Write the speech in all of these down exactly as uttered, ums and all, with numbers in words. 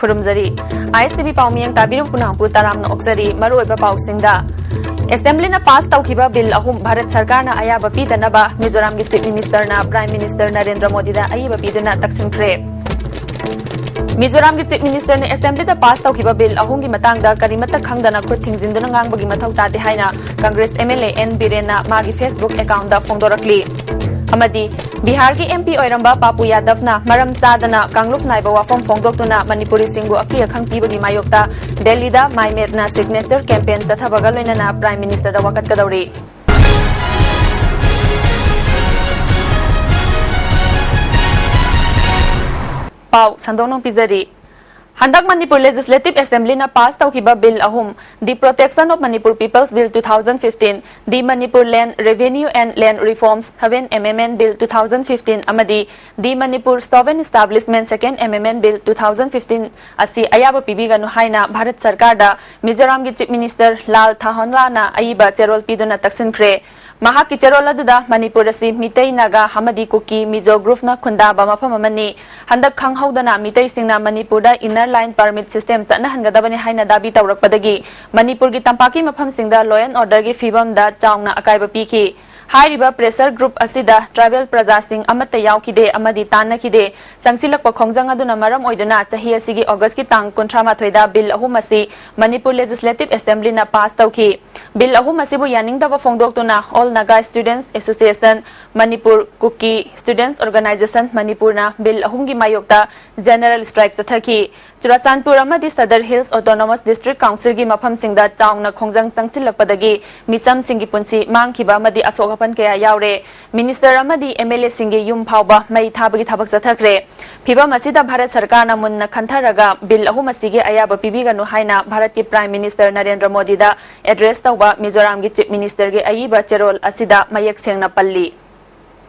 ꯈꯨꯔꯨꯝꯖꯔꯤ꯫ ꯑꯥꯏ S T V ꯄꯥꯎꯃꯤꯌꯦꯡ ꯇꯥꯕꯤꯔꯤꯕ ꯄꯨꯝꯅꯃꯛꯄꯨ ꯇꯔꯥꯝꯅ ꯑꯣꯛꯆꯔꯤ꯫ ꯃꯔꯨꯑꯣꯏꯕ ꯄꯥꯎꯁꯤꯡꯗ, ꯑꯦꯁꯦꯝꯕ꯭ꯂꯤꯅ ꯄꯥꯁ ꯇꯧꯈꯤꯕ ꯕꯤꯜ ꯑꯍꯨꯝ ꯚꯥꯔꯠ ꯁꯔꯀꯥꯔꯅ ꯑꯌꯥꯕ ꯄꯤꯗꯅꯕ ꯃꯤꯖꯣꯔꯥꯝꯒꯤ ꯆꯤꯐ ꯃꯤꯅꯤꯁꯇꯔꯅ ꯄ꯭ꯔꯥꯏꯝ ꯃꯤꯅꯤꯁꯇꯔ ꯅꯔꯦꯟꯗ꯭ꯔ ꯃꯣꯗꯤꯗ ꯑꯏꯕ ꯄꯤꯗꯨꯅ ꯇꯛꯁꯤꯟꯈ꯭ꯔꯦ꯫ ꯃꯤꯖꯣꯔꯥꯝꯒꯤ ꯆꯤꯐ ꯃꯤꯅꯤꯁꯇꯔꯅ ꯑꯦꯁꯦꯝꯕ꯭ꯂꯤꯗ ꯄꯥꯁ ꯇꯧꯈꯤꯕ ꯕꯤꯜ ꯑꯍꯨꯝꯒꯤ ꯃꯇꯥꯡꯗ ꯀꯔꯤꯃꯠꯇ ꯈꯪꯗꯅ ꯈꯨꯠ ꯊꯤꯡꯖꯤꯟꯗꯨꯅ ꯉꯥꯡꯕꯒꯤ ꯃꯊꯧ ꯇꯥꯗꯦ ꯍꯥꯏꯅ Congress M L A N ꯕꯤꯔꯦꯟꯅ ꯃꯥꯒꯤ ꯐꯦꯁꯕꯨꯛ ꯑꯦꯀꯥꯎꯟꯗ ꯐꯣꯡꯗꯣꯔꯛꯂꯤ꯫ ꯑꯃꯗꯤ ꯕꯤꯍꯥꯔꯒꯤ ꯑꯦꯝ ꯄꯤ ꯑꯣꯏꯔꯝꯕ ꯄꯥꯄꯨ ꯌꯥꯗꯕꯅ ꯃꯔꯝ ꯆꯥꯗꯅ ꯀꯥꯡꯂꯨꯞ ꯅꯥꯏꯕ ꯋꯥꯐꯝ ꯐꯣꯡꯗꯣꯛꯇꯨꯅ ꯃꯅꯤꯄꯨꯔꯤꯁꯤꯡꯕꯨ ꯑꯀꯤ ꯑꯈꯪ ꯄꯤꯕꯒꯤ ꯃꯥꯌꯣꯛꯇ ꯗꯦꯜꯂꯤꯗ ꯃꯥꯏ ꯃꯦꯠꯅ ꯁꯤꯒꯅꯦꯆꯔ ꯀꯦꯝꯄꯦꯟ ꯆꯠꯊꯕꯒ ꯂꯣꯏꯅꯅ ꯄ꯭ꯔꯥꯏꯝ ꯃꯤꯅꯤꯁꯇꯔꯗ ꯋꯥꯀꯠꯀꯗꯧꯔꯤ꯫ ꯄꯥꯎ ꯁꯟꯗꯣꯛꯅ ꯄꯤꯖꯔꯤ꯫ ꯍꯟꯗꯛ ꯃꯅꯤꯄꯨꯔ ꯂꯦꯖꯤꯁꯂꯦꯇꯤꯚ ꯑꯦꯁꯦꯝꯕ꯭ꯂꯤꯅ ꯄꯥꯁ ꯇꯧꯈꯤꯕ ꯕꯤꯜ ꯑꯍꯨꯝ, The Protection of Manipur People's Bill two thousand fifteen, The Manipur Land Revenue and Land Reforms seven Amendment Bill two thousand fifteen ꯑꯃꯗꯤ The Manipur Sovereign Establishment Second Amendment Bill two thousand fifteen ꯑꯁꯤ ꯑꯌꯥꯕ ꯄꯤꯕꯤꯒꯅꯨ ꯍꯥꯏꯅ Bharat ꯁꯔꯀꯥꯔꯗ ꯃꯤꯖꯣꯔꯥꯝꯒꯤ chief minister ꯂꯥꯜ ꯊꯥꯍꯣꯟꯂꯥꯅ ꯑꯏꯕ ꯆꯦꯔꯣꯜ ꯄꯤꯗꯨꯅ ꯇꯛꯁꯤꯟꯈ꯭ꯔꯦ꯫ ꯃꯍꯥꯛꯀꯤ ꯆꯦꯔꯣꯜ ꯑꯗꯨꯗ ꯃꯅꯤꯄꯨꯔ ꯑꯁꯤ ꯃꯤꯇꯩ, ꯅꯥꯒꯥ ꯑꯃꯗꯤ ꯀꯨꯀꯤ, ꯃꯤꯖꯣ ꯒ꯭ꯔꯨꯞꯅ ꯈꯨꯟꯗꯥꯕ ꯃꯐꯝ ꯑꯃꯅꯤ꯫ ꯍꯟꯗꯛ ꯈꯪꯍꯧꯗꯅ ꯃꯤꯇꯩꯁꯤꯡꯅ ꯃꯅꯤꯄꯨꯔꯗ inner line permit system ꯆꯠꯅꯍꯟꯒꯗꯕꯅꯤ ꯍꯥꯏꯅ ꯗꯥꯕꯤ ꯇꯧꯔꯛꯄꯗꯒꯤ ꯃꯅꯤꯄꯨꯔꯒꯤ ꯇꯝꯄꯥꯛꯀꯤ ꯃꯐꯝꯁꯤꯡꯗ law and orderꯒꯤ ꯐꯤꯕꯝꯗ ꯆꯥꯎꯅ ꯑꯀꯥꯏꯕ ꯄꯤꯈꯤ꯫ ꯍꯥꯏꯔꯤꯕ pressure group ꯑꯁꯤꯗ tribal ꯄ꯭ꯔꯖꯥꯁꯤꯡ ꯑꯃꯠꯇ ꯌꯥꯎꯈꯤꯗꯦ ꯑꯃꯗꯤ ꯇꯥꯟꯅꯈꯤꯗꯦ꯫ ꯆꯪꯁꯤꯜꯂꯛꯄ ꯈꯣꯡꯖꯪ ꯑꯗꯨꯅ ꯃꯔꯝ ꯑꯣꯏꯗꯨꯅ ꯆꯍꯤ ꯑꯁꯤꯒꯤ ꯑꯣꯒꯁꯀꯤ ꯇꯥꯡ ꯀꯨꯟꯊ꯭ꯔꯥ ꯃꯥꯊꯣꯏꯗ ꯕꯤꯜ ꯑꯍꯨꯝ ꯑꯁꯤ ꯃꯅꯤꯄꯨꯔ ꯂꯦꯖꯤꯁꯂꯦꯇꯤꯚ ꯑꯦꯁꯦꯝꯕ꯭ꯂꯤꯅ ꯄꯥꯁ ꯇꯧꯈꯤ꯫ ꯕꯤꯜ ꯑꯍꯨꯝ ꯑꯁꯤꯕꯨ ꯌꯥꯅꯤꯡꯗꯕ ꯐꯣꯡꯗꯣꯛꯇꯨꯅ All Naga Students Association, Manipur Kuki Students Organisation ꯃꯅꯤꯄꯨꯔꯅ ꯕꯤꯜ ꯑꯍꯨꯝꯒꯤ ꯃꯥꯌꯣꯛꯇ general strike ꯆꯠꯊꯈꯤ꯫ ꯆꯨꯔꯥꯆꯥꯟꯄꯨꯔ ꯑꯃꯗꯤ ꯁꯗꯔ ꯍꯤꯜꯁ ꯑꯣꯇꯣꯅꯣꯃꯁ ꯗꯤꯁꯇ꯭ꯔꯤꯛ ꯀꯥꯎꯟꯁꯤꯜꯒꯤ ꯃꯐꯝꯁꯤꯡꯗ ꯆꯥꯎꯅ ꯈꯣꯡꯖꯪ ꯆꯪꯁꯤꯜꯂꯛꯄꯗꯒꯤ ꯃꯤꯆꯝꯁꯤꯡꯒꯤ ꯄꯨꯟꯁꯤ ꯃꯥꯡꯈꯤꯕ ꯑꯃꯗꯤ ꯑꯁꯣꯛ ꯑꯄꯟ ꯀꯌꯥ ꯌꯥꯎꯔꯦ꯫ ꯃꯤꯅꯤꯁꯇꯔ ꯑꯃꯗꯤ ꯑꯦꯝ ꯑꯦꯜ ꯑꯦꯁꯤꯡꯒꯤ ꯌꯨꯝ ꯐꯥꯎꯕ ꯃꯩ ꯊꯥꯕꯒꯤ ꯊꯕꯛ ꯆꯠꯊꯈ꯭ꯔꯦ꯫ ꯐꯤꯕꯝ ꯑꯁꯤꯗ ꯚꯥꯔꯠ ꯁꯔꯀꯥꯔꯅ ꯃꯨꯟꯅ ꯈꯟꯊꯔꯒ ꯕꯤꯜ ꯑꯍꯨꯝ ꯑꯁꯤꯒꯤ ꯑꯌꯥꯕ ꯄꯤꯕꯤꯒꯅꯨ ꯍꯥꯏꯅ ꯚꯥꯔꯠꯀꯤ ꯄ꯭ꯔꯥꯏꯝ ꯃꯤꯅꯤꯁꯇꯔ ꯅꯔꯦꯟꯗ꯭ꯔ ꯃꯣꯗꯤꯗ ꯑꯦꯗ꯭ꯔꯦꯁ ꯇꯧꯕ ꯃꯤꯖꯣꯔꯥꯝꯒꯤ ꯆꯤꯐ ꯃꯤꯅꯤꯁꯇꯔꯒꯤ ꯑꯏꯕ ꯆꯦꯔꯣꯜ ꯑꯁꯤꯗ ꯃꯌꯦꯛ ꯁꯦꯡꯅ ꯄꯜꯂꯤ꯫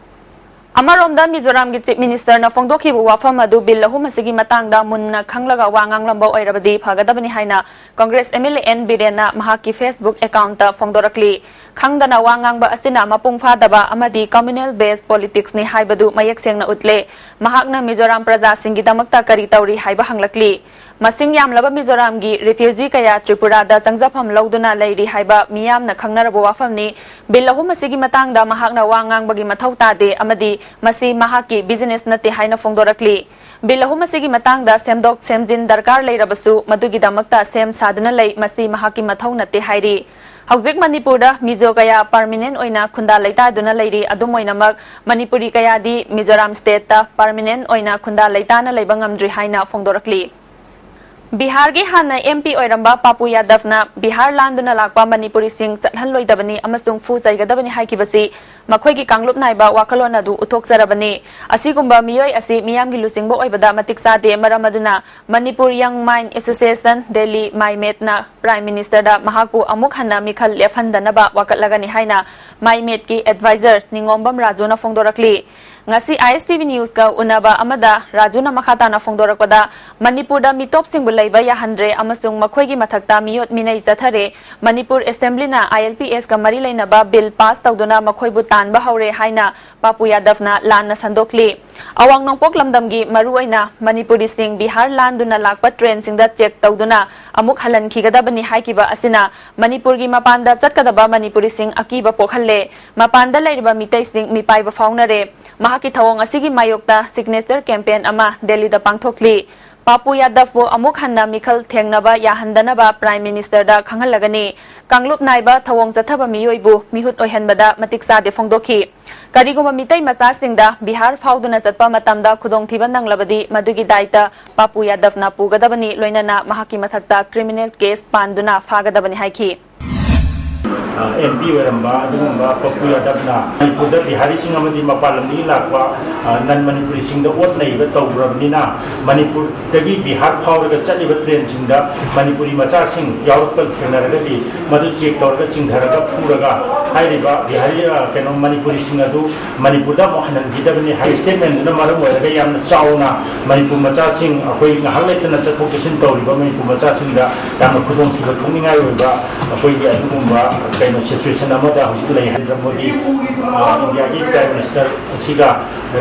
ꯑꯃꯔꯣꯝꯗ ꯃꯤꯖꯣꯔꯥꯝꯒꯤ ꯆꯤꯐ ꯃꯤꯅꯤꯁꯇꯔꯅ ꯐꯣꯡꯗꯣꯛꯈꯤꯕ ꯋꯥꯐꯝ ꯑꯗꯨ ꯕꯤꯜ ꯑꯍꯨꯝ ꯑꯁꯤꯒꯤ ꯃꯇꯥꯡꯗ ꯃꯨꯟꯅ ꯈꯪꯂꯒ ꯋꯥ ꯉꯥꯡꯂꯝꯕ ꯑꯣꯏꯔꯕꯗꯤ ꯐꯒꯗꯕꯅꯤ ꯍꯥꯏꯅ Congress M L A N ꯕꯤꯔꯦꯟꯅ ꯃꯍꯥꯛꯀꯤ ꯐꯦꯁꯕꯨꯛ ꯑꯦꯀꯥꯎꯟꯇ ꯐꯣꯡꯗꯣꯔꯛꯂꯤ꯫ ꯈꯪꯗꯅ ꯋꯥ ꯉꯥꯡꯕ ꯑꯁꯤꯅ ꯃꯄꯨꯡ ꯐꯥꯗꯕ ꯑꯃꯗꯤ communal based politicsꯅꯤ ꯍꯥꯏꯕꯗꯨ ꯃꯌꯦꯛ ꯁꯦꯡꯅ ꯎꯠꯂꯦ꯫ ꯃꯍꯥꯛꯅ ꯃꯤꯖꯣꯔꯥꯝ ꯄ꯭ꯔꯖꯥꯁꯤꯡꯒꯤꯗꯃꯛꯇ ꯀꯔꯤ ꯇꯧꯔꯤ ꯍꯥꯏꯕ ꯍꯪꯂꯛꯂꯤ꯫ ꯃꯁꯤꯡ ꯌꯥꯝꯂꯕ ꯃꯤꯖꯣꯔꯥꯝꯒꯤ ꯔꯤꯐ꯭ꯌꯨꯖꯤ ꯀꯌꯥ ꯇ꯭ꯔꯤꯄꯨꯔꯥꯗ ꯆꯪꯖꯐꯝ ꯂꯧꯗꯨꯅ ꯂꯩꯔꯤ ꯍꯥꯏꯕ ꯃꯤꯌꯥꯝꯅ ꯈꯪꯅꯔꯕ ꯋꯥꯐꯝꯅꯤ꯫ ꯕꯤꯜ ꯑꯍꯨꯝ ꯑꯁꯤꯒꯤ ꯃꯇꯥꯡꯗ ꯃꯍꯥꯛꯅ ꯋꯥ ꯉꯥꯡꯕꯒꯤ ꯃꯊꯧ ꯇꯥꯗꯦ ꯑꯃꯗꯤ ꯃꯁꯤ ꯃꯍꯥꯛꯀꯤ ꯕꯤꯖꯤꯅꯦꯁ ꯅꯠꯇꯦ ꯍꯥꯏꯅ ꯐꯣꯡꯗꯣꯔꯛꯂꯤ꯫ ꯕꯤꯜ ꯑꯍꯨꯝ ꯑꯁꯤꯒꯤ ꯃꯇꯥꯡꯗ ꯁꯦꯝꯗꯣꯛ ꯁꯦꯝꯖꯤꯟ ꯗꯔꯀꯥꯔ ꯂꯩꯔꯕꯁꯨ ꯃꯗꯨꯒꯤꯗꯃꯛꯇ ꯁꯦꯝ ꯁꯥꯗꯨꯅ ꯂꯩ, ꯃꯁꯤ ꯃꯍꯥꯛꯀꯤ ꯃꯊꯧ ꯅꯠꯇꯦ ꯍꯥꯏꯔꯤ꯫ ꯍꯧꯖꯤꯛ ꯃꯅꯤꯄꯨꯔꯗ ꯃꯤꯖꯣ ꯀꯌꯥ ꯄꯔꯃꯤꯅꯦꯟ ꯑꯣꯏꯅ ꯈꯨꯟꯗꯥ ꯂꯩꯇꯥꯗꯨꯅ ꯂꯩꯔꯤ꯫ ꯑꯗꯨꯝ ꯑꯣꯏꯅꯃꯛ, ꯃꯅꯤꯄꯨꯔꯤ ꯀꯌꯥꯗꯤ ꯃꯤꯖꯣꯔꯥꯝ ꯁ꯭ꯇꯦꯠꯇ ꯄꯔꯃꯤꯅꯦꯟ ꯑꯣꯏꯅ ꯈꯨꯟꯗꯥ ꯂꯩꯇꯥꯅ ꯂꯩꯕ ꯉꯝꯗ꯭ꯔꯤ ꯍꯥꯏꯅ ꯐꯣꯡꯗꯣꯔꯛꯂꯤ꯫ ꯕꯤꯍꯥꯔꯒꯤ ꯍꯥꯟꯅ ꯑꯦꯝ ꯄꯤ ꯑꯣꯏꯔꯝꯕ ꯄꯥꯄꯨ ꯌꯥꯗꯕꯅ ꯕꯤꯍꯥꯔ ꯂꯥꯟꯗꯨꯅ ꯂꯥꯛꯄ ꯃꯅꯤꯄꯨꯔꯤꯁꯤꯡ ꯆꯠꯍꯜꯂꯣꯏꯗꯕꯅꯤ ꯑꯃꯁꯨꯡ ꯐꯨ ꯆꯩꯒꯗꯕꯅꯤ ꯍꯥꯏꯈꯤꯕꯁꯤ ꯃꯈꯣꯏꯒꯤ ꯀꯥꯡꯂꯨꯞ ꯅꯥꯏꯕ ꯋꯥꯈꯜꯂꯣꯟ ꯑꯗꯨ ꯎꯠꯊꯣꯛꯆꯔꯕꯅꯤ꯫ ꯑꯁꯤꯒꯨꯝꯕ ꯃꯤꯑꯣꯏ ꯑꯁꯤ ꯃꯤꯌꯥꯝꯒꯤ ꯂꯨꯆꯤꯡꯕ ꯑꯣꯏꯕꯗ ꯃꯇꯤꯛ ꯆꯥꯗꯦ꯫ ꯃꯔꯝ ꯑꯗꯨꯅ ꯃꯅꯤꯄꯨꯔ ꯌꯪ ꯃꯥꯏꯟ ꯑꯦꯁꯣꯁꯤꯌꯦꯁꯟ ꯗꯦꯜꯂꯤ ꯃꯥꯏꯃꯦꯠꯅ ꯄ꯭ꯔꯥꯏꯝ ꯃꯤꯅꯤꯁꯇꯔꯗ ꯃꯍꯥꯛꯄꯨ ꯑꯃꯨꯛ ꯍꯟꯅ ꯃꯤꯈꯜ ꯂꯦꯞꯍꯟꯗꯅꯕ ꯋꯥꯀꯠꯂꯒꯅꯤ ꯍꯥꯏꯅ ꯃꯥꯏꯃꯦꯠꯀꯤ ꯑꯦꯗꯚꯥꯏꯖꯔ ꯅꯤꯉꯣꯝꯕꯝ ꯔꯥꯖꯨꯅ ꯐꯣꯡꯗꯣꯔꯛꯂꯤ꯫ ꯉꯁꯤ ꯑꯥꯏ ꯑꯦꯁ ꯇꯤ ꯚꯤ ꯅ꯭ꯌꯨꯁꯀ ꯎꯅꯕ ꯑꯃꯗ ꯔꯥꯖꯨꯅ ꯃꯈꯥ ꯇꯥꯅ ꯐꯣꯡꯗꯣꯔꯛꯄꯗ, ꯃꯅꯤꯄꯨꯔꯗ ꯃꯤꯇꯣꯞꯁꯤꯡꯕꯨ ꯂꯩꯕ ꯌꯥꯍꯟꯗ꯭ꯔꯦ ꯑꯃꯁꯨꯡ ꯃꯈꯣꯏꯒꯤ ꯃꯊꯛꯇ ꯃꯤꯑꯣꯠ ꯃꯤꯅꯩ ꯆꯠꯊꯔꯦ꯫ ꯃꯅꯤꯄꯨꯔ ꯑꯦꯁꯦꯝꯕ꯭ꯂꯤꯅ ꯑꯥꯏ ꯑꯦꯜ ꯄꯤ ꯑꯦꯁꯀ ꯃꯔꯤ ꯂꯩꯅꯕ ꯕꯤꯜ ꯄꯥꯁ ꯇꯧꯗꯨꯅ ꯃꯈꯣꯏꯕꯨ ꯇꯥꯟꯕ ꯍꯧꯔꯦ ꯍꯥꯏꯅ ꯄꯥꯄꯨ ꯌꯥꯗꯕꯅ ꯂꯥꯟꯅ ꯁꯟꯗꯣꯛꯂꯤ꯫ ꯑꯋꯥꯡ ꯅꯣꯡꯄꯣꯛ ꯂꯝꯗꯝꯒꯤ ꯃꯔꯨꯑꯣꯏꯅ ꯃꯅꯤꯄꯨꯔꯤꯁꯤꯡ ꯕꯤꯍꯥꯔ ꯂꯥꯟꯗꯨꯅ ꯂꯥꯛꯄ ꯇ꯭ꯔꯦꯟꯁꯤꯡꯗ ꯆꯦꯛ ꯇꯧꯗꯨꯅ ꯑꯃꯨꯛ ꯍꯜꯍꯟꯈꯤꯒꯗꯕꯅꯤ ꯍꯥꯏꯈꯤꯕ ꯑꯁꯤꯅ ꯃꯅꯤꯄꯨꯔꯒꯤ ꯃꯄꯥꯟꯗ ꯆꯠꯀꯗꯕ ꯃꯅꯤꯄꯨꯔꯤꯁꯤꯡ ꯑꯀꯤꯕ ꯄꯣꯛꯍꯜꯂꯦ꯫ ꯃꯄꯥꯟꯗ ꯂꯩꯔꯤꯕ ꯃꯤꯇꯩꯁꯤꯡ ꯃꯤꯄꯥꯏꯕ ꯐꯥꯎꯅꯔꯦ꯫ ꯃꯍꯥꯛꯀꯤ ꯊꯧꯑꯣꯡ ꯑꯁꯤꯒꯤ ꯃꯥꯌꯣꯛꯇ ꯁꯤꯒꯅꯦꯆꯔ ꯀꯦꯝꯄꯦꯟ ꯑꯃ ꯗꯦꯜꯂꯤꯗ ꯄꯥꯡꯊꯣꯛꯂꯤ꯫ ꯄꯥꯄꯨ ꯌꯥꯗꯕꯄꯨ ꯑꯃꯨꯛ ꯍꯟꯅ ꯃꯤꯈꯜ ꯊꯦꯡꯅꯕ ꯌꯥꯍꯟꯗꯅꯕ ꯄ꯭ꯔꯥꯏꯝ ꯃꯤꯅꯤꯁꯇꯔꯗ ꯈꯪꯍꯜꯂꯒꯅꯤ꯫ ꯀꯥꯡꯂꯨꯞ ꯅꯥꯏꯕ ꯊꯧꯑꯣꯡ ꯆꯠꯊꯕ ꯃꯤꯑꯣꯏꯕꯨ ꯃꯤꯍꯨꯠ ꯑꯣꯏꯍꯟꯕꯗ ꯃꯇꯤꯛ ꯆꯥꯗꯦ ꯐꯣꯡꯗꯣꯛꯈꯤ꯫ ꯀꯔꯤꯒꯨꯝꯕ ꯃꯤꯇꯩ ꯃꯆꯥꯁꯤꯡꯗ ꯕꯤꯍꯥꯔ ꯐꯥꯎꯗꯨꯅ ꯆꯠꯄ ꯃꯇꯝꯗ ꯈꯨꯗꯣꯡꯊꯤꯕ ꯅꯪꯂꯕꯗꯤ ꯃꯗꯨꯒꯤ ꯗꯥꯏꯇ ꯄꯥꯄꯨ ꯌꯥꯗꯕꯅ ꯄꯨꯒꯗꯕꯅꯤ, ꯂꯣꯏꯅꯅ ꯃꯍꯥꯛꯀꯤ ꯃꯊꯛꯇ ꯀ꯭ꯔꯤꯃꯤꯅꯦꯜ ꯀꯦꯁ ꯄꯥꯟꯗꯨꯅ ꯐꯥꯒꯗꯕꯅꯤ ꯍꯥꯏꯈꯤ꯫ ꯑꯦꯝ ꯄꯤ ꯑꯣꯏꯔꯝꯕ ꯑꯗꯨꯒꯨꯝꯕ ꯄꯄꯨ ꯌꯥꯗꯕꯅ ꯃꯅꯤꯄꯨꯔꯗ ꯕꯤꯍꯥꯔꯤꯁꯤꯡ ꯑꯃꯗꯤ ꯃꯄꯥꯟ ꯂꯝꯗꯒꯤ ꯂꯥꯛꯄ, ꯑ, ꯅꯟ ꯃꯅꯤꯄꯨꯔꯤꯁꯤꯡꯗ ꯑꯣꯠ ꯅꯩꯕ ꯇꯧꯔꯕꯅꯤꯅ, ꯃꯅꯤꯄꯨꯔꯗꯒꯤ ꯕꯤꯍꯥꯔ ꯐꯥꯎꯔꯒ ꯆꯠꯂꯤꯕ ꯇ꯭ꯔꯦꯟꯁꯤꯡꯗ ꯃꯅꯤꯄꯨꯔꯤ ꯃꯆꯥꯁꯤꯡ ꯌꯥꯎꯔꯛꯄ ꯊꯦꯡꯅꯔꯒꯗꯤ ꯃꯗꯨ ꯆꯦꯛ ꯇꯧꯔꯒ ꯆꯤꯡꯊꯔꯒ ꯐꯨꯔꯒ ꯍꯥꯏꯔꯤꯕ ꯕꯤꯍꯥꯔꯤ, ꯑ, ꯀꯩꯅꯣ, ꯃꯅꯤꯄꯨꯔꯤꯁꯤꯡ ꯑꯗꯨ ꯃꯅꯤꯄꯨꯔꯗ ꯑꯃꯨꯛ ꯍꯟꯍꯟꯈꯤꯗꯕꯅꯤ ꯍꯥꯏ ꯁ꯭ꯇꯦꯠꯃꯦꯟꯗꯨꯅ ꯃꯔꯝ ꯑꯣꯏꯔꯒ ꯌꯥꯝꯅ ꯆꯥꯎꯅ ꯃꯅꯤꯄꯨꯔ ꯃꯆꯥꯁꯤꯡ, ꯑꯩꯈꯣꯏ ꯉꯥꯏꯍꯥꯛ ꯂꯩꯇꯅ ꯆꯠꯊꯣꯛ ꯆꯠꯁꯤꯟ ꯇꯧꯔꯤꯕ ꯃꯅꯤꯄꯨꯔ ꯃꯆꯥꯁꯤꯡꯗ ꯌꯥꯝꯅ ꯈꯨꯗꯣꯡꯊꯤꯕ ꯊꯣꯛꯅꯤꯡꯉꯥꯏ ꯑꯣꯏꯕ ꯑꯩꯈꯣꯏꯒꯤ ꯑꯗꯨꯒꯨꯝꯕ ꯀꯩꯅꯣ ꯁꯤꯆꯨꯋꯦꯁꯟ ꯑꯃꯗ ꯍꯧꯖꯤꯛ ꯂꯩ꯫ ꯅꯔꯦꯟꯗ꯭ꯔ ꯃꯣꯗꯤ, ꯑ, ꯏꯟꯗꯤꯌꯥꯒꯤ ꯄ꯭ꯔꯥꯏꯝ ꯃꯤꯅꯤꯁꯇꯔ ꯑꯁꯤꯒ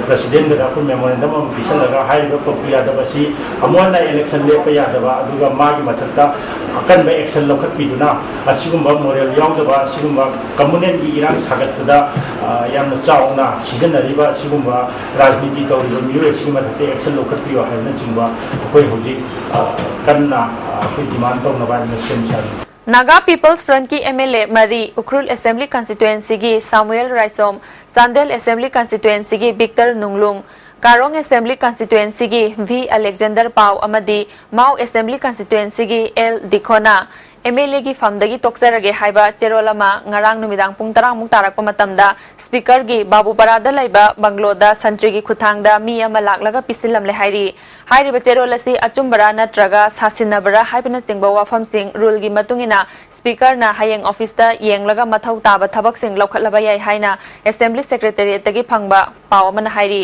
ꯄ꯭ꯔꯦꯁꯤꯗꯦꯟꯒꯗ ꯑꯩꯈꯣꯏ ꯃꯦꯃꯣꯔꯦꯟꯗꯝ ꯑꯃ ꯄꯤꯁꯜꯂꯒ ꯍꯥꯏꯔꯤꯕ ꯄꯞꯄꯨ ꯌꯥꯗꯕ ꯑꯁꯤ ꯑꯃꯨꯛ ꯍꯟꯅ ꯏꯂꯦꯛꯁꯟ ꯂꯦꯞꯄ ꯌꯥꯗꯕ, ꯑꯗꯨꯒ ꯃꯥꯒꯤ ꯃꯊꯛꯇ ꯑꯀꯟꯕ ꯑꯦꯛꯁꯟ ꯂꯧꯈꯠꯄꯤꯗꯨꯅ ꯑꯁꯤꯒꯨꯝꯕ ꯃꯣꯔꯦꯜ ꯌꯥꯎꯗꯕ, ꯑꯁꯤꯒꯨꯝꯕ ꯀꯝꯃꯨꯅꯦꯜꯒꯤ ꯏꯔꯥꯡ ꯁꯥꯒꯠꯄꯗ, ꯑ, ꯌꯥꯝꯅ ꯆꯥꯎꯅ ꯁꯤꯖꯤꯟꯅꯔꯤꯕ ꯑꯁꯤꯒꯨꯝꯕ ꯔꯥꯖꯅꯤꯇꯤ ꯇꯧꯔꯤꯕ ꯃꯤꯑꯣꯏ ꯑꯁꯤꯒꯤ ꯃꯊꯛꯇ ꯑꯦꯛꯁꯟ ꯂꯧꯈꯠꯄꯤꯌꯨ ꯍꯥꯏꯕꯅꯆꯤꯡꯕ ꯑꯩꯈꯣꯏ ꯍꯧꯖꯤꯛ, ꯑ, ꯀꯟꯅ, ꯑ, ꯑꯩꯈꯣꯏ ꯗꯤꯃꯥꯟ ꯇꯧꯅꯕ ꯍꯥꯏꯅ ꯁꯦꯝ ꯁꯥꯔꯤ꯫ ꯅꯥꯒꯥ ꯄꯤꯄꯜꯁ ꯐ꯭ꯔꯟꯠꯀꯤ ꯑꯦꯝ ꯑꯦꯜ ꯑꯦ ꯃꯔꯤ, ꯎꯈ꯭ꯔꯨꯜ ꯑꯦꯁꯦꯝꯕ꯭ꯂꯤ ꯀꯟꯁꯇꯤꯇ꯭ꯋꯦꯟꯁꯤꯒꯤ ꯁꯥꯃꯨꯑꯦꯜ ꯔꯥꯏꯁꯣꯝ, ꯆꯥꯟꯗꯦꯜ ꯑꯦꯁꯦꯝꯕ꯭ꯂꯤ ꯀꯟꯁꯇꯤꯇ꯭ꯋꯦꯟꯁꯤꯒꯤ ꯕꯤꯛꯇꯔ ꯅꯨꯡꯂꯨꯡ, ꯀꯥꯔꯣꯡ ꯑꯦꯁꯦꯝꯕ꯭ꯂꯤ ꯀꯟꯁꯇꯤꯇ꯭ꯋꯦꯟꯁꯤꯒꯤ ꯚꯤ ꯑꯂꯦꯛꯖꯦꯟꯗꯔ ꯄꯥꯎ ꯑꯃꯗꯤ ꯃꯥꯎ ꯑꯦꯁꯦꯝꯕ꯭ꯂꯤ ꯀꯟꯁꯇꯤꯇ꯭ꯋꯦꯟꯁꯤꯒꯤ ꯑꯦꯜ ꯗꯤꯈꯣꯅꯥ ꯑꯦꯝ ꯑꯦꯜ ꯑꯦꯒꯤ ꯐꯝꯗꯒꯤ ꯇꯣꯛꯆꯔꯒꯦ ꯍꯥꯏꯕ ꯆꯦꯔꯣꯜ ꯑꯃ ꯉꯔꯥꯡ ꯅꯨꯃꯤꯗꯥꯡ ꯄꯨꯡ ꯇꯔꯥꯃꯨꯛ ꯇꯥꯔꯛꯄ ꯃꯇꯝꯗ ꯁ꯭ꯄꯤꯀꯔꯒꯤ ꯕꯥꯕꯨꯄꯥꯔꯥꯗ ꯂꯩꯕ ꯕꯪꯒ꯭ꯂꯣꯗ ꯁꯟꯇ꯭ꯔꯤꯒꯤ ꯈꯨꯠꯊꯥꯡꯗ ꯃꯤ ꯑꯃ ꯂꯥꯛꯂꯒ ꯄꯤꯁꯤꯜꯂꯝꯂꯦ ꯍꯥꯏꯔꯤ꯫ ꯍꯥꯏꯔꯤꯕ ꯆꯦꯔꯣꯜ ꯑꯁꯤ ꯑꯆꯨꯝꯕꯔꯥ ꯅꯠꯇ꯭ꯔꯒ ꯁꯥꯁꯤꯟꯅꯕꯔꯥ ꯍꯥꯏꯕꯅꯆꯤꯡꯕ ꯋꯥꯐꯝꯁꯤꯡ ꯔꯨꯜꯒꯤ ꯃꯇꯨꯡ ꯏꯟꯅ ꯁ꯭ꯄꯤꯀꯔꯅ ꯍꯌꯦꯡ ꯑꯣꯐꯤꯁꯇ ꯌꯦꯡꯂꯒ ꯃꯊꯧ ꯇꯥꯕ ꯊꯕꯛꯁꯤꯡ ꯂꯧꯈꯠꯂꯕ ꯌꯥꯏ ꯍꯥꯏꯅ ꯑꯦꯁꯦꯝꯕ꯭ꯂꯤ ꯁꯦꯀ꯭ꯔꯦꯇꯦꯔꯤꯌꯦꯠꯇꯒꯤ ꯐꯪꯕ ꯄꯥꯎ ꯑꯃꯅ ꯍꯥꯏꯔꯤ꯫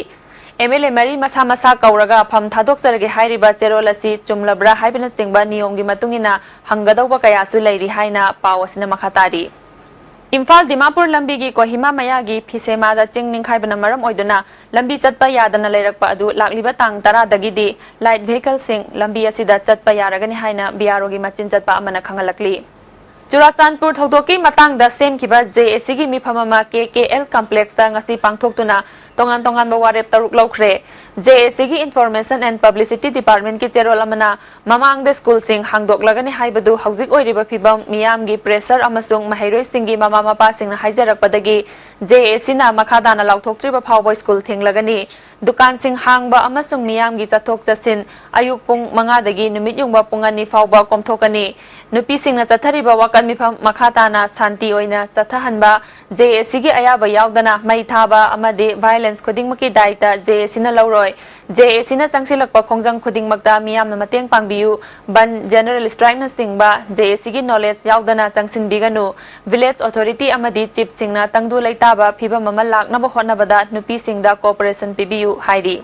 ꯑꯦꯝ ꯑꯦꯜ ꯑꯦ ꯃꯔꯤ ꯃꯁꯥ ꯃꯁꯥ ꯀꯧꯔꯒ ꯐꯝ ꯊꯥꯗꯣꯛꯆꯔꯒꯦ ꯍꯥꯏꯔꯤꯕ ꯆꯦꯔꯣꯜ ꯑꯁꯤ ꯆꯨꯝꯂꯕ꯭ꯔꯥ ꯍꯥꯏꯕꯅꯆꯤꯡꯕ ꯅꯤꯌꯣꯝꯒꯤ ꯃꯇꯨꯡ ꯏꯟꯅ ꯍꯪꯒꯗꯧꯕ ꯀꯌꯥꯁꯨ ꯂꯩꯔꯤ ꯍꯥꯏꯅ ꯄꯥꯎ ꯑꯁꯤꯅ ꯃꯈꯥ ꯇꯥꯔꯤ꯫ ꯏꯝꯐꯥꯜ ꯗꯤꯃꯥꯄꯨꯔ ꯂꯝꯕꯤꯒꯤ ꯀꯣꯍꯤꯃꯥ ꯃꯌꯥꯒꯤ ꯐꯤꯁꯦꯃꯥꯗ ꯆꯤꯡ ꯅꯤꯡꯈꯥꯏꯕꯅ ꯃꯔꯝ ꯑꯣꯏꯗꯨꯅ ꯂꯝꯕꯤ ꯆꯠꯄ ꯌꯥꯗꯅ ꯂꯩꯔꯛꯄ ꯑꯗꯨ ꯂꯥꯛꯂꯤꯕ ꯇꯥꯡ ꯇꯔꯥꯗꯒꯤꯗꯤ ꯂꯥꯏꯠ ꯚꯦꯍꯤꯀꯜꯁꯤꯡ ꯂꯝꯕꯤ ꯑꯁꯤꯗ ꯆꯠꯄ ꯌꯥꯔꯒꯅꯤ ꯍꯥꯏꯅ ꯕꯤ ꯑꯥꯔ ꯑꯣꯒꯤ ꯃꯆꯤꯟ ꯆꯠꯄ ꯑꯃꯅ ꯈꯪꯍꯜꯂꯛꯂꯤ꯫ ꯆꯨꯔꯥꯆꯥꯟꯄꯨꯔ ꯊꯧꯗꯣꯛꯀꯤ ꯃꯇꯥꯡꯗ ꯁꯦꯝꯈꯤꯕ ꯖꯦ ꯑꯦ ꯁꯤꯒꯤ ꯃꯤꯐꯝ ꯑꯃ ꯀꯦ ꯀꯦ ꯑꯦꯜ ꯀꯝꯄ꯭ꯂꯦꯛꯁꯇ ꯉꯁꯤ ꯄꯥꯡꯊꯣꯛꯇꯨꯅ ꯇꯣꯉꯥꯟ ꯇꯣꯉꯥꯟꯕ ꯋꯥꯔꯦꯞ ꯇꯔꯨꯛ ꯂꯧꯈ꯭ꯔꯦ꯫ ꯖꯦ ꯑꯦ ꯁꯤꯒꯤ ꯏꯟꯐꯣꯔꯃꯦꯁꯟ ꯑꯦꯟ ꯄꯕ꯭ꯂꯤꯁꯤꯇꯤ ꯗꯤꯄꯥꯔꯠꯃꯦꯟꯠꯀꯤ ꯆꯦꯔꯣꯜ ꯑꯃꯅ ꯃꯃꯥꯡꯗ ꯁ꯭ꯀꯨꯜꯁꯤꯡ ꯍꯥꯡꯗꯣꯛꯂꯒꯅꯤ ꯍꯥꯏꯕꯗꯨ ꯍꯧꯖꯤꯛ ꯑꯣꯏꯔꯤꯕ ꯐꯤꯚꯝ, ꯃꯤꯌꯥꯝꯒꯤ ꯄ꯭ꯔꯦꯁꯔ ꯑꯃꯁꯨꯡ ꯃꯍꯩꯔꯣꯏꯁꯤꯡꯒꯤ ꯃꯃꯥ ꯃꯄꯥꯁꯤꯡꯅ ꯍꯥꯏꯖꯔꯛꯄꯗꯒꯤ ꯖꯦ ꯑꯦ ꯁꯤꯅ ꯃꯈꯥ ꯇꯥꯅ ꯂꯥꯎꯊꯣꯛꯇ꯭ꯔꯤꯕ ꯐꯥꯎꯕ ꯁ꯭ꯀꯨꯜ ꯊꯤꯡꯂꯒꯅꯤ꯫ ꯗꯨꯀꯥꯟꯁꯤꯡ ꯍꯥꯡꯕ ꯑꯃꯁꯨꯡ ꯃꯤꯌꯥꯝꯒꯤ ꯆꯠꯊꯣꯛ ꯆꯠꯁꯤꯟ ꯑꯌꯨꯛ ꯄꯨꯡ ꯃꯉꯥꯗꯒꯤ ꯅꯨꯃꯤꯠ ꯌꯨꯡꯕ ꯄꯨꯡ ꯑꯅꯤ ꯐꯥꯎꯕ ꯀꯣꯝꯊꯣꯛꯀꯅꯤ꯫ ꯅꯨꯄꯤꯁꯤꯡꯅ ꯆꯠꯊꯔꯤꯕ ꯋꯥꯀꯠ ꯃꯤꯐꯝ ꯃꯈꯥ ꯇꯥꯅ ꯁꯥꯟꯇꯤ ꯑꯣꯏꯅ ꯆꯠꯊꯍꯟꯕ, ꯖꯦ ꯑꯦ ꯁꯤꯒꯤ ꯑꯌꯥꯕ ꯌꯥꯎꯗꯅ ꯃꯩ ꯊꯥꯕ ꯑꯃꯗꯤ ꯚꯥꯏꯑꯣꯂꯦꯟꯁ ꯈꯨꯗꯤꯡꯃꯛꯀꯤ ꯗꯥꯏꯇ ꯖꯦ ꯑꯦ ꯁꯤꯅ ꯂꯧꯔꯣꯏ꯫ ꯖꯦ ꯑꯦ ꯁꯤꯅ ꯆꯪꯁꯤꯜꯂꯛꯄ ꯈꯣꯡꯖꯪ ꯈꯨꯗꯤꯡꯃꯛꯇ ꯃꯤꯌꯥꯝꯅ ꯃꯇꯦꯡ ꯄꯥꯡꯕꯤꯌꯨ꯫ ꯕꯟ, ꯖꯦꯅꯔꯦꯜ ꯁ꯭ꯇ꯭ꯔꯥꯏꯛꯅꯆꯤꯡꯕ ꯖꯦ ꯑꯦ ꯁꯤꯒꯤ ꯅꯣꯂꯦꯖ ꯌꯥꯎꯗꯅ ꯆꯪꯁꯤꯟꯕꯤꯒꯅꯨ꯫ ꯚꯤꯂꯦꯖ ꯑꯣꯊꯣꯔꯤꯇꯤ ꯑꯃꯗꯤ ꯆꯤꯐꯁꯤꯡꯅ ꯇꯪꯗꯨ ꯂꯩꯇꯥꯕ ꯐꯤꯚꯝ ꯑꯃ ꯂꯥꯛꯅꯕ ꯍꯣꯠꯅꯕꯗ ꯅꯨꯄꯤꯁꯤꯡꯗ ꯀꯣꯑꯣꯄꯔꯦꯁꯟ ꯄꯤꯕꯤꯌꯨ ꯍꯥꯏꯔꯤ꯫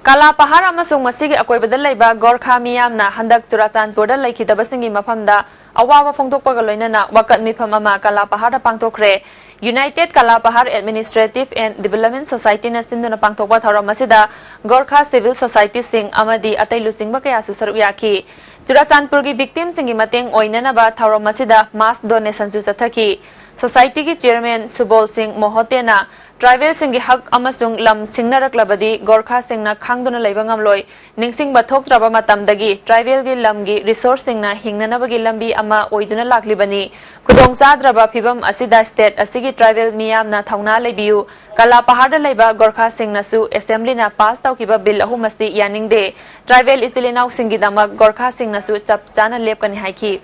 ꯀꯥꯂꯥ ꯄꯍꯥꯔ ꯑꯃꯁꯨꯡ ꯃꯁꯤꯒꯤ ꯑꯀꯣꯏꯕꯗ ꯂꯩꯕ ꯒꯣꯔꯈꯥ ꯃꯤꯌꯥꯝꯅ ꯍꯟꯗꯛ ꯆꯨꯔꯥꯆꯥꯟꯄꯨꯔꯗ ꯂꯩꯈꯤꯗꯕꯁꯤꯡꯒꯤ ꯃꯐꯝꯗ ꯑꯋꯥꯕ ꯐꯣꯡꯗꯣꯛꯄꯒ ꯂꯣꯏꯅꯅ ꯋꯥꯀꯠ ꯃꯤꯐꯝ ꯑꯃ Kala ꯄꯍꯥꯔꯗ ꯄꯥꯡꯊꯣꯛꯈ꯭ꯔꯦ꯫ United Kala Pahar Administrative and Development Societyꯅ ꯁꯤꯟꯗꯨꯅ ꯄꯥꯡꯊꯣꯛꯄ ꯊꯧꯔꯝ ꯑꯁꯤꯗ ꯒꯣꯔꯈꯥ civil societyꯁꯤꯡ ꯑꯃꯗꯤ ꯑꯇꯩ ꯂꯨꯆꯤꯡꯕ ꯀꯌꯥꯁꯨ ꯁꯔꯨꯛ ꯌꯥꯈꯤ꯫ ꯆꯨꯔꯥꯆꯥꯟꯄꯨꯔꯒꯤ victimꯁꯤꯡꯒꯤ ꯃꯇꯦꯡ ꯑꯣꯏꯅꯅꯕ ꯊꯧꯔꯝ ꯑꯁꯤꯗ mass donationꯁꯨ ꯆꯠꯊꯈꯤ꯫ Societyꯒꯤ chairman ꯁꯨꯕꯣꯜ ꯁꯤꯡ ꯃꯣꯍꯣꯇꯦꯅ tribal ꯁꯤꯡꯒꯤ ꯍꯛ ꯑꯃꯁꯨꯡ ꯂꯝ ꯁꯤꯡꯅꯔꯛꯂꯕꯗꯤ ꯒꯣꯔꯈꯥꯁꯤꯡꯅ ꯈꯥꯡꯗꯨꯅ ꯂꯩꯕ ꯉꯝꯂꯣꯏ꯫ ꯅꯤꯡꯁꯤꯡꯕ ꯊꯣꯛꯇ꯭ꯔꯕ ꯃꯇꯝꯗꯒꯤ tribal ꯒꯤ ꯂꯝꯒꯤ resource ꯁꯤꯡꯅ ꯍꯤꯡꯅꯅꯕꯒꯤ ꯂꯝꯕꯤ ꯑꯃ ꯑꯣꯏꯗꯨꯅ ꯂꯥꯛꯂꯤꯕꯅꯤ꯫ ꯈꯨꯗꯣꯡꯆꯥꯗ꯭ꯔꯕ ꯐꯤꯚꯝ ꯑꯁꯤꯗ state ꯑꯁꯤꯒꯤ tribal ꯃꯤꯌꯥꯝꯅ ꯊꯧꯅꯥ ꯂꯩꯕꯤꯌꯨ꯫ ꯀꯥꯂꯥ ꯄꯍꯥꯔꯗ ꯂꯩꯕ ꯒꯣꯔꯈꯥꯁꯤꯡꯅꯁꯨ assemblyꯅ pass ꯇꯧꯈꯤꯕ bill ꯑꯍꯨꯝ ꯑꯁꯤ ꯌꯥꯅꯤꯡꯗꯦ꯫ Tribal ꯏꯆꯤꯜ ꯏꯅꯥꯎꯁꯤꯡꯒꯤꯗꯃꯛ ꯒꯣꯔꯈꯥꯁꯤꯡꯅꯁꯨ ꯆꯞ ꯆꯥꯅ ꯂꯦꯞꯀꯅꯤ ꯍꯥꯏꯈꯤ꯫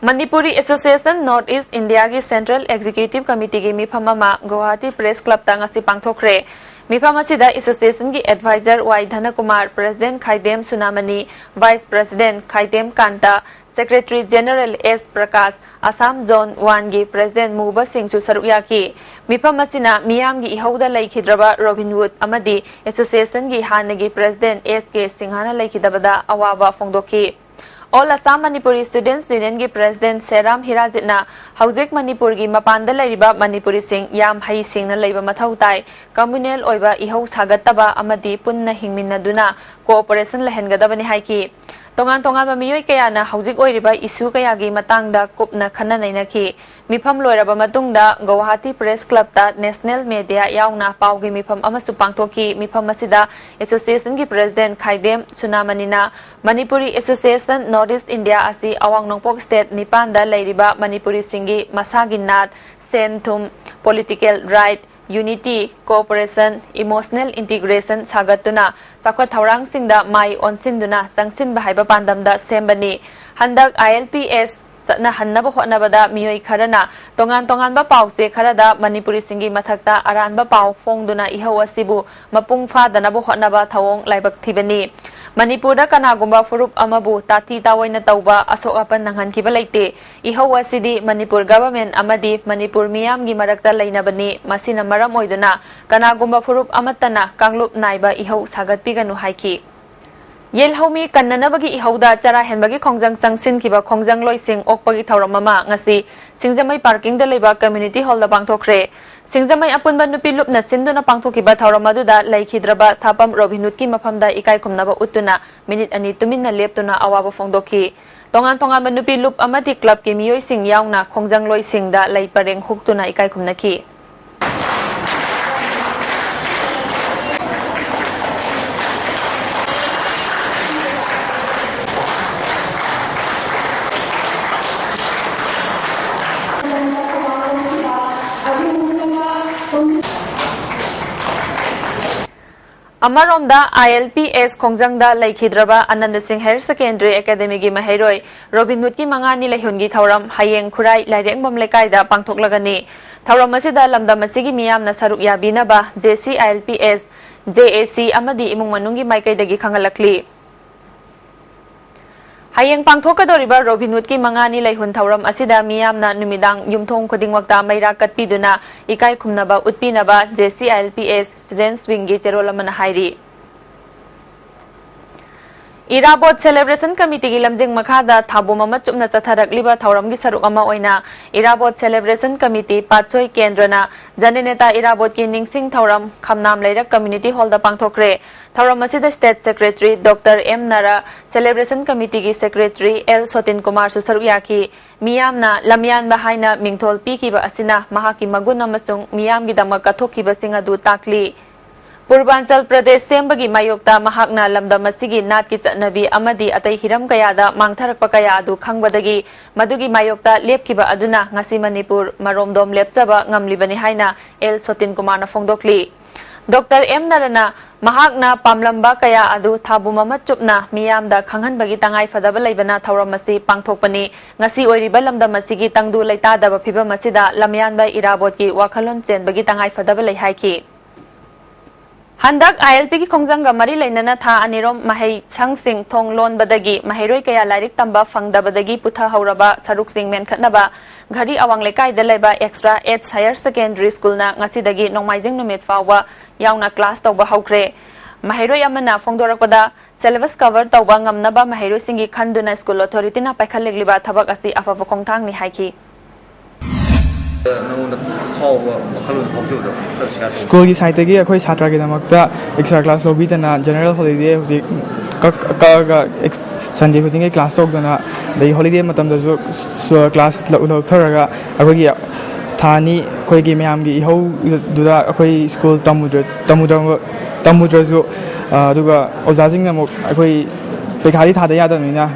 Manipuri Association North East Indiaꯒꯤ Central Executive Committeeꯒꯤ ꯃꯤꯐꯝ ꯑꯃ ꯒꯨꯋꯥꯍꯥꯇꯤ Press Clubꯇ ꯉꯁꯤ ꯄꯥꯡꯊꯣꯛꯈ꯭ꯔꯦ꯫ ꯃꯤꯐꯝ ꯑꯁꯤꯗ associationꯒꯤ advisor ꯋꯥꯏ ꯙꯅꯀꯨꯃꯥꯔ, president ꯈꯥꯏꯗꯦꯝ ꯁꯨꯅꯥꯃꯅꯤ, vice president ꯈꯥꯏꯗꯦꯝ ꯀꯥꯟꯇ, secretary general ꯑꯦꯁ ꯄ꯭ꯔꯀꯥꯁ, Assam Zone Oneꯒꯤ president ꯃꯨꯕꯁꯤꯡꯁꯨ ꯁꯔꯨꯛ ꯌꯥꯈꯤ꯫ ꯃꯤꯐꯝ ꯑꯁꯤꯅ ꯃꯤꯌꯥꯝꯒꯤ ꯏꯍꯧꯗ ꯂꯩꯈꯤꯗ꯭ꯔꯕ ꯔꯣꯕꯤꯟ ꯋꯨꯗ ꯑꯃꯗꯤ associationꯒꯤ ꯍꯥꯟꯅꯒꯤ president ꯑꯦꯁ ꯀꯦ ꯁꯤꯡꯍꯅ ꯂꯩꯈꯤꯗꯕꯗ ꯑꯋꯥꯕ ꯐꯣꯡꯗꯣꯛꯈꯤ꯫ All Assam Manipuri Students Unionꯒꯤ president ꯁꯦꯔꯥꯝ ꯍꯤꯔꯥꯖꯤꯠꯅ ꯍꯧꯖꯤꯛ ꯃꯅꯤꯄꯨꯔꯒꯤ ꯃꯄꯥꯟꯗ ꯂꯩꯔꯤꯕ ꯃꯅꯤꯄꯨꯔꯤꯁꯤꯡ ꯌꯥꯝ ꯍꯩ ꯁꯤꯡꯅ ꯂꯩꯕ ꯃꯊꯧ ꯇꯥꯏ꯫ Communal ꯑꯣꯏꯕ ꯏꯍꯧ ꯁꯥꯒꯠꯇꯕ ꯑꯃꯗꯤ ꯄꯨꯟꯅ ꯍꯤꯡꯃꯤꯟꯅꯗꯨꯅ cooperation ꯂꯩꯍꯟꯒꯗꯕꯅꯤ ꯍꯥꯏꯈꯤ꯫ ꯇꯣꯉꯥꯟ ꯇꯣꯉꯥꯟꯕ ꯃꯤꯑꯣꯏ ꯀꯌꯥꯅ ꯍꯧꯖꯤꯛ ꯑꯣꯏꯔꯤꯕ issue ꯀꯌꯥꯒꯤ ꯃꯇꯥꯡꯗ ꯀꯨꯞꯅ ꯈꯟꯅ ꯅꯩꯅꯈꯤ꯫ ꯃꯤꯐꯝ ꯂꯣꯏꯔꯕ ꯃꯇꯨꯡꯗ ꯒꯧꯍꯥꯇꯤ Press Clubꯇ national media ꯌꯥꯎꯅ ꯄꯥꯎꯒꯤ ꯃꯤꯐꯝ ꯑꯃꯁꯨ ꯄꯥꯡꯊꯣꯛꯈꯤ꯫ ꯃꯤꯐꯝ ꯑꯁꯤꯗ associationꯒꯤ president ꯈꯥꯏꯗꯦꯝ ꯁꯨꯅꯥꯃꯅꯤꯅ Manipuri Association North East India ꯑꯁꯤ ꯑꯋꯥꯡ ꯅꯣꯡꯄꯣꯛ state ꯅꯤꯄꯥꯟꯗ ꯂꯩꯔꯤꯕ ꯃꯅꯤꯄꯨꯔꯤꯁꯤꯡꯒꯤ ꯃꯁꯥꯒꯤ ꯅꯥꯠ, ꯁꯦꯟ ꯊꯨꯝ, political right, unity, cooperation, emotional integration ꯁꯥꯒꯠꯇꯨꯅ ꯆꯥꯎꯈꯠ ꯊꯧꯔꯥꯡꯁꯤꯡꯗ ꯃꯥꯏ ꯑꯣꯟꯁꯤꯟꯗꯨꯅ ꯆꯪꯁꯤꯟꯕ ꯍꯥꯏꯕ ꯄꯥꯟꯗꯝꯗ ꯁꯦꯝꯕꯅꯤ꯫ ꯍꯟꯗꯛ I L P S ꯆꯠꯅꯍꯟꯅꯕ ꯍꯣꯠꯅꯕꯗ ꯃꯤꯑꯣꯏ ꯈꯔꯅ ꯇꯣꯉꯥꯟ ꯇꯣꯉꯥꯟꯕ ꯄꯥꯎꯆꯦ ꯈꯔꯗ ꯃꯅꯤꯄꯨꯔꯤꯁꯤꯡꯒꯤ ꯃꯊꯛꯇ ꯑꯔꯥꯟꯕ ꯄꯥꯎ ꯐꯣꯡꯗꯨꯅ ꯏꯍꯧ ꯑꯁꯤꯕꯨ ꯃꯄꯨꯡ ꯐꯥꯗꯅꯕ ꯍꯣꯠꯅꯕ ꯊꯧꯑꯣꯡ ꯂꯥꯏꯕꯛ ꯊꯤꯕꯅꯤ꯫ ꯃꯅꯤꯄꯨꯔꯗ ꯀꯅꯥꯒꯨꯝꯕ ꯐꯨꯔꯨꯞ ꯑꯃꯕꯨ ꯇꯥꯊꯤ ꯇꯥꯑꯣꯏꯅ ꯇꯧꯕ, ꯑꯁꯣꯛ ꯑꯄꯟ ꯅꯪꯍꯟꯈꯤꯕ ꯂꯩꯇꯦ꯫ ꯏꯍꯧ ꯑꯁꯤꯗꯤ ꯃꯅꯤꯄꯨꯔ ꯒꯚꯔꯟꯃꯦꯟꯠ ꯑꯃꯗꯤ ꯃꯅꯤꯄꯨꯔ ꯃꯤꯌꯥꯝꯒꯤ ꯃꯔꯛꯇ ꯂꯩꯅꯕꯅꯤ꯫ ꯃꯁꯤꯅ ꯃꯔꯝ ꯑꯣꯏꯗꯨꯅ ꯀꯅꯥꯒꯨꯝꯕ ꯐꯨꯔꯨꯞ ꯑꯃꯠꯇꯅ ꯀꯥꯡꯂꯨꯞ ꯅꯥꯏꯕ ꯏꯍꯧ ꯁꯥꯒꯠꯄꯤꯒꯅꯨ ꯍꯥꯏꯈꯤ꯫ ꯌꯦꯜꯍꯧꯃꯤ ꯀꯟꯅꯅꯕꯒꯤ ꯏꯍꯧꯗ ꯆꯔꯥ ꯍꯦꯟꯕꯒꯤ ꯈꯣꯡꯖꯪ ꯆꯪꯁꯤꯟꯈꯤꯕ ꯈꯣꯡꯖꯪꯂꯣꯏꯁꯤꯡ ꯑꯣꯛꯄꯒꯤ ꯊꯧꯔꯝ ꯑꯃ ꯉꯁꯤ ꯁꯤꯡꯖꯃꯩ ꯄꯥꯔꯀꯤꯡꯗ ꯂꯩꯕ ꯀꯝꯃ꯭ꯌꯨꯅꯤꯇꯤ ꯍꯣꯜꯗ ꯄꯥꯡꯊꯣꯛꯈ꯭ꯔꯦ꯫ ꯁꯤꯡꯖꯃꯩ ꯑꯄꯨꯟꯕ ꯅꯨꯄꯤ ꯂꯨꯞꯅ ꯁꯤꯟꯗꯨꯅ ꯄꯥꯡꯊꯣꯛꯈꯤꯕ ꯊꯧꯔꯝ ꯑꯗꯨꯗ ꯂꯩꯈꯤꯗ꯭ꯔꯕ ꯁꯥꯄꯝ ꯔꯣꯕꯤꯟ ꯍꯨꯗꯀꯤ ꯃꯐꯝꯗ ꯏꯀꯥꯏ ꯈꯨꯝꯅꯕ ꯎꯠꯇꯨꯅ ꯃꯤꯅꯤꯠ ꯑꯅꯤ ꯇꯨꯃꯤꯟꯅ ꯂꯦꯞꯇꯨꯅ ꯑꯋꯥꯕ ꯐꯣꯡꯗꯣꯛꯈꯤ꯫ ꯇꯣꯉꯥꯟ ꯇꯣꯉꯥꯟꯕ ꯅꯨꯄꯤ ꯂꯨꯞ ꯑꯃꯗꯤ ꯀ꯭ꯂꯕꯀꯤ ꯃꯤꯑꯣꯏꯁꯤꯡ ꯌꯥꯎꯅ ꯈꯣꯡꯖꯪꯂꯣꯏꯁꯤꯡꯗ ꯂꯩ ꯄꯔꯦꯡ ꯍꯨꯛꯇꯨꯅ ꯏꯀꯥꯏ ꯈꯨꯝꯅꯈꯤ꯫ ꯑꯃꯔꯣꯝꯗ, ILPS ꯈꯣꯡꯖꯪꯗ ꯂꯩꯈꯤꯗ꯭ꯔꯕ ꯑꯅꯟꯗ ꯁꯤꯡ ꯍꯥꯌꯔ ꯁꯦꯀꯦꯟꯗꯔꯤ ꯑꯦꯀꯥꯗꯃꯤꯒꯤ ꯃꯍꯩꯔꯣꯏ ꯔꯣꯕꯤꯟ ꯍꯨꯗꯀꯤ ꯃꯉꯥꯅꯤ ꯂꯩꯍꯨꯟꯒꯤ ꯊꯧꯔꯝ ꯍꯌꯦꯡ ꯈꯨꯔꯥꯏ ꯂꯥꯏꯔꯦꯝꯕꯝ ꯂꯩꯀꯥꯏꯗ ꯄꯥꯡꯊꯣꯛꯂꯒꯅꯤ꯫ ꯊꯧꯔꯝ ꯑꯁꯤꯗ ꯂꯝꯗꯝ ꯑꯁꯤꯒꯤ ꯃꯤꯌꯥꯝꯅ ꯁꯔꯨꯛ ꯌꯥꯕꯤꯅꯕ JCILPS, JAC ꯑꯃꯗꯤ ꯏꯃꯨꯡ ꯃꯅꯨꯡꯒꯤ ꯃꯥꯏꯀꯩꯗꯒꯤ ꯈꯪꯍꯜꯂꯛꯂꯤ꯫ ꯍꯌꯦꯡ ꯄꯥꯡꯊꯣꯛꯀꯗꯧꯔꯤꯕ ꯔꯣꯕꯤꯟ ꯍꯨꯗꯀꯤ ꯃꯉꯥꯅꯤ ꯂꯩꯍꯨꯟ ꯊꯧꯔꯝ ꯑꯁꯤꯗ ꯃꯤꯌꯥꯝꯅ ꯅꯨꯃꯤꯗꯥꯡ ꯌꯨꯝꯊꯣꯡ ꯈꯨꯗꯤꯡꯃꯛꯇ ꯃꯩꯔꯥ ꯀꯠꯄꯤꯗꯨꯅ ꯏꯀꯥꯏ ꯈꯨꯝꯅꯕ ꯎꯠꯄꯤꯅꯕ JCILPS Students Wingꯒꯤ ꯆꯦꯔꯣꯜ ꯑꯃꯅ ꯍꯥꯏꯔꯤ꯫ ꯏꯔꯥꯕꯣꯠ Celebration Committeeꯒꯤ ꯂꯝꯖꯤꯡ ꯃꯈꯥꯗ ꯊꯥꯕꯨꯝ ꯑꯃ ꯆꯨꯞꯅ ꯆꯠꯊꯔꯛꯂꯤꯕ ꯊꯧꯔꯝꯒꯤ ꯁꯔꯨꯛ ꯑꯃ ꯑꯣꯏꯅ ꯏꯔꯥꯕꯣꯠ Celebration Committee ꯄꯥꯠꯁꯣꯏ ꯀꯦꯟꯗ꯭ꯔꯅ ꯖꯅꯅꯦꯇꯥ ꯏꯔꯥꯕꯣꯠꯀꯤ ꯅꯤꯡꯁꯤꯡ ꯊꯧꯔꯝ ꯈꯝꯅꯥꯝ ꯂꯩꯔꯛ ꯀꯝꯃ꯭ꯌꯨꯅꯤꯇꯤ ꯍꯣꯜꯗ ꯄꯥꯡꯊꯣꯛꯈ꯭ꯔꯦ꯫ ꯊꯧꯔꯝ ꯑꯁꯤꯗ State Secretary Doctor M ꯅꯥꯔꯥ, Celebration Committeeꯒꯤ Secretary L ꯁꯣꯇꯤꯟ ꯀꯨꯃꯥꯔꯁꯨ ꯁꯔꯨꯛ ꯌꯥꯈꯤ꯫ ꯃꯤꯌꯥꯝꯅ ꯂꯝꯌꯥꯟꯕ ꯍꯥꯏꯅ ꯃꯤꯡꯊꯣꯜ ꯄꯤꯈꯤꯕ ꯑꯁꯤꯅ ꯃꯍꯥꯛꯀꯤ ꯃꯒꯨꯟ ꯑꯃꯁꯨꯡ ꯃꯤꯌꯥꯝꯒꯤꯗꯃꯛ ꯀꯠꯊꯣꯛꯈꯤꯕꯁꯤꯡ ꯑꯗꯨ ꯇꯥꯛꯂꯤ꯫ ꯄꯨꯔꯕꯥꯟꯆꯜ ꯄ꯭ꯔꯗꯦꯁ ꯁꯦꯝꯕꯒꯤ ꯃꯥꯌꯣꯛꯇ ꯃꯍꯥꯛꯅ ꯂꯝꯗꯝ ꯑꯁꯤꯒꯤ ꯅꯥꯠꯀꯤ ꯆꯠꯅꯕꯤ ꯑꯃꯗꯤ ꯑꯇꯩ ꯍꯤꯔꯝ ꯀꯌꯥꯗ ꯃꯥꯡꯊꯔꯛꯄ ꯀꯌꯥ ꯑꯗꯨ ꯈꯪꯕꯗꯒꯤ ꯃꯗꯨꯒꯤ ꯃꯥꯌꯣꯛꯇ ꯂꯦꯞꯈꯤꯕ ꯑꯗꯨꯅ ꯉꯁꯤ ꯃꯅꯤꯄꯨꯔ ꯃꯔꯣꯝꯗꯣꯝ ꯂꯦꯞꯆꯕ ꯉꯝꯂꯤꯕꯅꯤ ꯍꯥꯏꯅ L ꯁꯣꯇꯤꯟ ꯀꯨꯃꯥꯔꯅ ꯐꯣꯡꯗꯣꯛꯂꯤ꯫ Doctor M ꯅꯥꯔꯥꯅ ꯃꯍꯥꯛꯅ ꯄꯥꯝꯂꯝꯕ ꯀꯌꯥ ꯑꯗꯨ ꯊꯥꯕꯨꯝ ꯑꯃ ꯆꯨꯞꯅ ꯃꯤꯌꯥꯝꯗ ꯈꯪꯍꯟꯕꯒꯤ ꯇꯉꯥꯏ ꯐꯗꯕ ꯂꯩꯕꯅ ꯊꯧꯔꯝ ꯑꯁꯤ ꯄꯥꯡꯊꯣꯛꯄꯅꯤ꯫ ꯉꯁꯤ ꯑꯣꯏꯔꯤꯕ ꯂꯝꯗꯝ ꯑꯁꯤꯒꯤ ꯇꯪꯗꯨ ꯂꯩꯇꯥꯗꯕ ꯐꯤꯚꯝ ꯑꯁꯤꯗ ꯂꯝꯌꯥꯟꯕ ꯏꯔꯥꯕꯣꯠꯀꯤ ꯋꯥꯈꯜꯂꯣꯟ ꯆꯦꯟꯕꯒꯤ ꯇꯉꯥꯏ ꯐꯗꯕ ꯂꯩ ꯍꯥꯏꯈꯤ꯫ ꯍꯟꯗꯛ ꯑꯥꯏ ꯑꯦꯜ ꯄꯤꯒꯤ ꯈꯣꯡꯖꯪꯒ ꯃꯔꯤ ꯂꯩꯅꯅ ꯊꯥ ꯑꯅꯤꯔꯣꯝ ꯃꯍꯩ ꯁꯪꯁꯤꯡ ꯊꯣꯡ ꯂꯣꯟꯕꯗꯒꯤ ꯃꯍꯩꯔꯣꯏ ꯀꯌꯥ ꯂꯥꯏꯔꯤꯛ ꯇꯝꯕ ꯐꯪꯗꯕꯗꯒꯤ ꯄꯨꯊꯍꯧꯔꯕ ꯁꯔꯨꯛꯁꯤꯡ ꯃꯦꯟꯈꯠꯅꯕ ꯘꯔꯤ ꯑꯋꯥꯡ ꯂꯩꯀꯥꯏꯗ ꯂꯩꯕ ꯑꯦꯛꯁꯇ꯭ꯔꯥ ꯑꯦꯠꯁ ꯍꯥꯌꯔ ꯁꯦꯀꯦꯟꯗꯔꯤ ꯁ꯭ꯀꯨꯜꯅ ꯉꯁꯤꯗꯒꯤ ꯅꯣꯡꯃꯥꯏꯖꯤꯡ ꯅꯨꯃꯤꯠ ꯐꯥꯎꯕ ꯌꯥꯎꯅ ꯀ꯭ꯂꯥꯁ ꯇꯧꯕ ꯍꯧꯈ꯭ꯔꯦ꯫ ꯃꯍꯩꯔꯣꯏ ꯑꯃꯅ ꯐꯣꯡꯗꯣꯔꯛꯄꯗ, ꯁꯦꯂꯦꯕꯁ ꯀꯚꯔ ꯇꯧꯕ ꯉꯝꯅꯕ ꯃꯍꯩꯔꯣꯏꯁꯤꯡꯒꯤ ꯈꯟꯗꯨꯅ ꯁ꯭ꯀꯨꯜ ꯑꯣꯊꯣꯔꯤꯇꯤꯅ ꯄꯥꯏꯈꯠꯂꯛꯂꯤꯕ ꯊꯕꯛ ꯑꯁꯤ ꯑꯐꯕ ꯈꯣꯡꯊꯥꯡꯅꯤ ꯍꯥꯏꯈꯤ꯫ ꯅꯉꯣꯟꯗ ꯐꯥꯎꯕ ꯋꯥꯈꯜꯂꯣꯟ ꯐꯥꯎꯈꯤꯕꯗꯣ ꯈꯔ ꯁꯤꯌꯥꯔ ꯇꯧ꯫ ꯁ꯭ꯀꯨꯜꯒꯤ ꯁꯥꯏꯠꯇꯒꯤ ꯑꯩꯈꯣꯏ ꯁꯥꯇ꯭ꯔꯒꯤꯗꯃꯛꯇ ꯑꯦꯛꯁꯇ꯭ꯔꯥ ꯀ꯭ꯂꯥꯁ ꯂꯧꯕꯤꯗꯅ ꯖꯦꯅꯔꯦꯜ ꯍꯣꯂꯤꯗꯦ ꯍꯧꯖꯤꯛ ꯀꯛ- ꯀꯛꯑꯒ ꯑꯦꯛꯁ- ꯁꯟꯗꯦ ꯈꯨꯗꯤꯡꯒꯤ ꯀ꯭ꯂꯥꯁ ꯇꯧꯗꯅ, ꯑꯗꯒꯤ ꯍꯣꯂꯤꯗꯦ ꯃꯇꯝꯗꯁꯨ ꯁ- ꯀ꯭ꯂꯥꯁ ꯂꯧ- ꯂꯧꯊꯔꯒ ꯑꯩꯈꯣꯏꯒꯤ ꯊꯥ ꯑꯅꯤ ꯑꯩꯈꯣꯏꯒꯤ ꯃꯌꯥꯝꯒꯤ ꯏꯍꯧꯗꯨꯗ ꯑꯩꯈꯣꯏ ꯁ꯭ꯀꯨꯜ ꯇꯝꯃꯨꯗ꯭ꯔ- ꯇꯝꯃꯨꯗ꯭ꯔ- ꯇꯝꯃꯨꯗ꯭ꯔꯁꯨ, ꯑ, ꯑꯗꯨꯒ ꯑꯣꯖꯥꯁꯤꯡꯅ ꯑꯃꯨꯛ ꯑꯩꯈꯣꯏ ꯄꯩꯈꯥꯗꯤ ꯊꯥꯗ ꯌꯥꯗꯕꯅꯤꯅ,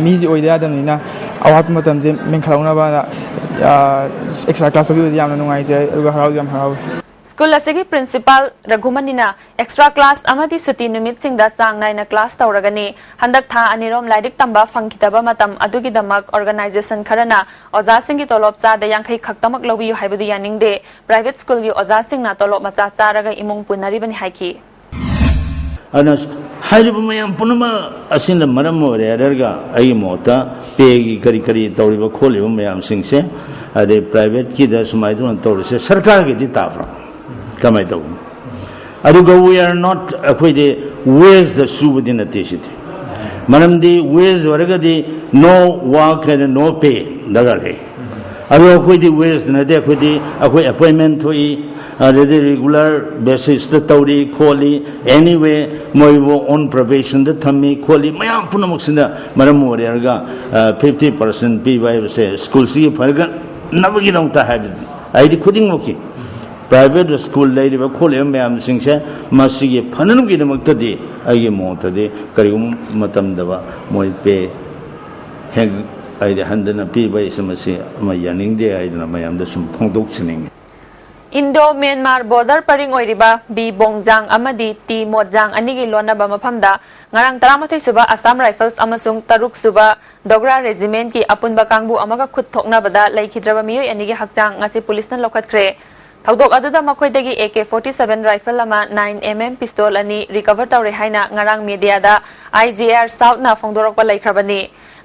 ꯃꯤꯁꯤ ꯑꯣꯏꯗ ꯌꯥꯗꯕꯅꯤꯅ, ꯑꯋꯥꯠꯄ ꯃꯇꯝꯁꯦ ꯃꯦꯟꯈꯠꯍꯧꯅꯕꯅ, ꯑ, ꯑꯦꯛꯁꯇ꯭ꯔꯥ ꯀ꯭ꯂꯥꯁ ꯂꯧꯕꯤꯕꯁꯦ ꯌꯥꯝꯅ ꯅꯨꯡꯉꯥꯏꯖꯩ, ꯑꯗꯨꯒ ꯍꯔꯥꯎꯁꯨ ꯌꯥꯝ ꯍꯔꯥꯎꯏ꯫ ꯁ꯭ꯀꯨꯜ ꯑꯁꯤꯒꯤ ꯄ꯭ꯔꯤꯟꯁꯤꯄꯥꯜ ꯔꯘꯨꯃꯅꯤꯅ ꯑꯦꯛꯁꯇ꯭ꯔꯥ ꯀ꯭ꯂꯥꯁ ꯑꯃꯗꯤ ꯁꯨꯇꯤ ꯅꯨꯃꯤꯠꯁꯤꯡꯗ ꯆꯥꯡ ꯅꯥꯏꯅ ꯀ꯭ꯂꯥꯁ ꯇꯧꯔꯒꯅꯤ꯫ ꯍꯟꯗꯛ ꯊꯥ ꯑꯅꯤꯔꯣꯝ ꯂꯥꯏꯔꯤꯛ ꯇꯝꯕ ꯐꯪꯈꯤꯗꯕ ꯃꯇꯝ ꯑꯗꯨꯒꯤꯗꯃꯛ ꯑꯣꯔꯒꯅꯥꯏꯖꯦꯁꯟ ꯈꯔꯅ ꯑꯣꯖꯥꯁꯤꯡꯒꯤ ꯇꯣꯂꯣꯞ ꯆꯥꯗ ꯌꯥꯡꯈꯩ ꯈꯛꯇꯃꯛ ꯂꯧꯕꯤꯌꯨ ꯍꯥꯏꯕꯗꯨ ꯌꯥꯅꯤꯡꯗꯦ꯫ ꯄ꯭ꯔꯥꯏꯚꯦꯠ ꯁ꯭ꯀꯨꯜꯒꯤ ꯑꯣꯖꯥꯁꯤꯡꯅ ꯇꯣꯂꯣꯞ ꯃꯆꯥ ꯆꯥꯔꯒ ꯏꯃꯨꯡ ꯄꯨꯅꯔꯤꯕꯅꯤ ꯍꯥꯏꯈꯤ꯫ ꯑꯗꯨꯅ ꯍꯥꯏꯔꯤꯕ ꯃꯌꯥꯝ ꯄꯨꯝꯅꯃꯛ ꯑꯁꯤꯅ ꯃꯔꯝ ꯑꯣꯏꯔꯦ ꯍꯥꯏꯔꯒ ꯑꯩꯒꯤ ꯃꯣꯠꯇ ꯄꯦꯒꯤ ꯀꯔꯤ ꯀꯔꯤ ꯇꯧꯔꯤꯕ ꯈꯣꯠꯂꯤꯕ ꯃꯌꯥꯝꯁꯤꯡꯁꯦ, ꯑꯗꯩ ꯄ꯭ꯔꯥꯏꯚꯦꯠꯀꯤꯗ ꯁꯨꯃꯥꯏꯅ ꯇꯧꯅ ꯇꯧꯔꯤꯁꯦ ꯁꯔꯀꯥꯔꯒꯤꯗꯤ ꯇꯥꯕ꯭ꯔꯥ? ꯀꯃꯥꯏꯅ ꯇꯧꯕꯅꯣ? ꯑꯗꯨꯒ we are not, ꯑꯩꯈꯣꯏꯗꯤ ꯋꯦꯖꯇ ꯁꯨꯕꯗꯤ ꯅꯠꯇꯦ ꯁꯤꯗꯤ꯫ ꯃꯔꯝꯗꯤ ꯋꯦꯖ ꯑꯣꯏꯔꯒꯗꯤ no work and no pay ꯗꯔꯀꯥꯔ ꯂꯩ꯫ ꯑꯗꯣ ꯑꯩꯈꯣꯏꯗꯤ ꯋꯦꯖꯇ ꯅꯠꯇꯦ, ꯑꯩꯈꯣꯏꯗꯤ ꯑꯩꯈꯣꯏ ꯑꯦꯄꯣꯏꯟꯃꯦꯟ ꯊꯣꯛꯏ, ꯑꯗꯩꯗꯤ ꯔꯤꯒꯨꯂꯔ ꯕꯦꯁꯤꯁꯇ ꯇꯧꯔꯤ ꯈꯣꯠꯂꯤ, ꯑꯦꯅꯤꯋꯦ ꯃꯣꯏꯕꯨ ꯑꯣꯟ ꯄ꯭ꯔꯣꯕꯦꯁꯟꯗ ꯊꯝꯃꯤ ꯈꯣꯠꯂꯤ, ꯃꯌꯥꯝ ꯄꯨꯝꯅꯃꯛꯁꯤꯅ ꯃꯔꯝ ꯑꯣꯏꯔꯒ ꯐꯤꯐꯇꯤ ꯄꯥꯔꯁꯦꯟ ꯄꯤꯕ ꯍꯥꯏꯕꯁꯦ ꯁ꯭ꯀꯨꯜꯁꯤꯒꯤ ꯐꯒꯠꯅꯕꯒꯤꯗꯃꯛꯇ ꯍꯥꯏꯕꯗꯤ ꯑꯩꯗꯤ ꯈꯨꯗꯤꯡꯃꯛꯀꯤ ꯄ꯭ꯔꯥꯏꯚꯦꯠ ꯁ꯭ꯀꯨꯜ ꯂꯩꯔꯤꯕ ꯈꯣꯠꯂꯤꯕ ꯃꯌꯥꯝꯁꯤꯡꯁꯦ ꯃꯁꯤꯒꯤ ꯐꯅꯅꯕꯒꯤꯗꯃꯛꯇꯗꯤ ꯑꯩꯒꯤ ꯃꯣꯠꯇꯗꯤ ꯀꯔꯤꯒꯨꯝꯕ ꯃꯇꯝꯗ ꯃꯣꯏ ꯄꯦ ꯍꯦꯛ ꯍꯥꯏꯗꯤ ꯍꯟꯊꯅ ꯄꯤꯕ ꯍꯥꯏꯁꯦ ꯃꯁꯤ ꯑꯃ ꯌꯥꯅꯤꯡꯗꯦ ꯍꯥꯏꯗꯅ ꯃꯌꯥꯝꯗ ꯁꯨꯝ ꯐꯣꯡꯗꯣꯛꯆꯅꯤꯡꯉꯤ꯫ ꯏꯟꯗꯣ ꯃ꯭ꯌꯥꯟꯃꯥꯔ ꯕꯣꯔꯗꯔ ꯄꯔꯤꯡ ꯑꯣꯏꯔꯤꯕ ꯕꯤ ꯕꯣꯡꯖꯥꯡ ꯑꯃꯗꯤ ꯇꯤ ꯃꯣꯠꯖꯥꯡ ꯑꯅꯤꯒꯤ ꯂꯣꯟꯅꯕ ꯃꯐꯝꯗ ꯉꯔꯥꯡ ꯇꯔꯥꯃꯥꯊꯣꯏ ꯁꯨꯕ ꯑꯁꯥꯝ ꯔꯥꯏꯐꯜꯁ ꯑꯃꯁꯨꯡ ꯇꯔꯨꯛ ꯁꯨꯕ ꯗꯣꯒ꯭ꯔꯥ ꯔꯦꯖꯤꯃꯦꯟꯠꯀꯤ ꯑꯄꯨꯟꯕ ꯀꯥꯡꯕꯨ ꯑꯃꯒ ꯈꯨꯠ ꯊꯣꯛꯅꯕꯗ ꯂꯩꯈꯤꯗ꯭ꯔꯕ ꯃꯤꯑꯣꯏ ꯑꯅꯤꯒꯤ ꯍꯛꯆꯥꯡ ꯉꯁꯤ ꯄꯨꯂꯤꯁꯅ ꯂꯧꯈꯠꯈ꯭ꯔꯦ꯫ ꯊꯧꯗꯣꯛ ꯑꯗꯨꯗ ꯃꯈꯣꯏꯗꯒꯤ A K forty seven rifle ꯑꯃ, ꯅꯥꯏꯟ ꯑꯦꯝ ꯑꯦꯝ ꯄꯤꯁꯇꯣꯜ ꯑꯅꯤ ꯔꯤꯀꯚꯔ ꯇꯧꯔꯦ ꯍꯥꯏꯅ ꯉꯔꯥꯡ ꯃꯦꯗꯤꯌꯥꯗ ꯑꯥꯏ ꯖꯤ ꯑꯥꯔ ꯁꯥꯎꯠꯅ ꯐꯣꯡꯗꯣꯔꯛꯄ ꯂꯩꯈ꯭ꯔꯕꯅꯤ꯫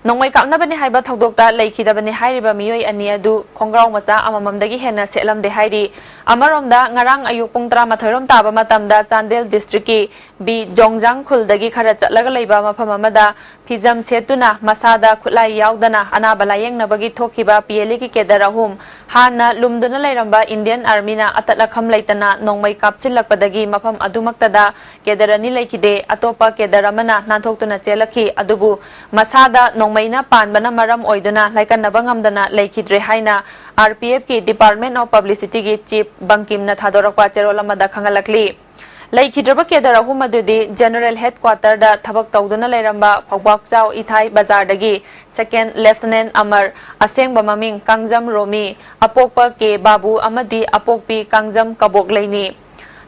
ꯅꯣꯡꯃꯩ ꯀꯥꯞꯅꯕꯅꯤ ꯍꯥꯏꯕ ꯊꯧꯗꯣꯛꯇ ꯂꯩꯈꯤꯗꯕꯅꯤ ꯍꯥꯏꯔꯤꯕ ꯃꯤꯑꯣꯏ ꯑꯅꯤ ꯑꯗꯨ ꯈꯣꯡꯒ꯭ꯔꯥꯎ ꯃꯆꯥ ꯑꯃꯃꯝꯗꯒꯤ ꯍꯦꯟꯅ ꯁꯦꯠꯂꯝꯗꯦ ꯍꯥꯏꯔꯤ꯫ ꯑꯃꯔꯣꯝꯗ, ꯉꯔꯥꯡ ꯑꯌꯨꯛ ꯄꯨꯡ ꯇꯔꯥꯃꯥꯊꯣꯏ ꯔꯣꯝ ꯇꯥꯕ ꯃꯇꯝꯗ ꯆꯥꯟꯗꯦꯜ ꯗꯤꯁꯇ꯭ꯔꯤꯛꯀꯤ ꯕꯤ ꯖꯣꯡꯖꯥꯡ ꯈꯨꯜꯗꯒꯤ ꯈꯔ ꯆꯠꯂꯒ ꯂꯩꯕ ꯃꯐꯝ ꯑꯃꯗ ꯐꯤꯖꯝ ꯁꯦꯠꯇꯨꯅ ꯃꯁꯥꯗ ꯈꯨꯠꯂꯥꯏ ꯌꯥꯎꯗꯅ ꯑꯅꯥꯕ ꯂꯥꯌꯦꯡꯅꯕꯒꯤ ꯊꯣꯛꯈꯤꯕ ꯄꯤ ꯑꯦꯜ ꯑꯦꯒꯤ ꯀꯦꯗꯔ ꯑꯍꯨꯝ, ꯍꯥꯟꯅ ꯂꯨꯝꯗꯨꯅ ꯂꯩꯔꯝꯕ ꯏꯟꯗꯤꯌꯟ ꯑꯥꯔꯃꯤꯅ ꯑꯇꯠ ꯑꯈꯝ ꯂꯩꯇꯅ ꯅꯣꯡꯃꯩ ꯀꯥꯞꯁꯤꯜꯂꯛꯄꯗꯒꯤ ꯃꯐꯝ ꯑꯗꯨꯃꯛꯇꯗ ꯀꯦꯗꯔ ꯑꯅꯤ ꯂꯩꯈꯤꯗꯦ꯫ ꯑꯇꯣꯞꯄ ꯀꯦꯗꯔ ꯑꯃꯅ ꯅꯥꯟꯊꯣꯛꯇꯨꯅ ꯆꯦꯜꯂꯛꯈꯤ꯫ ꯑꯗꯨꯕꯨ ꯃꯁꯥꯗ ꯅꯣꯡꯃꯩꯅ ꯄꯥꯟꯕꯅ ꯃꯔꯝ ꯑꯣꯏꯗꯨꯅ ꯂꯥꯏꯀꯠꯅꯕ ꯉꯝꯗꯅ ꯂꯩꯈꯤꯗ꯭ꯔꯦ ꯍꯥꯏꯅ ꯑꯥꯔ ꯄꯤ ꯑꯦꯐꯀꯤ ꯗꯤꯄꯥꯔꯠꯃꯦꯟ ꯑꯣꯐ ꯄꯕ꯭ꯂꯤꯁꯤꯇꯤꯒꯤ ꯆꯤꯐ ꯕꯪꯀꯤꯝꯅ ꯊꯥꯗꯣꯔꯛꯄ ꯆꯦꯔꯣꯜ ꯑꯃꯗ ꯈꯪꯍꯜꯂꯛꯂꯤ꯫ ꯂꯩꯈꯤꯗ꯭ꯔꯕ ꯀꯦꯗꯔ ꯑꯍꯨꯝ ꯑꯗꯨꯗꯤ ꯖꯦꯅꯔꯦꯜ ꯍꯦꯗꯀ꯭ꯋꯥꯇꯔꯗ ꯊꯕꯛ ꯇꯧꯗꯨꯅ ꯂꯩꯔꯝꯕ ꯐꯧꯕꯥꯛꯆꯥꯎ ꯏꯊꯥꯏ ꯕꯖꯥꯔꯗꯒꯤ ꯁꯦꯀꯦꯟ ꯂꯦꯐꯇꯅꯦꯟ ꯑꯃꯔ, ꯑꯁꯦꯡꯕ ꯃꯃꯤꯡ ꯀꯥꯡꯖꯝ ꯔꯣꯃꯤ, ꯑꯄꯣꯛꯄ ꯀꯦ ꯕꯥꯕꯨ ꯑꯃꯗꯤ ꯑꯄꯣꯛꯄꯤ ꯀꯥꯡꯖꯝ ꯀꯕꯣꯛꯂꯩꯅꯤ꯫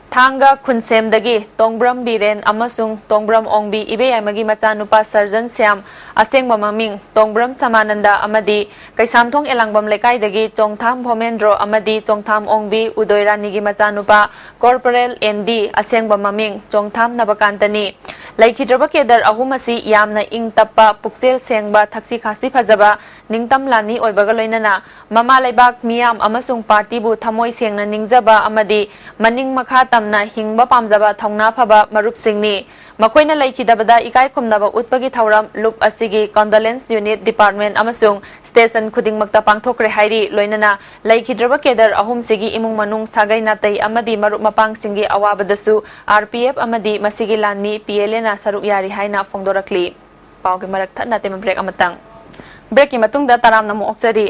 ꯊꯥꯡꯒ ꯈꯨꯟꯁꯦꯝꯗꯒꯤ ꯇꯣꯡꯕ꯭ꯔꯝ ꯕꯤꯔꯦꯟ ꯑꯃꯁꯨꯡ ꯇꯣꯡꯕ꯭ꯔꯝ ꯑꯣꯡꯕꯤ ꯏꯕꯦꯌꯥꯏꯃꯒꯤ ꯃꯆꯥꯅꯨꯄꯥ ꯁꯔꯖꯟ ꯁ꯭ꯌꯥꯝ, ꯑꯁꯦꯡꯕ ꯃꯃꯤꯡ ꯇꯣꯡꯕ꯭ꯔꯝ ꯁꯃꯥꯅꯟꯗ ꯑꯃꯗꯤ ꯀꯩꯁꯥꯝꯊꯣꯡ ꯑꯦꯂꯥꯡꯕꯝ ꯂꯩꯀꯥꯏꯗꯒꯤ ꯆꯣꯡꯊꯥꯝ ꯚꯣꯃꯦꯟꯗ꯭ꯔꯣ ꯑꯃꯗꯤ ꯆꯣꯡꯊꯥꯝ ꯑꯣꯡꯕꯤ ꯎꯗꯣꯏꯔꯥꯅꯤꯒꯤ ꯃꯆꯥꯅꯨꯄꯥ ꯀꯣꯔꯄꯣꯔꯦꯜ ꯑꯦꯟ ꯗꯤ, ꯑꯁꯦꯡꯕ ꯃꯃꯤꯡ ꯆꯣꯡꯊꯥꯝ ꯅꯕꯀꯥꯟꯇꯅꯤ꯫ ꯂꯩꯈꯤꯗ꯭ꯔꯕ ꯀꯦꯗꯔ ꯑꯍꯨꯝ ꯑꯁꯤ ꯌꯥꯝꯅ ꯏꯪ ꯇꯞꯄ, ꯄꯨꯛꯆꯦꯜ ꯁꯦꯡꯕ, ꯊꯛꯁꯤ ꯈꯥꯁꯤ ꯐꯖꯕ, ꯅꯤꯡꯇꯝ ꯂꯥꯟꯃꯤ ꯑꯣꯏꯕꯒ ꯂꯣꯏꯅꯅ ꯃꯃꯥ ꯂꯩꯕꯥꯛ, ꯃꯤꯌꯥꯝ ꯑꯃꯁꯨꯡ ꯄꯥꯔꯇꯤꯕꯨ ꯊꯃꯣꯏ ꯁꯦꯡꯅ ꯅꯤꯡꯖꯕ ꯑꯃꯗꯤ ꯃꯅꯤꯡ ꯃꯈꯥ ꯇꯝꯅ ꯍꯤꯡꯕ ꯄꯥꯝꯖꯕ ꯊꯧꯅꯥ ꯐꯕ ꯃꯔꯨꯞꯁꯤꯡꯅꯤ꯫ ꯃꯈꯣꯏꯅ ꯂꯩꯈꯤꯗꯕꯗ ꯏꯀꯥꯏ ꯈꯨꯝꯅꯕ ꯎꯠꯄꯒꯤ ꯊꯧꯔꯝ ꯂꯨꯞ ꯑꯁꯤꯒꯤ ꯀꯣꯟꯗꯣꯂꯦꯟꯁ ꯌꯨꯅꯤꯠ ꯗꯤꯄꯥꯔꯠꯃꯦꯟ ꯑꯃꯁꯨꯡ ꯁ꯭ꯇꯦꯁꯟ ꯈꯨꯗꯤꯡꯃꯛꯇ ꯄꯥꯡꯊꯣꯛꯈ꯭ꯔꯦ ꯍꯥꯏꯔꯤ꯫ ꯂꯣꯏꯅꯅ ꯂꯩꯈꯤꯗ꯭ꯔꯕ ꯀꯦꯗꯔ ꯑꯍꯨꯝꯁꯤꯒꯤ ꯏꯃꯨꯡ ꯃꯅꯨꯡ, ꯁꯥꯒꯩ ꯅꯥꯇꯩ ꯑꯃꯗꯤ ꯃꯔꯨꯞ ꯃꯄꯥꯡꯁꯤꯡꯒꯤ ꯑꯋꯥꯕꯗꯁꯨ ꯑꯥꯔ ꯄꯤ ꯑꯦꯐ ꯑꯃꯗꯤ ꯃꯁꯤꯒꯤ ꯂꯥꯟꯃꯤ ꯄꯤ ꯑꯦꯜ ꯑꯦꯅ ꯁꯔꯨꯛ ꯌꯥꯔꯤ ꯍꯥꯏꯅ ꯐꯣꯡꯗꯣꯔꯛꯂꯤ꯫ ꯄꯥꯎꯒꯤ ꯃꯔꯛ ꯊꯠꯅ ꯇꯦꯟꯕ ꯕ꯭ꯔꯦꯛ ꯑꯃꯇꯪ꯫ ꯕ꯭ꯔꯦꯛꯀꯤ ꯃꯇꯨꯡꯗ ꯇꯔꯥꯝꯅ ꯑꯃꯨꯛ ꯑꯣꯛꯆꯔꯤ꯫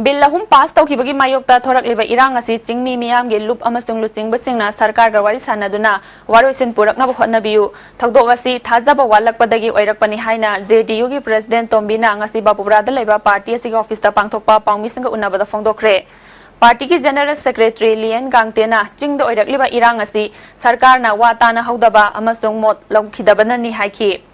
ꯕꯤꯜ ꯑꯍꯨꯝ ꯄꯥꯁ ꯇꯧꯈꯤꯕꯒꯤ ꯃꯥꯌꯣꯛꯇ ꯊꯣꯔꯛꯂꯤꯕ ꯏꯔꯥꯡ ꯑꯁꯤ ꯆꯤꯡꯃꯤ ꯃꯤꯌꯥꯝꯒꯤ ꯂꯨꯞ ꯑꯃꯁꯨꯡ ꯂꯨꯆꯤꯡꯕꯁꯤꯡꯅ ꯁꯔꯀꯥꯔꯒ ꯋꯥꯔꯤ ꯁꯥꯟꯅꯗꯨꯅ ꯋꯥꯔꯣꯏꯁꯤꯟ ꯄꯨꯔꯛꯅꯕ ꯍꯣꯠꯅꯕꯤꯌꯨ꯫ ꯊꯧꯗꯣꯛ ꯑꯁꯤ ꯊꯥꯖꯕ ꯋꯥꯠꯂꯛꯄꯗꯒꯤ ꯑꯣꯏꯔꯛꯄꯅꯤ ꯍꯥꯏꯅ ꯖꯦ ꯗꯤ ꯌꯨꯒꯤ ꯄ꯭ꯔꯦꯁꯤꯗꯦꯟꯠ ꯇꯣꯝꯕꯤꯅ ꯉꯁꯤ ꯕꯥꯕꯨꯄꯨꯔꯥꯗ ꯂꯩꯕ ꯄꯥꯔꯇꯤ ꯑꯁꯤꯒꯤ ꯑꯣꯐꯤꯁꯇ ꯄꯥꯡꯊꯣꯛꯄ ꯄꯥꯎꯃꯤꯁꯤꯡꯒ ꯎꯅꯕꯗ ꯐꯣꯡꯗꯣꯛꯈ꯭ꯔꯦ꯫ ꯄꯥꯔꯇꯤꯒꯤ ꯖꯦꯅꯔꯦꯜ ꯁꯦꯀ꯭ꯔꯦꯇꯔꯤ ꯂꯤꯌꯦꯟ ꯒꯥꯡꯇꯦꯅ ꯆꯤꯡꯗ ꯑꯣꯏꯔꯛꯂꯤꯕ ꯏꯔꯥꯡ ꯑꯁꯤ ꯁꯔꯀꯥꯔꯅ ꯋꯥ ꯇꯥꯅꯍꯧꯗꯕ ꯑꯃꯁꯨꯡ ꯃꯣꯠ ꯂꯧꯈꯤꯗꯕꯅꯅꯤ ꯍꯥꯏꯈꯤ꯫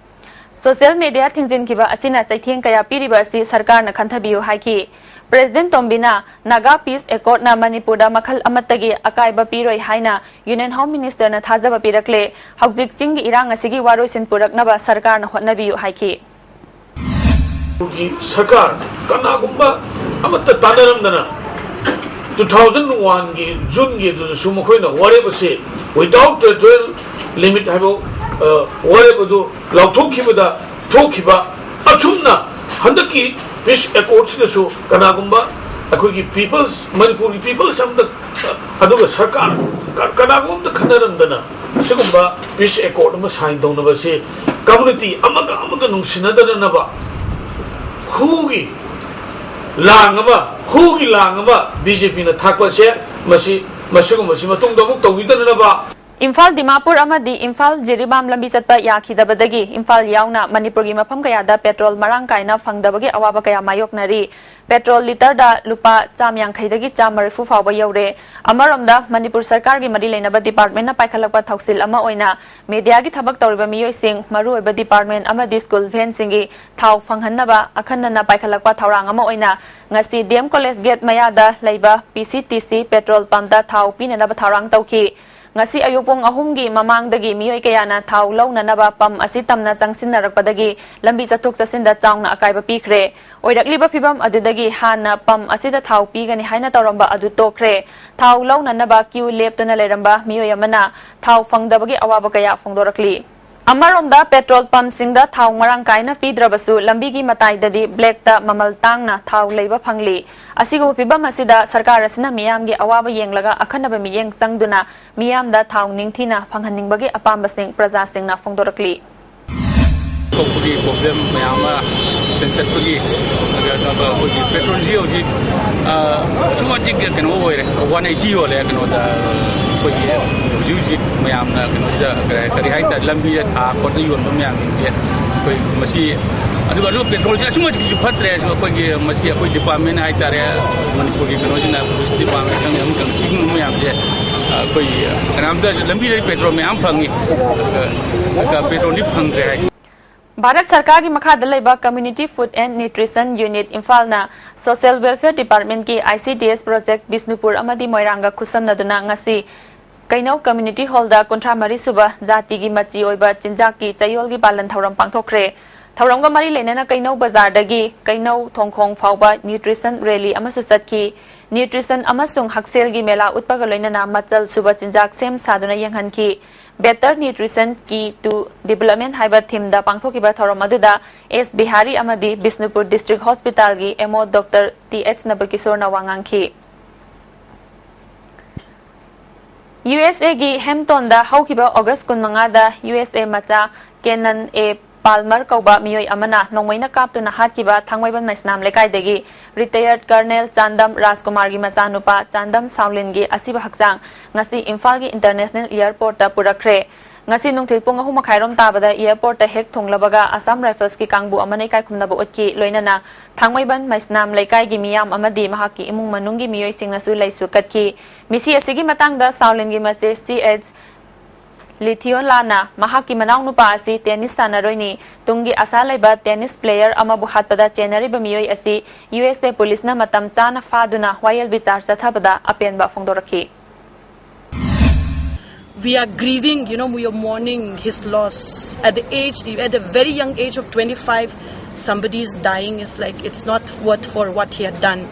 ꯁꯣꯁꯤꯌꯦꯜ ꯃꯤꯗꯤꯌꯥ ꯊꯤꯡꯖꯤꯟꯈꯤꯕ ꯑꯁꯤꯅ ꯆꯩꯊꯦꯡ ꯀꯌꯥ ꯄꯤꯔꯤꯕ ꯑꯁꯤ ꯁꯔꯀꯥꯔꯅ ꯈꯟꯊꯕꯤꯌꯨ ꯍꯥꯏꯈꯤ꯫ ꯄ꯭ꯔꯦꯁꯤꯗꯦꯟꯠ ꯇꯣꯝꯕꯤꯅ ꯅꯥꯒꯥ ꯄꯤꯁ ꯑꯦꯀꯣꯔꯗꯅ ꯃꯅꯤꯄꯨꯔꯗ ꯃꯈꯜ ꯑꯃꯠꯇꯒꯤ ꯑꯀꯥꯏꯕ ꯄꯤꯔꯣꯏ ꯍꯥꯏꯅ ꯌꯨꯅꯤꯌꯟ ꯍꯣꯝ ꯃꯤꯅꯤꯁꯇꯔꯅ ꯊꯥꯖꯕ ꯄꯤꯔꯛꯂꯦ꯫ ꯍꯧꯖꯤꯛ ꯆꯤꯡꯒꯤ ꯏꯔꯥꯡ ꯑꯁꯤꯒꯤ ꯋꯥꯔꯣꯏꯁꯤꯟ ꯄꯨꯔꯛꯅꯕ ꯁꯔꯀꯥꯔꯅ ꯍꯣꯠꯅꯕꯤꯌꯨ ꯍꯥꯏꯈꯤ꯫ ꯒꯤ ꯁꯔꯀꯥꯔ ꯀꯅꯥꯒꯨꯝꯕ ꯑꯃꯠꯇ ꯇꯥꯟꯅꯔꯝꯗꯅ ꯇꯨ ꯊꯥꯎꯖꯟ ꯋꯥꯟꯒꯤ ꯖꯨꯟꯒꯤ ꯑꯗꯨꯗꯁꯨ ꯃꯈꯣꯏꯅ ꯋꯥꯔꯦꯞ ꯑꯁꯤ without territorial limit ꯍꯥꯏꯕ ꯋꯥꯔꯦꯞ ꯑꯗꯨ ꯂꯥꯎꯊꯣꯛꯈꯤꯕꯗ ꯊꯣꯛꯈꯤꯕ ꯑꯁꯨꯝꯅ ꯍꯟꯗꯛꯀꯤ ꯄꯤꯁ ꯑꯦꯀꯣꯔꯗꯁꯤꯗꯁꯨ ꯀꯅꯥꯒꯨꯝꯕ ꯑꯩꯈꯣꯏꯒꯤ ꯄꯤꯄꯜꯁ ꯃꯅꯤꯄꯨꯔꯒꯤ ꯄꯤꯄꯜꯁ ꯑꯃꯗ ꯑꯗꯨꯒ ꯁꯔꯀꯥꯔ ꯀꯅꯥꯒꯨꯝꯕ ꯑꯃꯗ ꯈꯟꯅꯔꯝꯗꯅ ꯁꯤꯒꯨꯝꯕ ꯄꯤꯁ ꯑꯦꯀꯣꯔꯗ ꯑꯃ ꯁꯥꯏꯟ ꯇꯧꯅꯕꯁꯤ ꯀꯝꯃꯨꯅꯤꯇꯤ ꯑꯃꯒ ꯑꯃꯒ ꯅꯨꯡꯁꯤꯅꯗꯅꯅꯕ ꯍꯨꯒꯤ ꯂꯥꯡ ꯑꯃ ꯍꯨꯒꯤ ꯂꯥꯡ ꯑꯃ ꯕꯤ ꯖꯦ ꯄꯤꯅ ꯊꯥꯛꯄꯁꯦ ꯃꯁꯤ ꯃꯁꯤꯒꯨꯝꯕꯁꯤ ꯃꯇꯨꯡꯗ ꯑꯃꯨꯛ ꯇꯧꯕꯤꯗꯅꯅꯕ꯫ ꯏꯝꯐꯥꯜ ꯗꯤꯃꯥꯄꯨꯔ ꯑꯃꯗꯤ ꯏꯝꯐꯥꯜ ꯖꯤꯔꯤꯕꯥꯝ ꯂꯝꯕꯤ ꯆꯠꯄ ꯌꯥꯈꯤꯗꯕꯗꯒꯤ ꯏꯝꯐꯥꯜ ꯌꯥꯎꯅ ꯃꯅꯤꯄꯨꯔꯒꯤ ꯃꯐꯝ ꯀꯌꯥꯗ ꯄꯦꯇ꯭ꯔꯣꯜ ꯃꯔꯥꯡ ꯀꯥꯏꯅ ꯐꯪꯗꯕꯒꯤ ꯑꯋꯥꯕ ꯀꯌꯥ ꯃꯥꯌꯣꯛꯅꯔꯤ꯫ ꯄꯦꯇ꯭ꯔꯣꯜ ꯂꯤꯇꯔꯗ ꯂꯨꯄꯥ ꯆꯥꯝ ꯌꯥꯡꯈꯩꯗꯒꯤ ꯆꯥꯝ ꯃꯔꯤꯐꯨ ꯐꯥꯎꯕ ꯌꯧꯔꯦ꯫ ꯑꯃꯔꯣꯝꯗ ꯃꯅꯤꯄꯨꯔ ꯁꯔꯀꯥꯔꯒꯤ ꯃꯔꯤ ꯂꯩꯅꯕ ꯗꯤꯄꯥꯔꯠꯃꯦꯟꯠꯅ ꯄꯥꯏꯈꯠꯂꯛꯄ ꯊꯧꯁꯤꯜ ꯑꯃ ꯑꯣꯏꯅ ꯃꯦꯗꯤꯌꯥꯒꯤ ꯊꯕꯛ ꯇꯧꯔꯤꯕ ꯃꯤꯑꯣꯏꯁꯤꯡ, ꯃꯔꯨꯑꯣꯏꯕ ꯗꯤꯄꯥꯔꯠꯃꯦꯟꯠ ꯑꯃꯗꯤ ꯁ꯭ꯀꯨꯜ ꯚꯦꯟꯁꯤꯡꯒꯤ ꯊꯥꯎ ꯐꯪꯍꯟꯅꯕ ꯑꯈꯟꯅꯅ ꯄꯥꯏꯈꯠꯂꯛꯄ ꯊꯧꯔꯥꯡ ꯑꯃ ꯑꯣꯏꯅ ꯉꯁꯤ ꯗꯤ ꯑꯦꯝ ꯀꯣꯂꯦꯖ ꯒꯦꯠ ꯃꯌꯥꯗ ꯂꯩꯕ ꯄꯤ ꯁꯤ ꯇꯤ ꯁꯤ ꯄꯦꯇ꯭ꯔꯣꯜ ꯄꯝꯞꯇ ꯊꯥꯎ ꯄꯤꯅꯅꯕ ꯊꯧꯔꯥꯡ ꯇꯧꯈꯤ꯫ ꯉꯁꯤ ꯑꯌꯨꯛ ꯄꯨꯡ ꯑꯍꯨꯝꯒꯤ ꯃꯃꯥꯡꯗꯒꯤ ꯃꯤꯑꯣꯏ ꯀꯌꯥꯅ ꯊꯥꯎ ꯂꯧꯅꯅꯕ ꯄꯝꯞ ꯑꯁꯤ ꯇꯝꯅ ꯆꯪꯁꯤꯟꯅꯔꯛꯄꯗꯒꯤ ꯂꯝꯕꯤ ꯆꯠꯊꯣꯛ ꯆꯠꯁꯤꯟꯗ ꯆꯥꯎꯅ ꯑꯀꯥꯏꯕ ꯄꯤꯈ꯭ꯔꯦ꯫ ꯑꯣꯏꯔꯛꯂꯤꯕ ꯐꯤꯚꯝ ꯑꯗꯨꯗꯒꯤ ꯍꯥꯟꯅ ꯄꯝꯞ ꯑꯁꯤꯗ ꯊꯥꯎ ꯄꯤꯒꯅꯤ ꯍꯥꯏꯅ ꯇꯧꯔꯝꯕ ꯑꯗꯨ ꯇꯣꯛꯈ꯭ꯔꯦ꯫ ꯊꯥꯎ ꯂꯧꯅꯅꯕ ꯀ꯭ꯌꯨ ꯂꯦꯞꯇꯨꯅ ꯂꯩꯔꯝꯕ ꯃꯤꯑꯣꯏ ꯑꯃꯅ ꯊꯥꯎ ꯐꯪꯗꯕꯒꯤ ꯑꯋꯥꯕ ꯀꯌꯥ ꯐꯣꯡꯗꯣꯔꯛꯂꯤ꯫ ꯑꯃꯔꯣꯝꯗ ꯄꯦꯇ꯭ꯔꯣꯜ ꯄꯝꯞꯁꯤꯡꯗ ꯊꯥꯎ ꯃꯔꯥꯡ ꯀꯥꯏꯅ ꯄꯤꯗ꯭ꯔꯕꯁꯨ ꯂꯝꯕꯤꯒꯤ ꯃꯇꯥꯏꯗꯗꯤ ꯕ꯭ꯂꯦꯛꯇ ꯃꯃꯜ ꯇꯥꯡꯅ ꯊꯥꯎ ꯂꯩꯕ ꯐꯪꯂꯤ꯫ ꯑꯁꯤꯒꯨꯝꯕ ꯐꯤꯚꯝ ꯑꯁꯤꯗ ꯁꯔꯀꯥꯔ ꯑꯁꯤꯅ ꯃꯤꯌꯥꯝꯒꯤ ꯑꯋꯥꯕ ꯌꯦꯡꯂꯒ ꯑꯈꯟꯅꯕ ꯃꯤꯠꯌꯦꯡ ꯆꯪꯗꯨꯅ ꯃꯤꯌꯥꯝꯗ ꯊꯥꯎ ꯅꯤꯡꯊꯤꯅ ꯐꯪꯍꯟꯅꯤꯡꯕꯒꯤ ꯑꯄꯥꯝꯕꯁꯤꯡ ꯄ꯭ꯔꯖꯥꯁꯤꯡꯅ ꯐꯣꯡꯗꯣꯔꯛꯂꯤ꯫ ꯊꯣꯛꯄꯒꯤ ꯄ꯭ꯔꯣꯕ꯭ꯂꯦꯝ ꯃꯌꯥꯝ ꯑꯃ ꯁꯦꯟ ꯆꯠꯄꯒꯤ ꯑꯗꯨꯒ ꯑꯩꯈꯣꯏꯒꯤ ꯄꯦꯇ꯭ꯔꯣꯜꯁꯤ ꯍꯧꯖꯤꯛ ꯑꯁꯨꯛꯀꯤ ꯃꯇꯤꯛ ꯀꯩꯅꯣ ꯑꯣꯏꯔꯦ, ꯋꯥꯟ ꯑꯩꯠꯇꯤ ꯌꯣꯜꯂꯦ ꯀꯩꯅꯣꯗ ꯑꯩꯈꯣꯏꯒꯤ ꯍꯧꯖꯤꯛ ꯍꯧꯖꯤꯛ ꯃꯌꯥꯝꯅ ꯀꯩꯅꯣꯁꯤꯗ ꯀꯔꯤ ꯍꯥꯏꯇꯥꯔꯦ, ꯂꯝꯕꯤꯗ ꯊꯥ ꯈꯣꯠꯇ ꯌꯣꯟꯕ ꯃꯌꯥꯝꯁꯤꯡꯁꯦ ꯑꯩꯈꯣꯏ ꯃꯁꯤ ꯑꯗꯨꯒ ꯑꯗꯨꯒ ꯄꯦꯇ꯭ꯔꯣꯜꯁꯦ ꯑꯁꯨꯛꯀꯤ ꯃꯇꯤꯛꯁꯨ ꯐꯠꯇ꯭ꯔꯦ꯫ ꯑꯩꯈꯣꯏꯒꯤ ꯃꯁꯤꯒꯤ ꯑꯩꯈꯣꯏ ꯗꯤꯄꯥꯔꯠꯃꯦꯟ ꯍꯥꯏꯇꯥꯔꯦ, ꯃꯅꯤꯄꯨꯔꯒꯤ ꯀꯩꯅꯣꯁꯤꯅ ꯄꯨꯂꯤꯁ ꯗꯤꯄꯥꯔꯠꯃꯦꯟ ꯈꯪꯗꯦ ꯑꯃ ꯈꯪꯗꯦ ꯁꯤꯒꯨꯝꯕ ꯃꯌꯥꯝꯁꯦ ꯑꯩꯈꯣꯏ ꯀꯅꯥꯝꯇ ꯂꯝꯕꯤꯗ ꯄꯦꯇ꯭ꯔꯣꯜ ꯃꯌꯥꯝ ꯐꯪꯉꯤ, ꯑꯗꯨꯒ ꯄꯦꯇ꯭ꯔꯣꯜꯗꯤ ꯐꯪꯗ꯭ꯔꯦ ꯍꯥꯏ꯫ ꯚꯥꯔꯠ ꯁꯔꯀꯥꯔꯒꯤ ꯃꯈꯥꯗ ꯂꯩꯕ Community Food and Nutrition Unit ꯏꯝꯐꯥꯜꯅ Social Welfare Departmentꯀꯤ I C D S project Bishnupur ꯑꯃꯗꯤ ꯃꯣꯏꯔꯥꯡꯒ ꯈꯨꯠꯁꯝꯅꯗꯨꯅ ꯉꯁꯤ ꯀꯩꯅꯧ Community Hallꯗ ꯀꯨꯟꯊ꯭ꯔꯥ ꯃꯔꯤ ꯁꯨꯕ ꯖꯥꯇꯤꯒꯤ ꯃꯆꯤ ꯑꯣꯏꯕ ꯆꯤꯟꯖꯥꯛꯀꯤ ꯆꯌꯣꯜꯒꯤ ꯄꯥꯂꯟ ꯊꯧꯔꯝ ꯄꯥꯡꯊꯣꯛꯈ꯭ꯔꯦ꯫ ꯊꯧꯔꯝꯒ ꯃꯔꯤ ꯂꯩꯅꯅ ꯀꯩꯅꯧ ꯕꯖꯥꯔꯗꯒꯤ ꯀꯩꯅꯧ ꯊꯣꯡꯈꯣꯡ ꯐꯥꯎꯕ nutrition rally ꯑꯃꯁꯨ ꯆꯠꯈꯤ꯫ Nutrition ꯑꯃꯁꯨꯡ ꯍꯛꯁꯦꯜꯒꯤ ꯃꯦꯂꯥ ꯎꯠꯄꯒ ꯂꯣꯏꯅꯅ ꯃꯆꯜ ꯁꯨꯕ ꯆꯤꯟꯖꯥꯛ ꯁꯦꯝ ꯁꯥꯗꯨꯅ ꯌꯦꯡꯍꯟꯈꯤ꯫ Better Nutrition Key to Development ꯍꯥꯏꯕ themeꯗ ꯄꯥꯡꯊꯣꯛꯈꯤꯕ ꯊꯧꯔꯝ ꯑꯗꯨꯗ S ꯕꯤꯍꯥꯔꯤ ꯑꯃꯗꯤ Bishnupur District Hospitalꯒꯤ M O Doctor T H ꯅꯕꯀꯤꯁꯣꯔꯅ ꯋꯥ ꯉꯥꯡꯈꯤ꯫ U S Aꯒꯤ ꯍꯦꯝꯇꯣꯟꯗ ꯍꯧꯈꯤꯕ August ꯀꯨꯟꯃꯉꯥꯗ U S A ꯃꯆꯥ ꯀꯦꯅꯟ A ꯄꯥꯜꯃꯔ ꯀꯧꯕ ꯃꯤꯑꯣꯏ ꯑꯃꯅ ꯅꯣꯡꯃꯩꯅ ꯀꯥꯞꯇꯨꯅ ꯍꯥꯠꯈꯤꯕ ꯊꯥꯡꯃꯩꯕꯟ ꯃꯩꯁꯅꯥꯝ ꯂꯩꯀꯥꯏꯗꯒꯤ retired Colonel ꯆꯥꯟꯗꯝ ꯔꯥꯖꯀꯨꯃꯥꯔꯒꯤ ꯃꯆꯥꯅꯨꯄꯥ ꯆꯥꯟꯗꯝ ꯁꯥꯎꯂꯤꯟꯒꯤ ꯑꯁꯤꯕ ꯍꯛꯆꯥꯡ ꯉꯁꯤ ꯏꯝꯐꯥꯜꯒꯤ International Airportꯇ ꯄꯨꯔꯛꯈ꯭ꯔꯦ꯫ ꯉꯁꯤ ꯅꯨꯡꯊꯤꯜ ꯄꯨꯡ ꯑꯍꯨꯝ ꯃꯈꯥꯏꯔꯣꯝ ꯇꯥꯕꯗ airportꯇ ꯍꯦꯛ ꯊꯨꯡꯂꯕꯒ Assam Riflesꯀꯤ ꯀꯥꯡꯕꯨ ꯑꯃꯅ ꯏꯀꯥꯏ ꯈꯨꯝꯅꯕ ꯎꯠꯈꯤ꯫ ꯂꯣꯏꯅꯅ ꯊꯥꯡꯃꯩꯕꯟ ꯃꯩꯁꯅꯥꯝ ꯂꯩꯀꯥꯏꯒꯤ ꯃꯤꯌꯥꯝ ꯑꯃꯗꯤ ꯃꯍꯥꯛꯀꯤ ꯏꯃꯨꯡ ꯃꯅꯨꯡꯒꯤ ꯃꯤꯑꯣꯏꯁꯤꯡꯅꯁꯨ ꯂꯩꯁꯨ ꯀꯠꯈꯤ꯫ ꯃꯤꯁꯤ ꯑꯁꯤꯒꯤ ꯃꯇꯥꯡꯗ ꯁꯥꯎꯂꯤꯟꯒꯤ ꯃꯆꯦ C H ꯂꯤꯊꯤꯌꯣꯂꯥꯅ ꯃꯍꯥꯛꯀꯤ ꯃꯅꯥꯎꯅꯨꯄꯥ ꯑꯁꯤ tennis ꯁꯥꯟꯅꯔꯣꯏꯅꯤ꯫ ꯇꯨꯡꯒꯤ ꯑꯁꯥ ꯂꯩꯕ tennis player ꯑꯃꯕꯨ ꯍꯥꯠꯄꯗ ꯆꯦꯟꯅꯔꯤꯕ ꯃꯤꯑꯣꯏ ꯑꯁꯤ U S A ꯄꯨꯂꯤꯁꯅ ꯃꯇꯝ ꯆꯥꯅ ꯐꯥꯗꯨꯅ ꯋꯥꯌꯦꯜ ꯕꯤꯆꯥꯔ ꯆꯠꯊꯕꯗ ꯑꯄꯦꯟꯕ ꯐꯣꯡꯗꯣꯔꯛꯈꯤ꯫ We are grieving, you know, we are mourning his loss. At the age, at a very young age of twenty-five, somebody is dying. It's like, it's not worth for what he had done.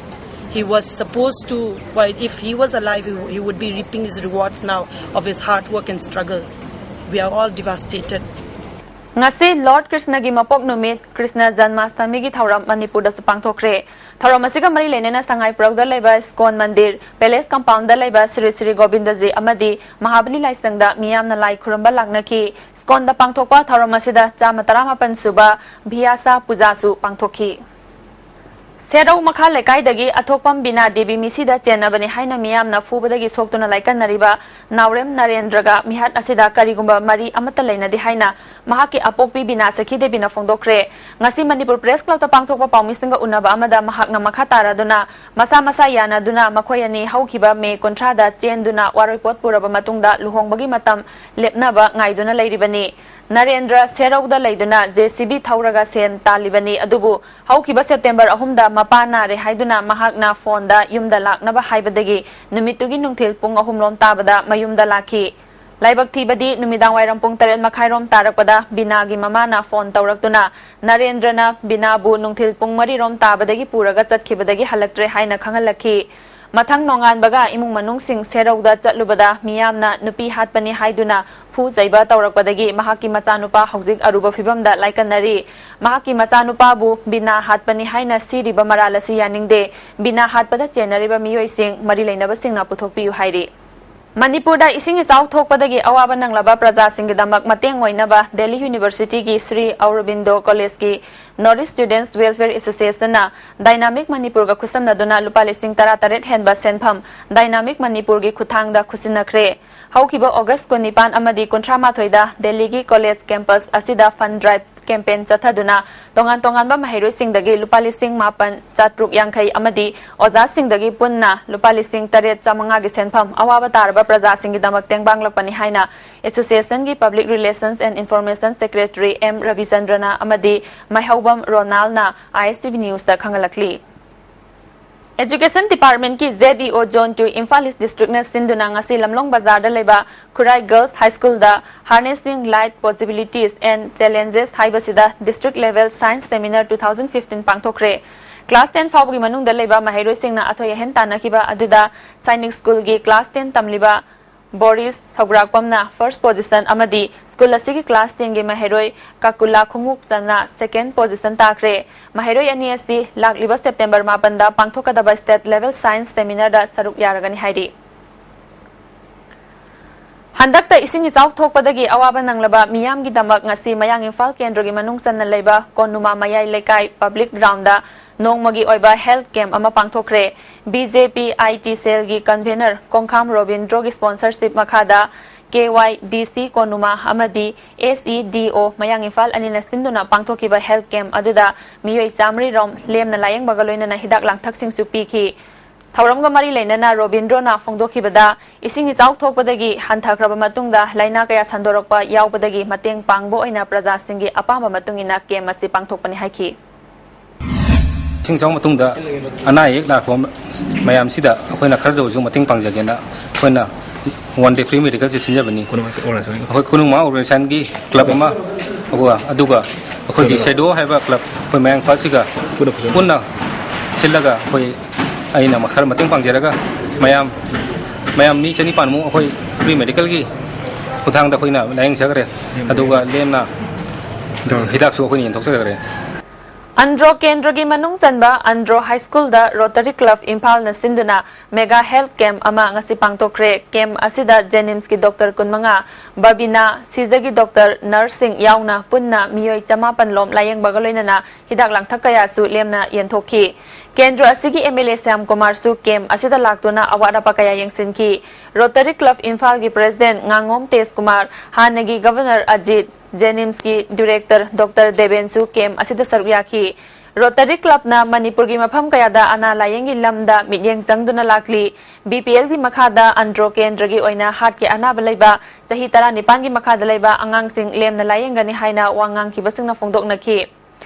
He was supposed to, well, if he was alive, he, he would be reaping his rewards now of his hard work and struggle. We are all devastated. ꯉꯁꯤ Lord Krishnaꯒꯤ ꯃꯄꯣꯛ ꯅꯨꯃꯤꯠ Krishna Janmashtamiꯒꯤ ꯊꯧꯔꯝ ꯃꯅꯤꯄꯨꯔꯗꯁꯨ ꯄꯥꯡꯊꯣꯛꯈ꯭ꯔꯦ꯫ ꯊꯧꯔꯝ ꯑꯁꯤꯒ ꯃꯔꯤ ꯂꯩꯅꯅ ꯁꯉꯥꯏ ꯄ꯭ꯔꯧꯗ ꯂꯩꯕ ꯁ꯭ꯀꯣꯟ ꯃꯟꯗꯤꯔ, Palace Compoundꯗ ꯂꯩꯕ ꯁ꯭ꯔꯤ ꯁ꯭ꯔꯤ ꯒꯣꯕꯤꯟꯗꯖꯤ ꯑꯃꯗꯤ ꯃꯍꯥꯕꯂꯤ ꯂꯥꯏꯁꯪꯗ ꯃꯤꯌꯥꯝꯅ ꯂꯥꯏ ꯈꯨꯔꯨꯝꯕ ꯂꯥꯛꯅꯈꯤ꯫ ꯁ꯭ꯀꯣꯟꯗ ꯄꯥꯡꯊꯣꯛꯄ ꯊꯧꯔꯝ ꯑꯁꯤꯗ ꯆꯥꯝꯃ ꯇꯔꯥꯃꯥꯄꯟ ꯁꯨꯕ ꯚꯤꯌꯥꯁꯥ ꯄꯨꯖꯥꯁꯨ ꯄꯥꯡꯊꯣꯛꯈꯤ꯫ ꯁꯦꯔꯧ ꯃꯈꯥ ꯂꯩꯀꯥꯏꯗꯒꯤ ꯑꯊꯣꯛꯄꯝ ꯕꯤꯅꯥ ꯗꯦꯕꯤ ꯃꯤꯁꯤꯗ ꯆꯦꯟꯅꯕꯅꯤ ꯍꯥꯏꯅ ꯃꯤꯌꯥꯝꯅ ꯐꯨꯕꯗꯒꯤ ꯁꯣꯛꯇꯨꯅ ꯂꯥꯏꯀꯠꯅꯔꯤꯕ ꯅꯥꯎꯔꯦꯝ ꯅꯔꯦꯟꯗ꯭ꯔꯒ ꯃꯤꯍꯥꯠ ꯑꯁꯤꯗ ꯀꯔꯤꯒꯨꯝꯕ ꯃꯔꯤ ꯑꯃꯠꯇ ꯂꯩꯅꯗꯦ ꯍꯥꯏꯅ ꯃꯍꯥꯛꯀꯤ ꯑꯄꯣꯛꯄꯤ ꯕꯤꯅꯥ ꯁꯈꯤ ꯗꯦꯕꯤꯅ ꯐꯣꯡꯗꯣꯛꯈ꯭ꯔꯦ꯫ ꯉꯁꯤ ꯃꯅꯤꯄꯨꯔ ꯄ꯭ꯔꯦꯁ ꯀ꯭ꯂꯕꯇ ꯄꯥꯡꯊꯣꯛꯄ ꯄꯥꯎꯃꯤꯁꯤꯡꯒ ꯎꯅꯕ ꯑꯃꯗ ꯃꯍꯥꯛꯅ ꯃꯈꯥ ꯇꯥꯔꯗꯨꯅ ꯃꯁꯥ ꯃꯁꯥ ꯌꯥꯅꯗꯨꯅ ꯃꯈꯣꯏ ꯑꯅꯤ ꯍꯧꯈꯤꯕ ꯃꯦ ꯀꯨꯟꯊ꯭ꯔꯥꯗ ꯆꯦꯟꯗꯨꯅ ꯋꯥꯔꯣꯏꯄꯣꯠ ꯄꯨꯔꯕ ꯃꯇꯨꯡꯗ ꯂꯨꯍꯣꯡꯕꯒꯤ ꯃꯇꯝ ꯂꯦꯞꯅꯕ ꯉꯥꯏꯗꯨꯅ ꯂꯩꯔꯤꯕꯅꯤ꯫ ꯅꯔꯦꯟꯗ꯭ꯔ ꯁꯦꯔꯧꯗ ꯂꯩꯗꯨꯅ ꯖꯦ ꯁꯤ ꯕꯤ ꯊꯧꯔꯒ ꯁꯦꯟ ꯇꯥꯜꯂꯤꯕꯅꯤ, ꯑꯗꯨꯕꯨ ꯍꯧꯈꯤꯕ ꯁꯦꯞꯇꯦꯝꯕꯔ ꯑꯍꯨꯝꯗ ꯃꯄꯥ ꯅꯥꯔꯦ ꯍꯥꯏꯗꯨꯅ ꯃꯍꯥꯛꯅ ꯐꯣꯟꯗ ꯌꯨꯝꯗ ꯂꯥꯛꯅꯕ ꯍꯥꯏꯕꯗꯒꯤ ꯅꯨꯃꯤꯠꯇꯨꯒꯤ ꯅꯨꯡꯊꯤꯜ ꯄꯨꯡ ꯑꯍꯨꯝ ꯔꯣꯝ ꯇꯥꯕꯗ ꯃꯌꯨꯝꯗ ꯂꯥꯛꯈꯤ꯫ ꯂꯥꯏꯕꯛ ꯊꯤꯕꯗꯤ ꯅꯨꯃꯤꯗꯥꯡ ꯋꯥꯏꯔꯝ ꯄꯨꯡ ꯇꯔꯦꯠ ꯃꯈꯥꯏꯔꯣꯝ ꯇꯥꯔꯛꯄꯗ ꯕꯤꯅꯥꯒꯤ ꯃꯃꯥꯅ ꯐꯣꯟ ꯇꯧꯔꯛꯇꯨꯅ ꯅꯔꯦꯟꯗ꯭ꯔꯅ ꯕꯤꯅꯥꯕꯨ ꯅꯨꯡꯊꯤꯜ ꯄꯨꯡ ꯃꯔꯤ ꯔꯣꯝ ꯇꯥꯕꯗꯒꯤ ꯄꯨꯔꯒ ꯆꯠꯈꯤꯕꯗꯒꯤ ꯍꯜꯂꯛꯇ꯭ꯔꯦ ꯍꯥꯏꯅ ꯈꯪꯍꯜꯂꯛꯈꯤ꯫ ꯃꯊꯪ ꯅꯣꯡꯉꯥꯟꯕꯒ ꯏꯃꯨꯡ ꯃꯅꯨꯡꯁꯤꯡ ꯁꯦꯔꯧꯗ ꯆꯠꯂꯨꯕꯗ ꯃꯤꯌꯥꯝꯅ ꯅꯨꯄꯤ ꯍꯥꯠꯄꯅꯤ ꯍꯥꯏꯗꯨꯅ ꯐꯨ ꯆꯩꯕ ꯇꯧꯔꯛꯄꯗꯒꯤ ꯃꯍꯥꯛꯀꯤ ꯃꯆꯥꯅꯨꯄꯥ ꯍꯧꯖꯤꯛ ꯑꯔꯨꯕ ꯐꯤꯕꯝꯗ ꯂꯥꯏꯀꯠꯅꯔꯤ꯫ ꯃꯍꯥꯛꯀꯤ ꯃꯆꯥꯅꯨꯄꯥꯕꯨ ꯕꯤꯅꯥ ꯍꯥꯠꯄꯅꯤ ꯍꯥꯏꯅ ꯁꯤꯔꯤꯕ ꯃꯔꯥꯜ ꯑꯁꯤ ꯌꯥꯅꯤꯡꯗꯦ꯫ ꯕꯤꯅꯥ ꯍꯥꯠꯄꯗ ꯆꯦꯟꯅꯔꯤꯕ ꯃꯤꯑꯣꯏꯁꯤꯡ ꯃꯔꯤ ꯂꯩꯅꯕꯁꯤꯡꯅ ꯄꯨꯊꯣꯛꯄꯤꯌꯨ ꯍꯥꯏꯔꯤ꯫ ꯃꯅꯤꯄꯨꯔꯗ ꯏꯁꯤꯡ ꯏꯆꯥꯎ ꯊꯣꯛꯄꯗꯒꯤ ꯑꯋꯥꯕ ꯅꯪꯂꯕ ꯄ꯭ꯔꯖꯥꯁꯤꯡꯒꯤꯗꯃꯛ ꯃꯇꯦꯡ ꯑꯣꯏꯅꯕ ꯗꯦꯜꯂꯤ ꯌꯨꯅꯤꯚꯔꯁꯤꯇꯤꯒꯤ ꯁ꯭ꯔꯤ ꯑꯧꯔꯣꯕꯤꯟꯗꯣ ꯀꯣꯂꯦꯖꯀꯤ North East Students Welfare Associationꯅ ꯗꯥꯏꯅꯥꯃꯤꯛ ꯃꯅꯤꯄꯨꯔꯒ ꯈꯨꯠꯁꯝꯅꯗꯨꯅ ꯂꯨꯄꯥ ꯂꯤꯁꯤꯡ ꯇꯔꯥ ꯇꯔꯦꯠ ꯍꯦꯟꯕ ꯁꯦꯟꯐꯝ ꯗꯥꯏꯅꯥꯃꯤꯛ ꯃꯅꯤꯄꯨꯔꯒꯤ ꯈꯨꯠꯊꯥꯡꯗ ꯈꯨꯠꯁꯤꯟꯅꯈ꯭ꯔꯦ꯫ ꯍꯧꯈꯤꯕ ꯑꯣꯒꯁ ꯀꯨꯟꯅꯤꯄꯥꯟ ꯑꯃꯗꯤ ꯀꯨꯟꯊ꯭ꯔꯥ ꯃꯥꯊꯣꯏꯗ ꯗꯦꯜꯂꯤꯒꯤ ꯀꯣꯂꯦꯖ ꯀꯦꯝꯄꯁ ꯑꯁꯤꯗ ꯐꯟ ꯗ꯭ꯔꯥꯏꯚ ꯀꯦꯝꯄꯦꯟ ꯆꯠꯊꯗꯨꯅ ꯇꯣꯉꯥꯟ ꯇꯣꯉꯥꯟꯕ ꯃꯍꯩꯔꯣꯏꯁꯤꯡꯗꯒꯤ ꯂꯨꯄꯥ ꯂꯤꯁꯤꯡ ꯃꯥꯄꯟ ꯆꯥꯇ꯭ꯔꯨꯛ ꯌꯥꯡꯈꯩ ꯑꯃꯗꯤ ꯑꯣꯖꯥꯁꯤꯡꯗꯒꯤ ꯄꯨꯟꯅ ꯂꯨꯄꯥ ꯂꯤꯁꯤꯡ ꯇꯔꯦꯠ ꯆꯥꯃꯉꯥꯒꯤ ꯁꯦꯟꯐꯝ ꯑꯋꯥꯕ ꯇꯥꯔꯕ ꯄ꯭ꯔꯖꯥꯁꯤꯡꯒꯤꯗꯃꯛ ꯇꯦꯡꯕꯥꯡꯂꯛꯄꯅꯤ ꯍꯥꯏꯅ ꯑꯦꯁꯣꯁꯤꯌꯦꯁꯟꯒꯤ Public Relations and Information Secretary M ꯔꯕꯤꯆꯟꯗ꯭ꯔꯅ ꯑꯃꯗꯤ ꯃꯥꯏꯍꯧꯕꯝ ꯔꯣꯅꯥꯜꯅ ꯑꯥꯏ ꯑꯦꯁ ꯇꯤ ꯚꯤ ꯅ꯭ꯌꯨꯁꯇ ꯈꯪꯍꯜꯂꯛꯂꯤ꯫ Education Departmentꯀꯤ Z E O Zone two Imphal East Districtꯅ ꯁꯤꯟꯗꯨꯅ ꯉꯁꯤ ꯂꯝꯂꯣꯡ ꯕꯖꯥꯔꯗ ꯂꯩꯕ ꯈꯨꯔꯥꯏ Girls High Schoolꯗ Harnessing Light Possibilities and Challenges ꯍꯥꯏꯕꯁꯤꯗ District Level Science Seminar two thousand fifteen ꯄꯥꯡꯊꯣꯛꯈ꯭ꯔꯦ꯫ Class ten ꯐꯥꯎꯕꯒꯤ ꯃꯅꯨꯡꯗ ꯂꯩꯕ ꯃꯍꯩꯔꯣꯏꯁꯤꯡꯅ ꯑꯊꯣꯏ ꯑꯍꯦꯟ ꯇꯥꯟꯅꯈꯤꯕ ꯑꯗꯨꯗ ꯁꯥꯏꯅꯤꯛ ꯁ꯭ꯀꯨꯜꯒꯤ class ten ꯇꯝꯂꯤꯕ ꯕꯣꯔꯤꯁ ꯁꯧꯒ꯭ꯔꯥꯛꯄꯝꯅ first position ꯑꯃꯗꯤ ꯁ꯭ꯀꯨꯜ ꯑꯁꯤꯒꯤ class tenꯒꯤ ꯃꯍꯩꯔꯣꯏ ꯀꯥꯀꯨꯂꯥ ꯈꯣꯡꯎꯞꯆꯟꯅ second position ꯇꯥꯈ꯭ꯔꯦ꯫ ꯃꯍꯩꯔꯣꯏ ꯑꯅꯤ ꯑꯁꯤ ꯂꯥꯛꯂꯤꯕ ꯁꯦꯞꯇꯦꯝꯕꯔ ꯃꯥꯄꯟꯗ ꯄꯥꯡꯊꯣꯛꯀꯗꯕ State Level Science Seminarꯗ ꯁꯔꯨꯛ ꯌꯥꯔꯒꯅꯤ ꯍꯥꯏꯔꯤ꯫ ꯍꯟꯗꯛꯇ ꯏꯁꯤꯡ ꯏꯆꯥꯎ ꯊꯣꯛꯄꯗꯒꯤ ꯑꯋꯥꯕ ꯅꯪꯂꯕ ꯃꯤꯌꯥꯝꯒꯤꯗꯃꯛ ꯉꯁꯤ ꯃꯌꯥꯡ ꯏꯝꯐꯥꯜ ꯀꯦꯟꯗ꯭ꯔꯒꯤ ꯃꯅꯨꯡ ꯆꯟꯅ ꯂꯩꯕ ꯀꯣꯅꯨꯃꯥ ꯃꯌꯥꯏ ꯂꯩꯀꯥꯏ Public Groundꯗ ꯅꯣꯡꯃꯒꯤ ꯑꯣꯏꯕ health camp ꯑꯃ ꯄꯥꯡꯊꯣꯛꯈ꯭ꯔꯦ꯫ BJP IT cellꯒꯤ convener ꯀꯣꯡꯈꯥꯝ ꯔꯣꯕꯤꯟꯗ꯭ꯔꯣꯒꯤ sponsorship ꯃꯈꯥꯗ KYDC ꯀꯣꯅꯨꯃꯥ ꯑꯃꯗꯤ SEDO ꯃꯌꯥꯡ ꯏꯝꯐꯥꯜ ꯑꯅꯤꯅ ꯁꯤꯟꯗꯨꯅ ꯄꯥꯡꯊꯣꯛꯈꯤꯕ health camp ꯑꯗꯨꯗ ꯃꯤꯑꯣꯏ ꯆꯥꯃꯔꯤ ꯔꯣꯝ ꯂꯦꯝꯅ ꯂꯥꯌꯦꯡꯕꯒ ꯂꯣꯏꯅꯅ ꯍꯤꯗꯥꯛ ꯂꯥꯡꯊꯛꯁꯤꯡꯁꯨ ꯄꯤꯈꯤ꯫ ꯊꯧꯔꯝꯒ ꯃꯔꯤ ꯂꯩꯅꯅ ꯔꯣꯕꯤꯟꯗ꯭ꯔꯣꯅ ꯐꯣꯡꯗꯣꯛꯈꯤꯕꯗ, ꯏꯁꯤꯡ ꯏꯆꯥꯎ ꯊꯣꯛꯄꯗꯒꯤ ꯍꯟꯊꯈ꯭ꯔꯕ ꯃꯇꯨꯡꯗ ꯂꯥꯏꯅꯥ ꯀꯌꯥ ꯁꯟꯗꯣꯔꯛꯄ ꯌꯥꯎꯕꯗꯒꯤ ꯃꯇꯦꯡ ꯄꯥꯡꯕ ꯑꯣꯏꯅ ꯄ꯭ꯔꯖꯥꯁꯤꯡꯒꯤ ꯑꯄꯥꯝꯕ ꯃꯇꯨꯡ ꯏꯟꯅ camp ꯑꯁꯤ ꯄꯥꯡꯊꯣꯛꯄꯅꯤ ꯍꯥꯏꯈꯤ꯫ ꯏꯁꯤꯡ ꯏꯆꯥꯎ ꯃꯇꯨꯡꯗ ꯑꯅꯥ ꯑꯌꯦꯛ ꯂꯥꯛꯄ ꯃꯌꯥꯝꯁꯤꯗ ꯑꯩꯈꯣꯏꯅ ꯈꯔꯗ ꯑꯣꯏꯔꯁꯨ ꯃꯇꯦꯡ ꯄꯥꯡꯖꯒꯦꯅ ꯑꯩꯈꯣꯏꯅ one day free medicalꯁꯦ ꯁꯤꯟꯖꯕꯅꯤ꯫ ꯑꯩꯈꯣꯏ ꯈꯨꯅꯨꯡꯃꯥ organizationꯒꯤ club ꯑꯃ, ꯑꯗꯨꯒ ꯑꯗꯨꯒ ꯑꯩꯈꯣꯏꯒꯤ SEDO ꯍꯥꯏꯕ club, ꯑꯩꯈꯣꯏ ꯃꯌꯥꯡ ꯏꯝꯐꯥꯜꯁꯤꯒ ꯄꯨꯟꯅ ꯁꯤꯜꯂꯒ ꯑꯩꯈꯣꯏ, ꯑꯩꯅ ꯈꯔ ꯃꯇꯦꯡ ꯄꯥꯡꯖꯔꯒ ꯃꯌꯥꯝ, ꯃꯌꯥꯝ ꯃꯤ ꯆꯅꯤꯄꯥꯟꯃꯨꯛ ꯑꯩꯈꯣꯏ free medicalꯒꯤ ꯈꯨꯠꯊꯥꯡꯗ ꯑꯩꯈꯣꯏꯅ ꯂꯥꯌꯦꯡꯖꯈ꯭ꯔꯦ꯫ ꯑꯗꯨꯒ ꯂꯦꯝꯅ ꯍꯤꯗꯥꯛꯁꯨ ꯑꯩꯈꯣꯏꯅ ꯌꯦꯟꯊꯣꯛꯆꯈ꯭ꯔꯦ꯫ ꯑꯟꯗ꯭ꯔꯣ ꯀꯦꯟꯗ꯭ꯔꯒꯤ ꯃꯅꯨꯡ ꯆꯟꯕ ꯑꯟꯗ꯭ꯔꯣ ꯍꯥꯏ ꯁ꯭ꯀꯨꯜꯗ ꯔꯣꯇꯔꯤ ꯀ꯭ꯂꯕ ꯏꯝꯐꯥꯜꯅ ꯁꯤꯟꯗꯨꯅ mega health camp ꯑꯃ ꯉꯁꯤ ꯄꯥꯡꯊꯣꯛꯈ꯭ꯔꯦ꯫ Camp ꯑꯁꯤꯗ JNIMSꯀꯤ doctor ꯀꯨꯟꯃꯉꯥ, ꯕꯕꯤꯅꯥ, ꯁꯤꯖꯒꯤ doctor, nurseꯁꯤꯡ ꯌꯥꯎꯅ ꯄꯨꯟꯅ ꯃꯤꯑꯣꯏ ꯆꯃꯥꯄꯟ ꯂꯣꯝ ꯂꯥꯌꯦꯡꯕꯒ ꯂꯣꯏꯅꯅ ꯍꯤꯗꯥꯛ ꯂꯥꯡꯊꯛ ꯀꯌꯥꯁꯨ ꯂꯦꯝꯅ ꯌꯦꯟꯊꯣꯛꯈꯤ꯫ ꯀꯦꯟꯗ꯭ꯔ ꯑꯁꯤꯒꯤ MLA ꯁ꯭ꯌꯥꯝ ꯀꯨꯃꯥꯔꯁꯨ camp ꯑꯁꯤꯗ ꯂꯥꯛꯇꯨꯅ ꯑꯋꯥꯠ ꯑꯄꯥ ꯀꯌꯥ ꯌꯦꯡꯁꯤꯟꯈꯤ꯫ ꯔꯣꯇꯔꯤ ꯀ꯭ꯂꯕ ꯏꯝꯐꯥꯜꯒꯤ president ꯉꯥꯉꯣꯝ ꯇꯦꯖ ꯀꯨꯃꯥꯔ, ꯍꯥꯟꯅꯒꯤ governor Ajit, JNIMSꯀꯤ director doctor ꯗꯦꯕꯦꯟꯁꯨ camp ꯑꯁꯤꯗ ꯁꯔꯨꯛ ꯌꯥꯈꯤ꯫ ꯔꯣꯇꯔꯤ ꯀ꯭ꯂꯕꯅ ꯃꯅꯤꯄꯨꯔꯒꯤ ꯃꯐꯝ ꯀꯌꯥꯗ ꯑꯅꯥ ꯂꯥꯌꯦꯡꯒꯤ ꯂꯝꯗ ꯃꯤꯠꯌꯦꯡ ꯆꯪꯗꯨꯅ ꯂꯥꯛꯂꯤ꯫ BPLꯒꯤ ꯃꯈꯥꯗ ꯑꯟꯗ꯭ꯔꯣ ꯀꯦꯟꯗ꯭ꯔꯒꯤ ꯑꯣꯏꯅ heartꯀꯤ ꯑꯅꯥꯕ ꯂꯩꯕ, ꯆꯍꯤ ꯇꯔꯥꯅꯤꯄꯥꯟꯒꯤ ꯃꯈꯥꯗ ꯂꯩꯕ ꯑꯉꯥꯡꯁꯤꯡ ꯂꯦꯝꯅ ꯂꯥꯌꯦꯡꯒꯅꯤ ꯍꯥꯏꯅ ꯋꯥ ꯉꯥꯡꯈꯤꯕꯁꯤꯡꯅ ꯐꯣꯡꯗꯣꯛꯅꯈꯤ꯫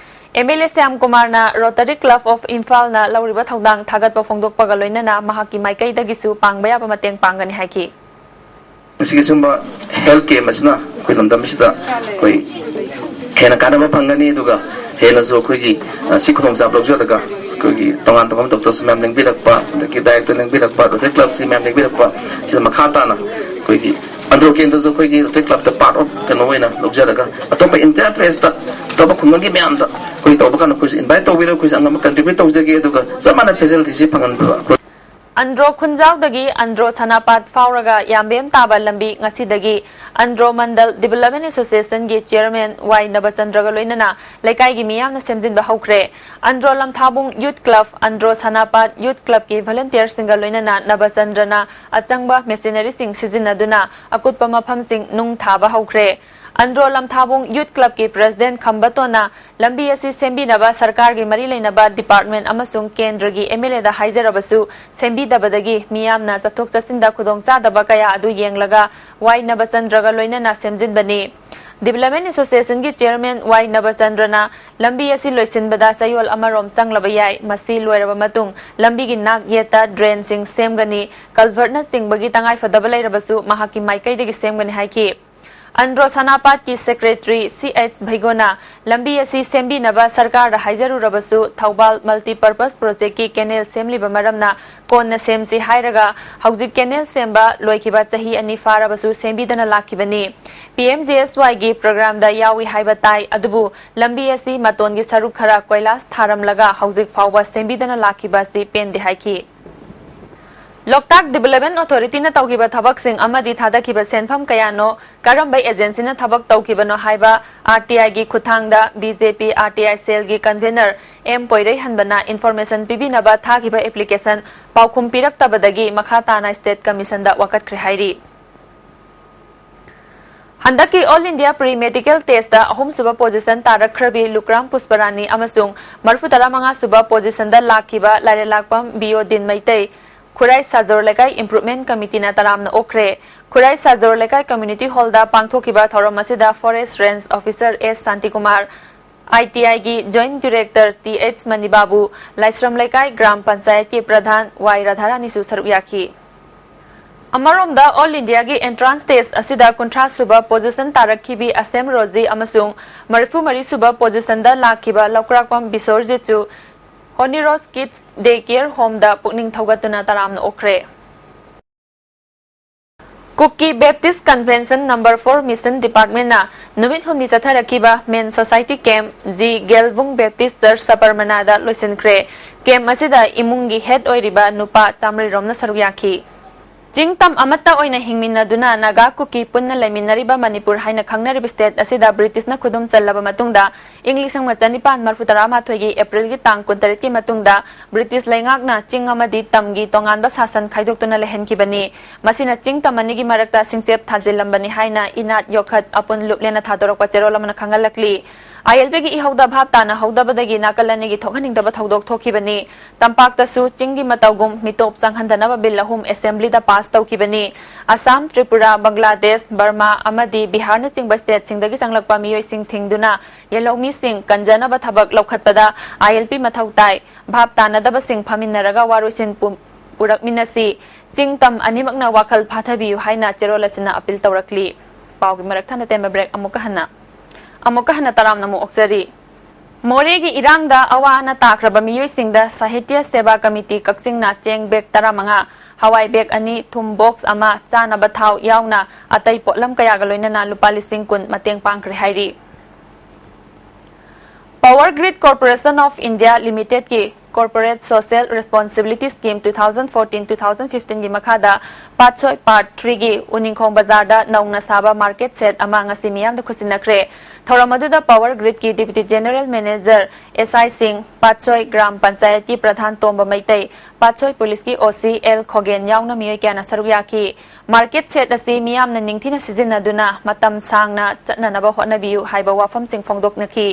MLA ꯁ꯭ꯌꯥꯝ ꯀꯨꯃꯥꯔꯅ ꯔꯣꯇꯔꯤ ꯀ꯭ꯂꯕ ꯑꯣꯐ ꯏꯝꯐꯥꯜꯅ ꯂꯧꯔꯤꯕ ꯊꯧꯗꯥꯡ ꯊꯥꯒꯠꯄ ꯐꯣꯡꯗꯣꯛꯄꯒ ꯂꯣꯏꯅꯅ ꯃꯍꯥꯛꯀꯤ ꯃꯥꯏꯀꯩꯗꯒꯤꯁꯨ ꯄꯥꯡꯕ ꯌꯥꯕ ꯃꯇꯦꯡ ꯄꯥꯡꯒꯅꯤ ꯍꯥꯏꯈꯤ꯫ ꯃꯁꯤꯒꯤ ꯁꯨꯝꯕ health camp ꯑꯁꯤꯅ ꯑꯩꯈꯣꯏ ꯂꯝꯗꯝ ꯑꯁꯤꯗ ꯑꯩꯈꯣꯏ ꯍꯦꯟꯅ ꯀꯥꯟꯅꯕ ꯐꯪꯒꯅꯤ, ꯑꯗꯨꯒ ꯍꯦꯟꯅꯁꯨ ꯑꯩꯈꯣꯏꯒꯤ, ꯑ, ꯁꯤ ꯈꯨꯗꯣꯡꯆꯥꯕ ꯂꯧꯖꯔꯒ ꯑꯩꯈꯣꯏꯒꯤ ꯇꯣꯉꯥꯟ ꯇꯣꯉꯥꯟꯕ doctorꯁꯨ ꯃꯌꯥꯝ ꯂꯦꯡꯕꯤꯔꯛꯄ, ꯑꯗꯒꯤ director ꯂꯦꯡꯕꯤꯔꯛꯄ, ꯔꯣꯇꯔꯤ ꯀ꯭ꯂꯕꯁꯤ ꯃꯌꯥꯝ ꯂꯦꯡꯕꯤꯔꯛꯄ, ꯁꯤꯗ ꯃꯈꯥ ꯇꯥꯅ ꯑꯩꯈꯣꯏꯒꯤ ꯑꯟꯗ꯭ꯔꯣ ꯀꯦꯟꯗ꯭ꯔꯁꯨ ꯑꯩꯈꯣꯏꯒꯤ ꯔꯣꯇꯔꯤ ꯀ꯭ꯂꯕꯇ part of ꯀꯩꯅꯣ ꯑꯣꯏꯅ ꯂꯧꯖꯔꯒ ꯑꯇꯣꯞꯄ entire placeꯇ ꯑꯇꯣꯞꯄ ꯈꯨꯡꯒꯪꯒꯤ ꯃꯌꯥꯝꯗ ꯑꯩꯈꯣꯏ ꯇꯧꯕ ꯀꯥꯟꯗ ꯑꯩꯈꯣꯏꯁꯨ invite ꯇꯧꯕꯤꯔꯒ ꯑꯩꯈꯣꯏꯁꯨ ꯑꯉꯝꯕ contribute ꯇꯧꯖꯒꯦ, ꯑꯗꯨꯒ ꯆꯞ ꯃꯥꯟꯅ facility ꯁꯤ ꯐꯪꯍꯟꯕ ꯑꯩꯈꯣꯏ ꯑꯟꯗ꯭ꯔꯣ ꯈꯨꯟꯖꯥꯎꯗꯒꯤ ꯑꯟꯗ꯭ꯔꯣ ꯁꯅꯥꯄꯥꯠ ꯐꯥꯎꯔꯒ ꯌꯥꯝꯕꯦꯝ ꯇꯥꯕ ꯂꯝꯕꯤ ꯉꯁꯤꯗꯒꯤ ꯑꯟꯗ꯭ꯔꯣ ꯃꯟꯗꯜ ꯗꯤꯕꯂꯞꯃꯦꯟ ꯑꯦꯁꯣꯁꯤꯌꯦꯁꯟꯒꯤ ꯆꯤꯌꯔꯃꯦꯟ ꯋꯥꯏ ꯅꯕꯆꯟꯗ꯭ꯔꯒ ꯂꯣꯏꯅꯅ ꯂꯩꯀꯥꯏꯒꯤ ꯃꯤꯌꯥꯝꯅ ꯁꯦꯝꯖꯤꯟꯕ ꯍꯧꯈ꯭ꯔꯦ꯫ ꯑꯟꯗ꯭ꯔꯣ ꯂꯝꯊꯥꯕꯨꯡ ꯌꯨꯠ ꯀ꯭ꯂꯕ, ꯑꯟꯗ꯭ꯔꯣ ꯁꯅꯥꯄꯥꯠ ꯌꯨꯠ ꯀ꯭ꯂꯕꯀꯤ ꯚꯣꯂꯨꯟꯇꯤꯌꯔꯁꯤꯡꯒ ꯂꯣꯏꯅꯅ ꯅꯕꯆꯟꯗ꯭ꯔꯅ ꯑꯆꯪꯕ ꯃꯦꯁꯤꯅꯔꯤꯁꯤꯡ ꯁꯤꯖꯤꯟꯅꯗꯨꯅ ꯑꯀꯨꯠꯄ ꯃꯐꯝꯁꯤꯡ ꯅꯨꯡ ꯊꯥꯕ ꯍꯧꯈ꯭ꯔꯦ꯫ ꯑꯟꯗ꯭ꯔꯣ ꯂꯝꯊꯥꯕꯨꯡ ꯌꯨꯠ ꯀ꯭ꯂꯕꯀꯤ ꯄ꯭ꯔꯦꯁꯤꯗꯦꯟꯠ ꯈꯝꯕꯇꯣꯟꯅ ꯂꯝꯕꯤ ꯑꯁꯤ ꯁꯦꯝꯕꯤꯅꯕ ꯁꯔꯀꯥꯔꯒꯤ ꯃꯔꯤ ꯂꯩꯅꯕ ꯗꯤꯄꯥꯔꯠꯃꯦꯟꯠ ꯑꯃꯁꯨꯡ ꯀꯦꯟꯗ꯭ꯔꯒꯤ ꯑꯦꯝ ꯑꯦꯜ ꯑꯦꯗ ꯍꯥꯏꯖꯔꯕꯁꯨ ꯁꯦꯝꯕꯤꯗꯕꯗꯒꯤ ꯃꯤꯌꯥꯝꯅ ꯆꯠꯊꯣꯛ ꯆꯠꯁꯤꯟꯗ ꯈꯨꯗꯣꯡꯆꯥꯗꯕ ꯀꯌꯥ ꯑꯗꯨ ꯌꯦꯡꯂꯒ ꯋꯥꯏ ꯅꯕꯆꯟꯗ꯭ꯔꯒ ꯂꯣꯏꯅꯅ ꯁꯦꯝꯖꯤꯟꯕꯅꯤ꯫ ꯗꯤꯕꯂꯞꯃꯦꯟꯠ ꯑꯦꯁꯣꯁꯤꯌꯦꯁꯟꯒꯤ ꯆꯤꯌꯔꯃꯦꯟ ꯋꯥꯏ ꯅꯕꯆꯟꯗ꯭ꯔꯅ ꯂꯝꯕꯤ ꯑꯁꯤ ꯂꯣꯏꯁꯤꯟꯕꯗ ꯆꯌꯣꯜ ꯑꯃꯔꯣꯝ ꯆꯪꯂꯕ ꯌꯥꯏ꯫ ꯃꯁꯤ ꯂꯣꯏꯔꯕ ꯃꯇꯨꯡ ꯂꯝꯕꯤꯒꯤ ꯅꯥꯛ ꯌꯦꯠꯇ ꯗ꯭ꯔꯦꯟꯁꯤꯡ ꯁꯦꯝꯒꯅꯤ, ꯀꯜꯚꯔꯠꯅꯆꯤꯡꯕꯒꯤ ꯇꯉꯥꯏꯐꯗꯕ ꯂꯩꯔꯕꯁꯨ ꯃꯍꯥꯛꯀꯤ ꯃꯥꯏꯀꯩꯗꯒꯤ ꯁꯦꯝꯒꯅꯤ ꯍꯥꯏꯈꯤ꯫ ꯑꯟꯗ꯭ꯔꯣ ꯁꯅꯥꯄꯥꯠꯀꯤ ꯁꯦꯀ꯭ꯔꯦꯇꯔꯤ ꯁꯤ ꯑꯩꯆ ꯚꯩꯒꯣꯅ ꯂꯝꯕꯤ ꯑꯁꯤ ꯁꯦꯝꯕꯤꯅꯕ ꯁꯔꯀꯥꯔꯗ ꯍꯥꯏꯖꯔꯨꯔꯕꯁꯨ ꯊꯧꯕꯥꯜ ꯃꯜꯇꯤꯄꯔꯄꯁ ꯄ꯭ꯔꯣꯖꯦꯛꯀꯤ ꯀꯦꯅꯦꯜ ꯁꯦꯝꯂꯤꯕ ꯃꯔꯝꯅ ꯀꯣꯟꯅ ꯁꯦꯝꯁꯤ ꯍꯥꯏꯔꯒ ꯍꯧꯖꯤꯛ ꯀꯦꯅꯦꯜ ꯁꯦꯝꯕ ꯂꯣꯏꯈꯤꯕ ꯆꯍꯤ ꯑꯅꯤ ꯐꯥꯔꯕꯁꯨ ꯁꯦꯝꯕꯤꯗꯅ ꯂꯥꯛꯈꯤꯕꯅꯤ꯫ ꯄꯤ ꯑꯦꯝ ꯖꯤ ꯑꯦꯁ ꯋꯥꯏꯒꯤ ꯄ꯭ꯔꯣꯒ꯭ꯔꯥꯝꯗ ꯌꯥꯎꯏ ꯍꯥꯏꯕ ꯇꯥꯏ, ꯑꯗꯨꯕꯨ ꯂꯝꯕꯤ ꯑꯁꯤ ꯃꯇꯣꯟꯒꯤ ꯁꯔꯨꯛ ꯈꯔ ꯀꯣꯏꯂꯥꯁ ꯊꯥꯔꯝꯂꯒ ꯍꯧꯖꯤꯛ ꯐꯥꯎꯕ ꯁꯦꯝꯕꯤꯗꯅ ꯂꯥꯛꯈꯤꯕ ꯑꯁꯤ ꯄꯦꯟꯗꯦ ꯍꯥꯏꯈꯤ꯫ ꯂꯣꯛꯇꯥꯛ ꯗꯤꯕꯂꯞꯃꯦꯟꯠ ꯑꯣꯊꯣꯔꯤꯇꯤꯅ ꯇꯧꯈꯤꯕ ꯊꯕꯛꯁꯤꯡ ꯑꯃꯗꯤ ꯊꯥꯗꯈꯤꯕ ꯁꯦꯟꯐꯝ ꯀꯌꯥꯅꯣ, ꯀꯔꯝꯕ ꯑꯦꯖꯦꯟꯁꯤꯅ ꯊꯕꯛ ꯇꯧꯈꯤꯕꯅꯣ ꯍꯥꯏꯕ ꯑꯥꯔ ꯇꯤ ꯑꯥꯏꯒꯤ ꯈꯨꯠꯊꯥꯡꯗ B J P R T I ꯁꯦꯜꯒꯤ ꯀꯟꯚꯦꯅꯔ ꯑꯦꯝ ꯄꯣꯏꯔꯩꯍꯟꯕꯅ ꯏꯟꯐꯣꯔꯃꯦꯁꯟ ꯄꯤꯕꯤꯅꯕ ꯊꯥꯈꯤꯕ ꯑꯦꯄ꯭ꯂꯤꯀꯦꯁꯟ ꯄꯥꯎꯈꯨꯝ ꯄꯤꯔꯛꯇꯕꯗꯒꯤ ꯃꯈꯥ ꯇꯥꯅ ꯁ꯭ꯇꯦꯠ ꯀꯃꯤꯁꯟꯗ ꯋꯥꯀꯠꯈ꯭ꯔꯦ ꯍꯥꯏꯔꯤ꯫ ꯍꯟꯗꯛꯀꯤ all India pre medical test ꯑꯍꯨꯝꯁꯨꯕ ꯄꯣꯖꯤꯁꯟ ꯇꯥꯔꯛꯈ꯭ꯔꯕꯤ ꯂꯨꯀ꯭ꯔꯥꯝ ꯄꯨꯁꯄꯔꯥꯅꯤ ꯑꯃꯁꯨꯡ ꯃꯔꯤꯐꯨ ꯇꯔꯥ ꯃꯉꯥ ꯁꯨꯕ ꯄꯣꯖꯤꯁꯟꯗ ꯂꯥꯛꯈꯤꯕ ꯂꯥꯏꯔꯦꯟꯂꯥꯛꯄꯝ ꯕꯤꯌꯣꯗꯤꯟ ꯃꯩꯇꯩ ꯈꯨꯔꯥꯏ ꯁꯥꯖꯣꯔ ꯂꯩꯀꯥꯏ ꯏꯝꯄ꯭ꯔꯨꯚꯃꯦꯟꯠ ꯀꯃꯤꯇꯤꯅ ꯇꯔꯥꯝꯅ ꯑꯣꯛꯈ꯭ꯔꯦ꯫ ꯈꯨꯔꯥꯏ ꯁꯥꯖꯣꯔ ꯂꯩꯀꯥꯏ ꯀꯝꯃ꯭ꯌꯨꯅꯤꯇꯤ ꯍꯣꯜꯗ ꯄꯥꯡꯊꯣꯛꯈꯤꯕ ꯊꯧꯔꯝ ꯑꯁꯤꯗ ꯐꯣꯔꯦꯁꯠ ꯔꯦꯟꯖ ꯑꯣꯐꯤꯁꯔ ꯑꯦꯁ ꯁꯥꯟꯇꯤꯀꯨꯃꯥꯔ, ꯑꯥꯏ ꯇꯤ ꯑꯥꯏꯒꯤ ꯖꯣꯏꯟꯠ ꯗꯤꯔꯦꯛꯇꯔ ꯇꯤ ꯑꯩꯆ ꯃꯅꯤꯕꯥꯕꯨ, ꯂꯥꯏꯁ꯭ꯔꯝ ꯂꯩꯀꯥꯏ ꯒ꯭ꯔꯥꯝ ꯄꯟꯆꯥꯌꯠꯀꯤ ꯄ꯭ꯔꯙꯥꯟ ꯋꯥꯏ ꯔꯥꯙꯥꯔꯥꯅꯤꯁꯨ ꯁꯔꯨꯛ ꯌꯥꯈꯤ꯫ ꯑꯃꯔꯣꯝꯗ, ꯑꯣꯜ ꯏꯟꯗꯤꯌꯥꯒꯤ ꯑꯦꯟꯇ꯭ꯔꯥꯟꯁ ꯇꯦꯁ ꯑꯁꯤꯗ ꯀꯨꯟꯊ꯭ꯔꯥ ꯁꯨꯕ ꯄꯣꯖꯤꯁꯟ ꯇꯥꯔꯛꯈꯤꯕꯤ ꯑꯁꯦꯝ ꯔꯣꯖꯤ ꯑꯃꯁꯨꯡ ꯃꯔꯤꯐꯨ ꯃꯔꯤ ꯁꯨꯕ ꯄꯣꯖꯤꯁꯟꯗ ꯂꯥꯛꯈꯤꯕ ꯂꯧꯀ꯭ꯔꯥꯛꯄꯝ ꯕꯤꯁꯣꯔꯖꯤꯠꯁꯨ ꯍꯣꯅꯤꯔꯣꯁ ꯀꯤꯗꯁ ꯗꯦ ꯀꯦꯌꯔ ꯍꯣꯝꯗ ꯄꯨꯛꯅꯤꯡ ꯊꯧꯒꯠꯇꯨꯅ ꯇꯔꯥꯝꯅ ꯑꯣꯛꯈ꯭ꯔꯦ꯫ Kuki baptist convention number four mission ꯗꯤꯄꯥꯔꯠꯃꯦꯟꯅ ꯅꯨꯃꯤꯠ ꯍꯨꯝꯅꯤ ꯆꯠꯊꯔꯛꯈꯤꯕ men society camp G Gelbung baptist church ꯁꯕꯔꯃꯅꯥꯗ ꯂꯣꯏꯁꯤꯟꯈ꯭ꯔꯦ꯫ ꯀꯦꯝꯞ ꯑꯁꯤꯗ ꯏꯃꯨꯡꯒꯤ ꯍꯦꯗ ꯑꯣꯏꯔꯤꯕ ꯅꯨꯄꯥ ꯆꯥꯃꯔꯤ ꯔꯣꯝꯅ ꯁꯔꯨꯛ ꯌꯥꯈꯤ꯫ ꯆꯤꯡ ꯇꯝ ꯑꯃꯠꯇ ꯑꯣꯏꯅ ꯍꯤꯡꯃꯤꯟꯅꯗꯨꯅ ꯅꯥꯒꯥ ꯀꯨꯀꯤ ꯄꯨꯟꯅ ꯂꯩꯃꯤꯟꯅꯔꯤꯕ ꯃꯅꯤꯄꯨꯔ ꯍꯥꯏꯅ ꯈꯪꯅꯔꯤꯕ ꯁ꯭ꯇꯦꯠ ꯑꯁꯤꯗ ꯕ꯭ꯔꯤꯇꯤꯁꯅ ꯈꯨꯗꯨꯝ ꯆꯜꯂꯕ ꯃꯇꯨꯡꯗ, ꯏꯪ ꯂꯤꯁꯤꯡ ꯑꯃ ꯆꯅꯤꯄꯥꯟ ꯃꯔꯤꯐꯨ ꯇꯔꯥꯃꯥꯊꯣꯏꯒꯤ ꯑꯦꯄ꯭ꯔꯤꯜꯒꯤ ꯇꯥꯡ ꯀꯨꯟꯇꯔꯦꯠꯀꯤ ꯃꯇꯨꯡꯗ ꯕ꯭ꯔꯤꯇꯤꯁ ꯂꯩꯉꯥꯛꯅ ꯆꯤꯡ ꯑꯃꯗꯤ ꯇꯝꯒꯤ ꯇꯣꯉꯥꯟꯕ ꯁꯥꯁꯟ ꯈꯥꯏꯗꯣꯛꯇꯨꯅ ꯂꯩꯍꯟꯈꯤꯕꯅꯤ꯫ ꯃꯁꯤꯅ ꯆꯤꯡ ꯇꯝ ꯑꯅꯤꯒꯤ ꯃꯔꯛꯇ ꯁꯤꯡꯆꯦꯞ ꯊꯥꯖꯤꯜꯂꯝꯕꯅꯤ ꯍꯥꯏꯅ ꯏꯅꯥꯠ ꯌꯣꯛꯈꯠ ꯑꯄꯨꯟ ꯂꯨꯞꯂꯦꯅ ꯊꯥꯗꯣꯔꯛꯄ ꯆꯦꯔꯣꯜ ꯑꯃꯅ ꯈꯪꯍꯜꯂꯛꯂꯤ꯫ ꯑꯥꯏ ꯑꯦꯜ ꯄꯤꯒꯤ ꯏꯍꯧꯗ ꯚꯥꯞ ꯇꯥꯅ ꯍꯧꯗꯕꯗꯒꯤ ꯅꯥꯀꯜ ꯑꯅꯤꯒꯤ ꯊꯣꯛꯍꯟꯅꯤꯡꯗꯕ ꯊꯧꯗꯣꯛ ꯊꯣꯛꯈꯤꯕꯅꯤ꯫ ꯇꯝꯄꯥꯛꯇꯁꯨ ꯆꯤꯡꯒꯤ ꯃꯇꯧꯒꯨꯝ ꯃꯤꯇꯣꯞ ꯆꯪꯍꯟꯗꯅꯕ ꯕꯤꯜ ꯑꯍꯨꯝ ꯑꯦꯁꯦꯝꯕ꯭ꯂꯤꯗ ꯄꯥꯁ ꯇꯧꯈꯤꯕꯅꯤ꯫ ꯑꯁꯥꯝ, ꯇ꯭ꯔꯤꯄꯨꯔꯥ, ꯕꯪꯒ꯭ꯂꯥꯗꯦꯁ, ꯕꯔꯃꯥ ꯑꯃꯗꯤ ꯕꯤꯍꯥꯔꯅꯆꯤꯡꯕ ꯁ꯭ꯇꯦꯠꯁꯤꯡꯗꯒꯤ ꯆꯪꯂꯛꯄ ꯃꯤꯑꯣꯏꯁꯤꯡ ꯊꯤꯡꯗꯨꯅ ꯌꯦꯜꯍꯧꯃꯤꯁꯤꯡ ꯀꯟꯖꯅꯕ ꯊꯕꯛ ꯂꯧꯈꯠꯄꯗ ꯑꯥꯏ ꯑꯦꯜ ꯄꯤ ꯃꯊꯧ ꯇꯥꯏ꯫ ꯚꯥꯞ ꯇꯥꯅꯗꯕꯁꯤꯡ ꯐꯝꯃꯤꯟꯅꯔꯒ ꯋꯥꯔꯣꯏꯁꯤꯟ ꯄꯨ-, ꯄꯨꯔꯛꯃꯤꯟꯅꯁꯤ꯫ ꯆꯤꯡ ꯇꯝ ꯑꯅꯤꯃꯛꯅ ꯋꯥꯈꯜ ꯐꯥꯊꯕꯤꯌꯨ ꯍꯥꯏꯅ ꯆꯦꯔꯣꯜ ꯑꯁꯤꯅ ꯑꯄꯤꯜ ꯇꯧꯔꯛꯂꯤ꯫ ꯄꯥꯎꯒꯤ ꯃꯔꯛ ꯊꯠꯅ ꯇꯦꯟꯕ ꯕ꯭ꯔꯦꯛ ꯑꯃꯨꯛꯀ ꯍꯟꯅ, ꯑꯃꯨꯛꯀ ꯍꯟꯅ ꯇꯔꯥꯝꯅ ꯑꯃꯨꯛ ꯑꯣꯛꯆꯔꯤ꯫ ꯃꯣꯔꯦꯒꯤ ꯏꯔꯥꯡꯗ ꯑꯋꯥ ꯑꯅꯥ ꯇꯥꯈ꯭ꯔꯕ ꯃꯤꯑꯣꯏꯁꯤꯡꯗ ꯁꯥꯍꯤꯇ꯭ꯌ ꯁꯦꯕꯥ ꯀꯃꯤꯇꯤ ꯀꯛꯆꯤꯡꯅ ꯆꯦꯡ ꯕꯦꯒ ꯇꯔꯥꯃꯉꯥ, ꯍꯋꯥꯏ ꯕꯦꯒ ꯑꯅꯤ, ꯊꯨꯝ ꯕꯣꯛꯁ ꯑꯃ, ꯆꯥꯅꯕ ꯊꯥꯎ ꯌꯥꯎꯅ ꯑꯇꯩ ꯄꯣꯠꯂꯝ ꯀꯌꯥꯒ ꯂꯣꯏꯅꯅ ꯂꯨꯄꯥ ꯂꯤꯁꯤꯡ ꯀꯨꯟ ꯃꯇꯦꯡ ꯄꯥꯡꯈ꯭ꯔꯦ ꯍꯥꯏꯔꯤ꯫ Power Grid Corporation of India Limited ꯀꯤ Corporate Social Responsibility Scheme two thousand fourteen two thousand fifteen ꯒꯤ ꯃꯈꯥꯗ ꯄꯥꯠꯁꯣꯏ ꯄꯥꯔꯠ ꯊ꯭ꯔꯤꯒꯤ ꯎꯅꯤꯡꯈꯣꯡ ꯕꯖꯥꯔꯗ ꯅꯧꯅ ꯁꯥꯕ ꯃꯥꯔꯀꯦꯠ ꯁꯦꯠ ꯑꯃ ꯉꯁꯤ ꯃꯤꯌꯥꯝꯗ ꯈꯨꯠꯁꯤꯟꯅꯈ꯭ꯔꯦ꯫ ꯊꯧꯔꯝ ꯑꯗꯨꯗ ꯄꯥꯋꯔ ꯒ꯭ꯔꯤꯗꯀꯤ ꯗꯤꯄ꯭ꯌꯨꯇꯤ ꯖꯦꯅꯔꯦꯜ ꯃꯦꯅꯦꯖꯔ ꯑꯦꯁ ꯑꯥꯏ ꯁꯤꯡ, ꯄꯥꯠꯁꯣꯏ ꯒ꯭ꯔꯥꯝ ꯄꯟꯆꯥꯌꯠꯀꯤ ꯄ꯭ꯔꯙꯥꯟ ꯇꯣꯝꯕ ꯃꯩꯇꯩ, ꯄꯥꯠꯁꯣꯏ ꯄꯨꯂꯤꯁꯀꯤ ꯑꯣ ꯁꯤ ꯑꯦꯜ ꯈꯣꯒꯦꯟ ꯌꯥꯎꯅ ꯃꯤꯑꯣꯏ ꯀꯌꯥꯅ ꯁꯔꯨꯛ ꯌꯥꯈꯤ꯫ ꯃꯥꯔꯀꯦꯠ ꯁꯦꯠ ꯑꯁꯤ ꯃꯤꯌꯥꯝꯅ ꯅꯤꯡꯊꯤꯅ ꯁꯤꯖꯤꯟꯅꯗꯨꯅ ꯃꯇꯝ ꯁꯥꯡꯅ ꯆꯠꯅꯅꯕ ꯍꯣꯠꯅꯕꯤꯌꯨ ꯍꯥꯏꯕ ꯋꯥꯐꯝꯁꯤꯡ ꯐꯣꯡꯗꯣꯛꯅꯈꯤ꯫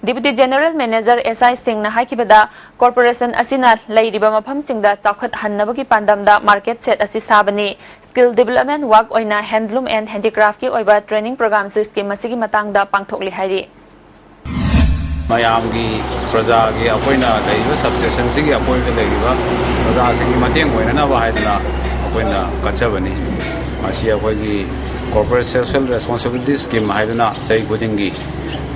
ꯗꯤꯄ꯭ꯌꯨꯇꯤ ꯖꯦꯅꯔꯦꯜ ꯃꯦꯅꯦꯖꯔ ꯑꯦꯁ ꯑꯥꯏ ꯁꯤꯡꯅ ꯍꯥꯏꯈꯤꯕꯗ, ꯀꯣꯔꯄꯣꯔꯦꯁꯟ ꯑꯁꯤꯅ ꯂꯩꯔꯤꯕ ꯃꯐꯝꯁꯤꯡꯗ ꯆꯥꯎꯈꯠꯍꯟꯅꯕꯒꯤ ꯄꯥꯟꯗꯝꯗ ꯃꯥꯔꯀꯦꯠ ꯁꯦꯠ ꯑꯁꯤ ꯁꯥꯕꯅꯤ꯫ ꯁ꯭ꯀꯤꯜ ꯗꯤꯕꯦꯂꯞꯃꯦꯟ ꯋꯥꯛ ꯑꯣꯏꯅ ꯍꯦꯟꯗꯂꯨꯝ ꯑꯦꯟ ꯍꯦꯟꯗꯤꯀ꯭ꯔꯥꯐꯀꯤ ꯑꯣꯏꯕ ꯇ꯭ꯔꯦꯅꯤꯡ ꯄ꯭ꯔꯣꯒ꯭ꯔꯥꯝꯁꯨ ꯁ꯭ꯀꯤꯝ ꯑꯁꯤꯒꯤ ꯃꯇꯥꯡꯗ ꯄꯥꯡꯊꯣꯛꯂꯤ ꯍꯥꯏꯔꯤ꯫ ꯃꯌꯥꯝꯒꯤ, ꯄ꯭ꯔꯖꯥꯒꯤ, ꯑꯩꯈꯣꯏꯅ ꯂꯩꯔꯤꯕ ꯁꯕ ꯁ꯭ꯇꯦꯁꯟꯁꯤꯒꯤ ꯑꯀꯣꯏꯕꯗ ꯂꯩꯔꯤꯕ ꯄ꯭ꯔꯖꯥꯁꯤꯡꯒꯤ ꯃꯇꯦꯡ ꯑꯣꯏꯅꯅꯕ ꯍꯥꯏꯗꯅ ꯑꯩꯈꯣꯏꯅ ꯀꯠꯆꯕꯅꯤ꯫ ꯃꯁꯤ ꯑꯩꯈꯣꯏꯒꯤ ꯀꯣꯔꯄꯣꯔꯦꯠ ꯁꯣꯁꯤꯌꯦꯜ ꯔꯦꯁꯄꯣꯟꯁꯤꯕꯤꯂꯤꯇꯤ ꯁ꯭ꯀꯤꯝ ꯍꯥꯏꯗꯨꯅ ꯆꯍꯤ ꯈꯨꯗꯤꯡꯒꯤ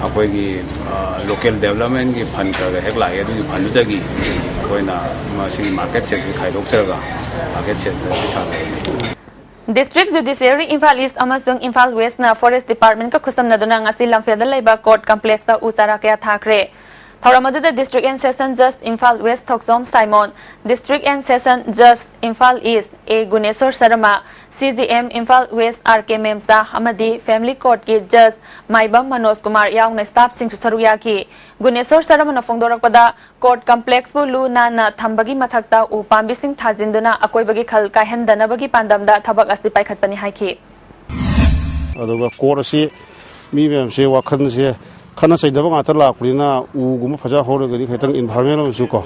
ꯑꯩꯈꯣꯏꯒꯤ, ꯑ, ꯂꯣꯀꯦꯜ ꯗꯦꯕꯂꯞꯃꯦꯟꯒꯤ ꯐꯟ ꯈꯔ ꯈꯔ ꯍꯦꯛ ꯂꯥꯛꯏ꯫ ꯑꯗꯨꯒꯤ ꯐꯟꯗꯨꯗꯒꯤ ꯑꯩꯈꯣꯏꯅ ꯃꯁꯤꯒꯤ ꯃꯥꯔꯀꯦꯠ ꯁꯦꯠꯁꯤ ꯈꯥꯏꯗꯣꯛꯆꯔꯒ ꯃꯥꯔꯀꯦꯠ ꯁꯦꯠ ꯑꯁꯤ ꯁꯥꯖꯕꯅꯤ꯫ District Judiciary Imphal East ꯑꯃꯁꯨꯡ Imphal Westꯅ Forest Departmentꯀ ꯈꯨꯠꯁꯝꯅꯗꯨꯅ ꯉꯁꯤ ꯂꯝꯐꯦꯜꯗ ꯂꯩꯕ Court Complexꯇ ꯎ ꯆꯥꯔꯥ ꯀꯌꯥ ꯊꯥꯈ꯭ꯔꯦ꯫ ꯊꯧꯔꯝ ꯑꯗꯨꯗ District and Session Judge Imphal West Thokchom ꯁꯥꯏꯃꯣꯟ, District and Session Judge Imphal East A Guneshor Sharma, C J M Imphal West R K ꯃꯦꯝꯆꯥ ꯑꯃꯗꯤ Family Courtꯀꯤ Judge ꯃꯥꯏꯕꯝ ꯃꯅꯣꯖ ꯀꯨꯃꯥꯔ ꯌꯥꯎꯅ staffꯁꯤꯡꯁꯨ ꯁꯔꯨꯛ ꯌꯥꯈꯤ꯫ ꯒꯨꯅꯦꯁꯣꯔ ꯁꯔꯃꯅ ꯐꯣꯡꯗꯣꯔꯛꯄꯗ, Court Complexꯄꯨ ꯂꯨ ꯅꯥꯟꯅ ꯊꯝꯕꯒꯤ ꯃꯊꯛꯇ ꯎ ꯄꯥꯝꯕꯤꯁꯤꯡ ꯊꯥꯖꯤꯟꯗꯨꯅ ꯑꯀꯣꯏꯕꯒꯤ ꯈꯜ ꯀꯥꯏꯍꯟꯗꯅꯕꯒꯤ ꯄꯥꯟꯗꯝꯗ ꯊꯕꯛ ꯑꯁꯤ ꯄꯥꯏꯈꯠꯄꯅꯤ ꯍꯥꯏꯈꯤ꯫ ꯑꯗꯨꯒ court ꯑꯁꯤ ꯃꯤ ꯃꯌꯥꯝꯁꯦ ꯋꯥꯈꯜꯁꯦ ꯈꯠꯅ ꯆꯩꯅꯕ ꯉꯥꯛꯇ ꯂꯥꯛꯄꯅꯤꯅ ꯎꯒꯨꯝꯕ ꯐꯖ ꯍꯧꯔꯒꯗꯤ ꯈꯤꯇꯪ environment ꯑꯃꯁꯨ ꯀꯣ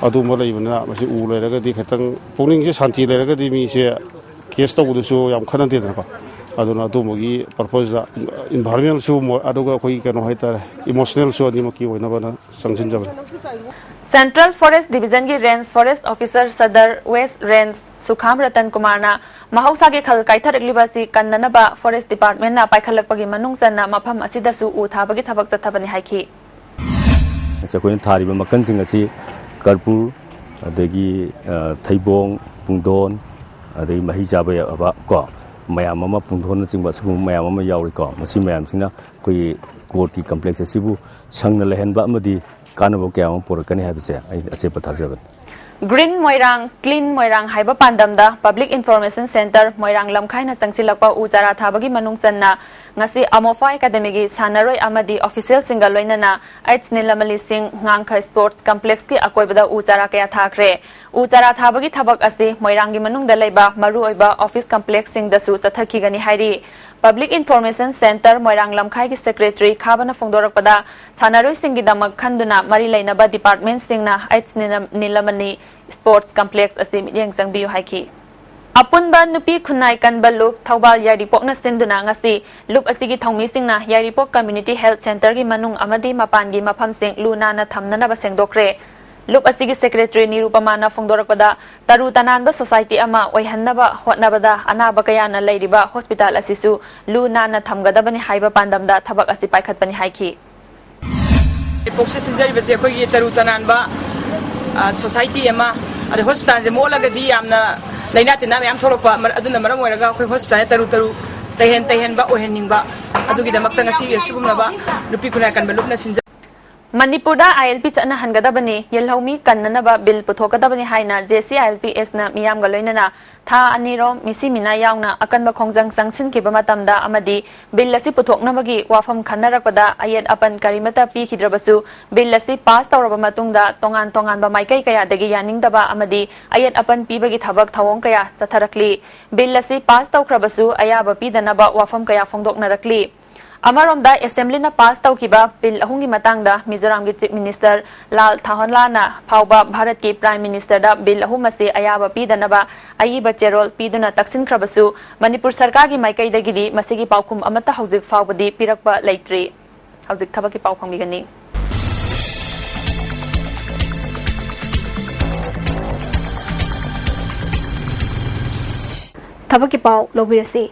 ꯑꯗꯨꯝꯕ ꯂꯩꯕꯅꯤꯅ ꯃꯁꯤ ꯎ ꯂꯩꯔꯒꯗꯤ ꯈꯤꯇꯪ ꯄꯨꯛꯅꯤꯡꯁꯦ ꯁꯥꯟꯇꯤ ꯂꯩꯔꯒꯗꯤ ꯃꯤꯁꯦ case ꯇꯧꯕꯗꯁꯨ ꯌꯥꯝ ꯈꯠꯅꯗꯦꯗꯅꯀꯣ꯫ ꯑꯗꯨꯅ ꯑꯗꯨꯝꯕꯒꯤ purposeꯇ environmentꯁꯨ ꯑꯗꯨꯒ ꯑꯩꯈꯣꯏꯒꯤ ꯀꯩꯅꯣ ꯍꯥꯏꯇꯥꯔꯦ emotionalꯁꯨ ꯑꯅꯤꯃꯛꯀꯤ ꯑꯣꯏꯅꯕꯅ ꯆꯪꯁꯤꯟꯖꯕꯅꯤ꯫ Central Forest Divisionꯒꯤ Range Forest Officer Sadar West Range ꯁꯨꯈꯥꯝ Ratan ꯀꯨꯃꯥꯔꯅ ꯃꯍꯧꯁꯥꯒꯤ ꯈꯜ ꯀꯥꯏꯊꯔꯛꯂꯤꯕ ꯑꯁꯤ ꯀꯟꯅꯅꯕ Forest Departmentꯅ ꯄꯥꯏꯈꯠꯂꯛꯄꯒꯤ ꯃꯅꯨꯡ ꯆꯟꯅ ꯃꯐꯝ ꯑꯁꯤꯗꯁꯨ ꯎ ꯊꯥꯕꯒꯤ ꯊꯕꯛ ꯆꯠꯊꯕꯅꯤ ꯍꯥꯏꯈꯤ꯫ ꯑꯩꯈꯣꯏꯅ ꯊꯥꯔꯤꯕ ꯃꯈꯜꯁꯤꯡ ꯑꯁꯤ ꯀꯔꯄꯨꯔ, ꯑꯗꯒꯤ ꯊꯩꯕꯣꯡ, ꯄꯨꯡꯗꯣꯟ, ꯑꯗꯒꯤ ꯃꯍꯤ ꯆꯥꯕ ꯌꯥꯕ ꯀꯣ ꯃꯌꯥꯝ ꯑꯃ, ꯄꯨꯡꯗꯣꯟꯅꯆꯤꯡꯕ ꯑꯁꯤꯒꯨꯝꯕ ꯃꯌꯥꯝ ꯑꯃ ꯌꯥꯎꯔꯤꯀꯣ꯫ ꯃꯁꯤ ꯃꯌꯥꯝꯁꯤꯅ ꯑꯩꯈꯣꯏꯒꯤ courtꯀꯤ complex ꯑꯁꯤꯕꯨ ꯁꯪꯅ ꯂꯩꯍꯟꯕ ꯑꯃꯗꯤ ꯀꯥꯟꯅꯕ ꯀꯌꯥ ꯑꯃ ꯄꯨꯔꯛꯀꯅꯤ ꯍꯥꯏꯕꯁꯦ ꯑꯩ ꯑꯆꯦꯠꯄ ꯊꯥꯖꯕꯅꯤ꯫ Green ꯃꯣꯏꯔꯥꯡ, Clean ꯃꯣꯏꯔꯥꯡ ꯍꯥꯏꯕ ꯄꯥꯟꯗꯝꯗ Public Information Centre ꯃꯣꯏꯔꯥꯡ ꯂꯝꯈꯥꯏꯅ ꯆꯪꯁꯤꯜꯂꯛꯄ ꯎ ꯆꯥꯔꯥ ꯊꯥꯕꯒꯤ ꯃꯅꯨꯡ ꯆꯟꯅ ꯉꯁꯤ ꯑꯃꯣꯐꯥ Academyꯒꯤ ꯁꯥꯟꯅꯔꯣꯏ ꯑꯃꯗꯤ officialꯁꯤꯡꯒ ꯂꯣꯏꯅꯅ ꯑꯩꯆ ꯅꯤꯂꯃꯅꯤ ꯁꯤꯡ ꯉꯥꯡꯈ Sports Complexꯀꯤ ꯑꯀꯣꯏꯕꯗ ꯎ ꯆꯥꯔꯥ ꯀꯌꯥ ꯊꯥꯈ꯭ꯔꯦ꯫ ꯎ ꯆꯥꯔꯥ ꯊꯥꯕꯒꯤ ꯊꯕꯛ ꯑꯁꯤ ꯃꯣꯏꯔꯥꯡꯒꯤ ꯃꯅꯨꯡꯗ ꯂꯩꯕ ꯃꯔꯨꯑꯣꯏꯕ office complexꯁꯤꯡꯗꯁꯨ ꯆꯠꯊꯈꯤꯒꯅꯤ ꯍꯥꯏꯔꯤ꯫ Public Information Centre ꯃꯣꯏꯔꯥꯡ ꯂꯝꯈꯥꯏꯒꯤ secretary ꯈꯥꯕꯅ ꯐꯣꯡꯗꯣꯔꯛꯄꯗ, ꯁꯥꯟꯅꯔꯣꯏꯁꯤꯡꯒꯤꯗꯃꯛ ꯈꯟꯗꯨꯅ ꯃꯔꯤ ꯂꯩꯅꯕ departmentꯁꯤꯡꯅ ꯑꯩꯆ ꯅꯤꯂꯃꯅꯤ Sports Complex ꯑꯁꯤ ꯃꯤꯠꯌꯦꯡ ꯆꯪꯕꯤꯌꯨ ꯍꯥꯏꯈꯤ꯫ ꯑꯄꯨꯟꯕ ꯅꯨꯄꯤ ꯈꯨꯟꯅꯥꯏ ꯀꯟꯕ ꯂꯨꯞ ꯊꯧꯕꯥꯜ ꯌꯥꯏꯔꯤꯄꯣꯛꯅ ꯁꯤꯟꯗꯨꯅ ꯉꯁꯤ ꯂꯨꯞ ꯑꯁꯤꯒꯤ ꯊꯧꯃꯤꯁꯤꯡꯅ ꯌꯥꯏꯔꯤꯄꯣꯛ Community Health Centreꯒꯤ ꯃꯅꯨꯡ ꯑꯃꯗꯤ ꯃꯄꯥꯟꯒꯤ ꯃꯐꯝꯁꯤꯡ ꯂꯨ ꯅꯥꯟꯅ ꯊꯝꯅꯅꯕ ꯁꯦꯡꯗꯣꯛꯈ꯭ꯔꯦ꯫ ꯂꯨꯞ ꯑꯁꯤꯒꯤ secretary ꯅꯤꯔꯨꯄꯃꯥꯅ ꯐꯣꯡꯗꯣꯔꯛꯄꯗ, ꯇꯔꯨ ꯇꯅꯥꯟꯕ society ꯑꯃ ꯑꯣꯏꯍꯟꯅꯕ ꯍꯣꯠꯅꯕꯗ ꯑꯅꯥꯕ ꯀꯌꯥꯅ ꯂꯩꯔꯤꯕ hospital ꯑꯁꯤꯁꯨ ꯂꯨ ꯅꯥꯟꯅ ꯊꯝꯒꯗꯕꯅꯤ ꯍꯥꯏꯕ ꯄꯥꯟꯗꯝꯗ ꯊꯕꯛ ꯑꯁꯤ ꯄꯥꯏꯈꯠꯄꯅꯤ ꯍꯥꯏꯈꯤ꯫ ꯄꯣꯛꯁꯦ ꯁꯤꯟꯖꯔꯤꯕꯁꯦ ꯑꯩꯈꯣꯏꯒꯤ ꯇꯔꯨ ꯇꯅꯥꯟꯕ society ꯑꯃ, ꯑꯗꯩ hospitalꯁꯦ ꯃꯣꯠꯂꯒꯗꯤ ꯌꯥꯝꯅ ꯂꯥꯏꯅꯥ ꯇꯤꯟꯅꯥ ꯃꯌꯥꯝ ꯊꯣꯛꯂꯛꯄ ꯃꯔ-, ꯑꯗꯨꯅ ꯃꯔꯝ ꯑꯣꯏꯔꯒ ꯑꯩꯈꯣꯏ ꯍꯣꯁꯄꯤꯇꯥꯜꯗ ꯇꯔꯨ ꯇꯔꯨ ꯇꯩꯍꯦꯟ ꯇꯩꯍꯦꯟꯕ ꯑꯣꯏꯍꯟꯅꯤꯡꯕ, ꯑꯗꯨꯒꯤꯗꯃꯛꯇ ꯉꯁꯤ ꯑꯁꯤꯒꯨꯝꯂꯕ ꯅꯨꯄꯤ ꯈꯨꯟꯅꯥꯏ ꯀꯟꯕ ꯂꯨꯞꯅ ꯁꯤꯟꯖ- ꯃꯅꯤꯄꯨꯔꯗ ꯑꯥꯏ ꯑꯦꯜ ꯄꯤ ꯆꯠꯅꯍꯟꯒꯗꯕꯅꯤ, ꯌꯦꯜꯍꯧꯃꯤ ꯀꯟꯅꯅꯕ ꯕꯤꯜ ꯄꯨꯊꯣꯛꯀꯗꯕꯅꯤ ꯍꯥꯏꯅ J C I L P ꯑꯦꯁꯅ ꯃꯤꯌꯥꯝꯒ ꯂꯣꯏꯅꯅ ꯊꯥ ꯑꯅꯤꯔꯣꯝ ꯃꯤꯁꯤ ꯃꯤꯅꯥ ꯌꯥꯎꯅ ꯑꯀꯟꯕ ꯈꯣꯡꯖꯪ ꯆꯪꯁꯤꯟꯈꯤꯕ ꯃꯇꯝꯗ ꯑꯃꯗꯤ ꯕꯤꯜ ꯑꯁꯤ ꯄꯨꯊꯣꯛꯅꯕꯒꯤ ꯋꯥꯐꯝ ꯈꯟꯅꯔꯛꯄꯗ ꯑꯌꯦꯠ ꯑꯄꯟ ꯀꯔꯤꯃꯠꯇ ꯄꯤꯈꯤꯗ꯭ꯔꯕꯁꯨ, ꯕꯤꯜ ꯑꯁꯤ ꯄꯥꯁ ꯇꯧꯔꯕ ꯃꯇꯨꯡꯗ ꯇꯣꯉꯥꯟ ꯇꯣꯉꯥꯟꯕ ꯃꯥꯏꯀꯩ ꯀꯌꯥꯗꯒꯤ ꯌꯥꯅꯤꯡꯗꯕ ꯑꯃꯗꯤ ꯑꯌꯦꯠ ꯑꯄꯟ ꯄꯤꯕꯒꯤ ꯊꯕꯛ ꯊꯧꯑꯣꯡ ꯀꯌꯥ ꯆꯠꯊꯔꯛꯂꯤ꯫ ꯕꯤꯜ ꯑꯁꯤ ꯄꯥꯁ ꯇꯧꯈ꯭ꯔꯕꯁꯨ ꯑꯌꯥꯕ ꯄꯤꯗꯅꯕ ꯋꯥꯐꯝ ꯀꯌꯥ ꯐꯣꯡꯗꯣꯛꯅꯔꯛꯂꯤ꯫ ꯑꯃꯔꯣꯝꯗ, ꯑꯦꯁꯦꯝꯕ꯭ꯂꯤꯅ ꯄꯥꯁ ꯇꯧꯈꯤꯕ ꯕꯤꯜ ꯑꯍꯨꯝꯒꯤ ꯃꯇꯥꯡꯗ ꯃꯤꯖꯣꯔꯥꯝꯒꯤ ꯆꯤꯐ ꯃꯤꯅꯤꯁꯇꯔ ꯂꯥꯜ ꯊꯥꯍꯣꯟꯂꯥꯅ ꯐꯥꯎꯕ ꯚꯥꯔꯠꯀꯤ ꯄ꯭ꯔꯥꯏꯝ ꯃꯤꯅꯤꯁꯇꯔꯗ ꯕꯤꯜ ꯑꯍꯨꯝ ꯑꯁꯤ ꯑꯌꯥꯕ ꯄꯤꯗꯅꯕ ꯑꯏꯕ ꯆꯦꯔꯣꯜ ꯄꯤꯗꯨꯅ ꯇꯛꯁꯤꯟꯈ꯭ꯔꯕꯁꯨ, ꯃꯅꯤꯄꯨꯔ ꯁꯔꯀꯥꯔꯒꯤ ꯃꯥꯏꯀꯩꯗꯒꯤꯗꯤ ꯃꯁꯤꯒꯤ ꯄꯥꯎꯈꯨꯝ ꯑꯃꯠꯇ ꯍꯧꯖꯤꯛ ꯐꯥꯎꯕꯗꯤ ꯄꯤꯔꯛꯄ ꯂꯩꯇ꯭ꯔꯤ꯫ ꯍꯧꯖꯤꯛ ꯊꯕꯛꯀꯤ ꯄꯥꯎ ꯐꯪꯕꯤꯒꯅꯤ꯫ ꯊꯕꯛꯀꯤ ꯄꯥꯎ ꯂꯧꯕꯤꯔꯁꯤ꯫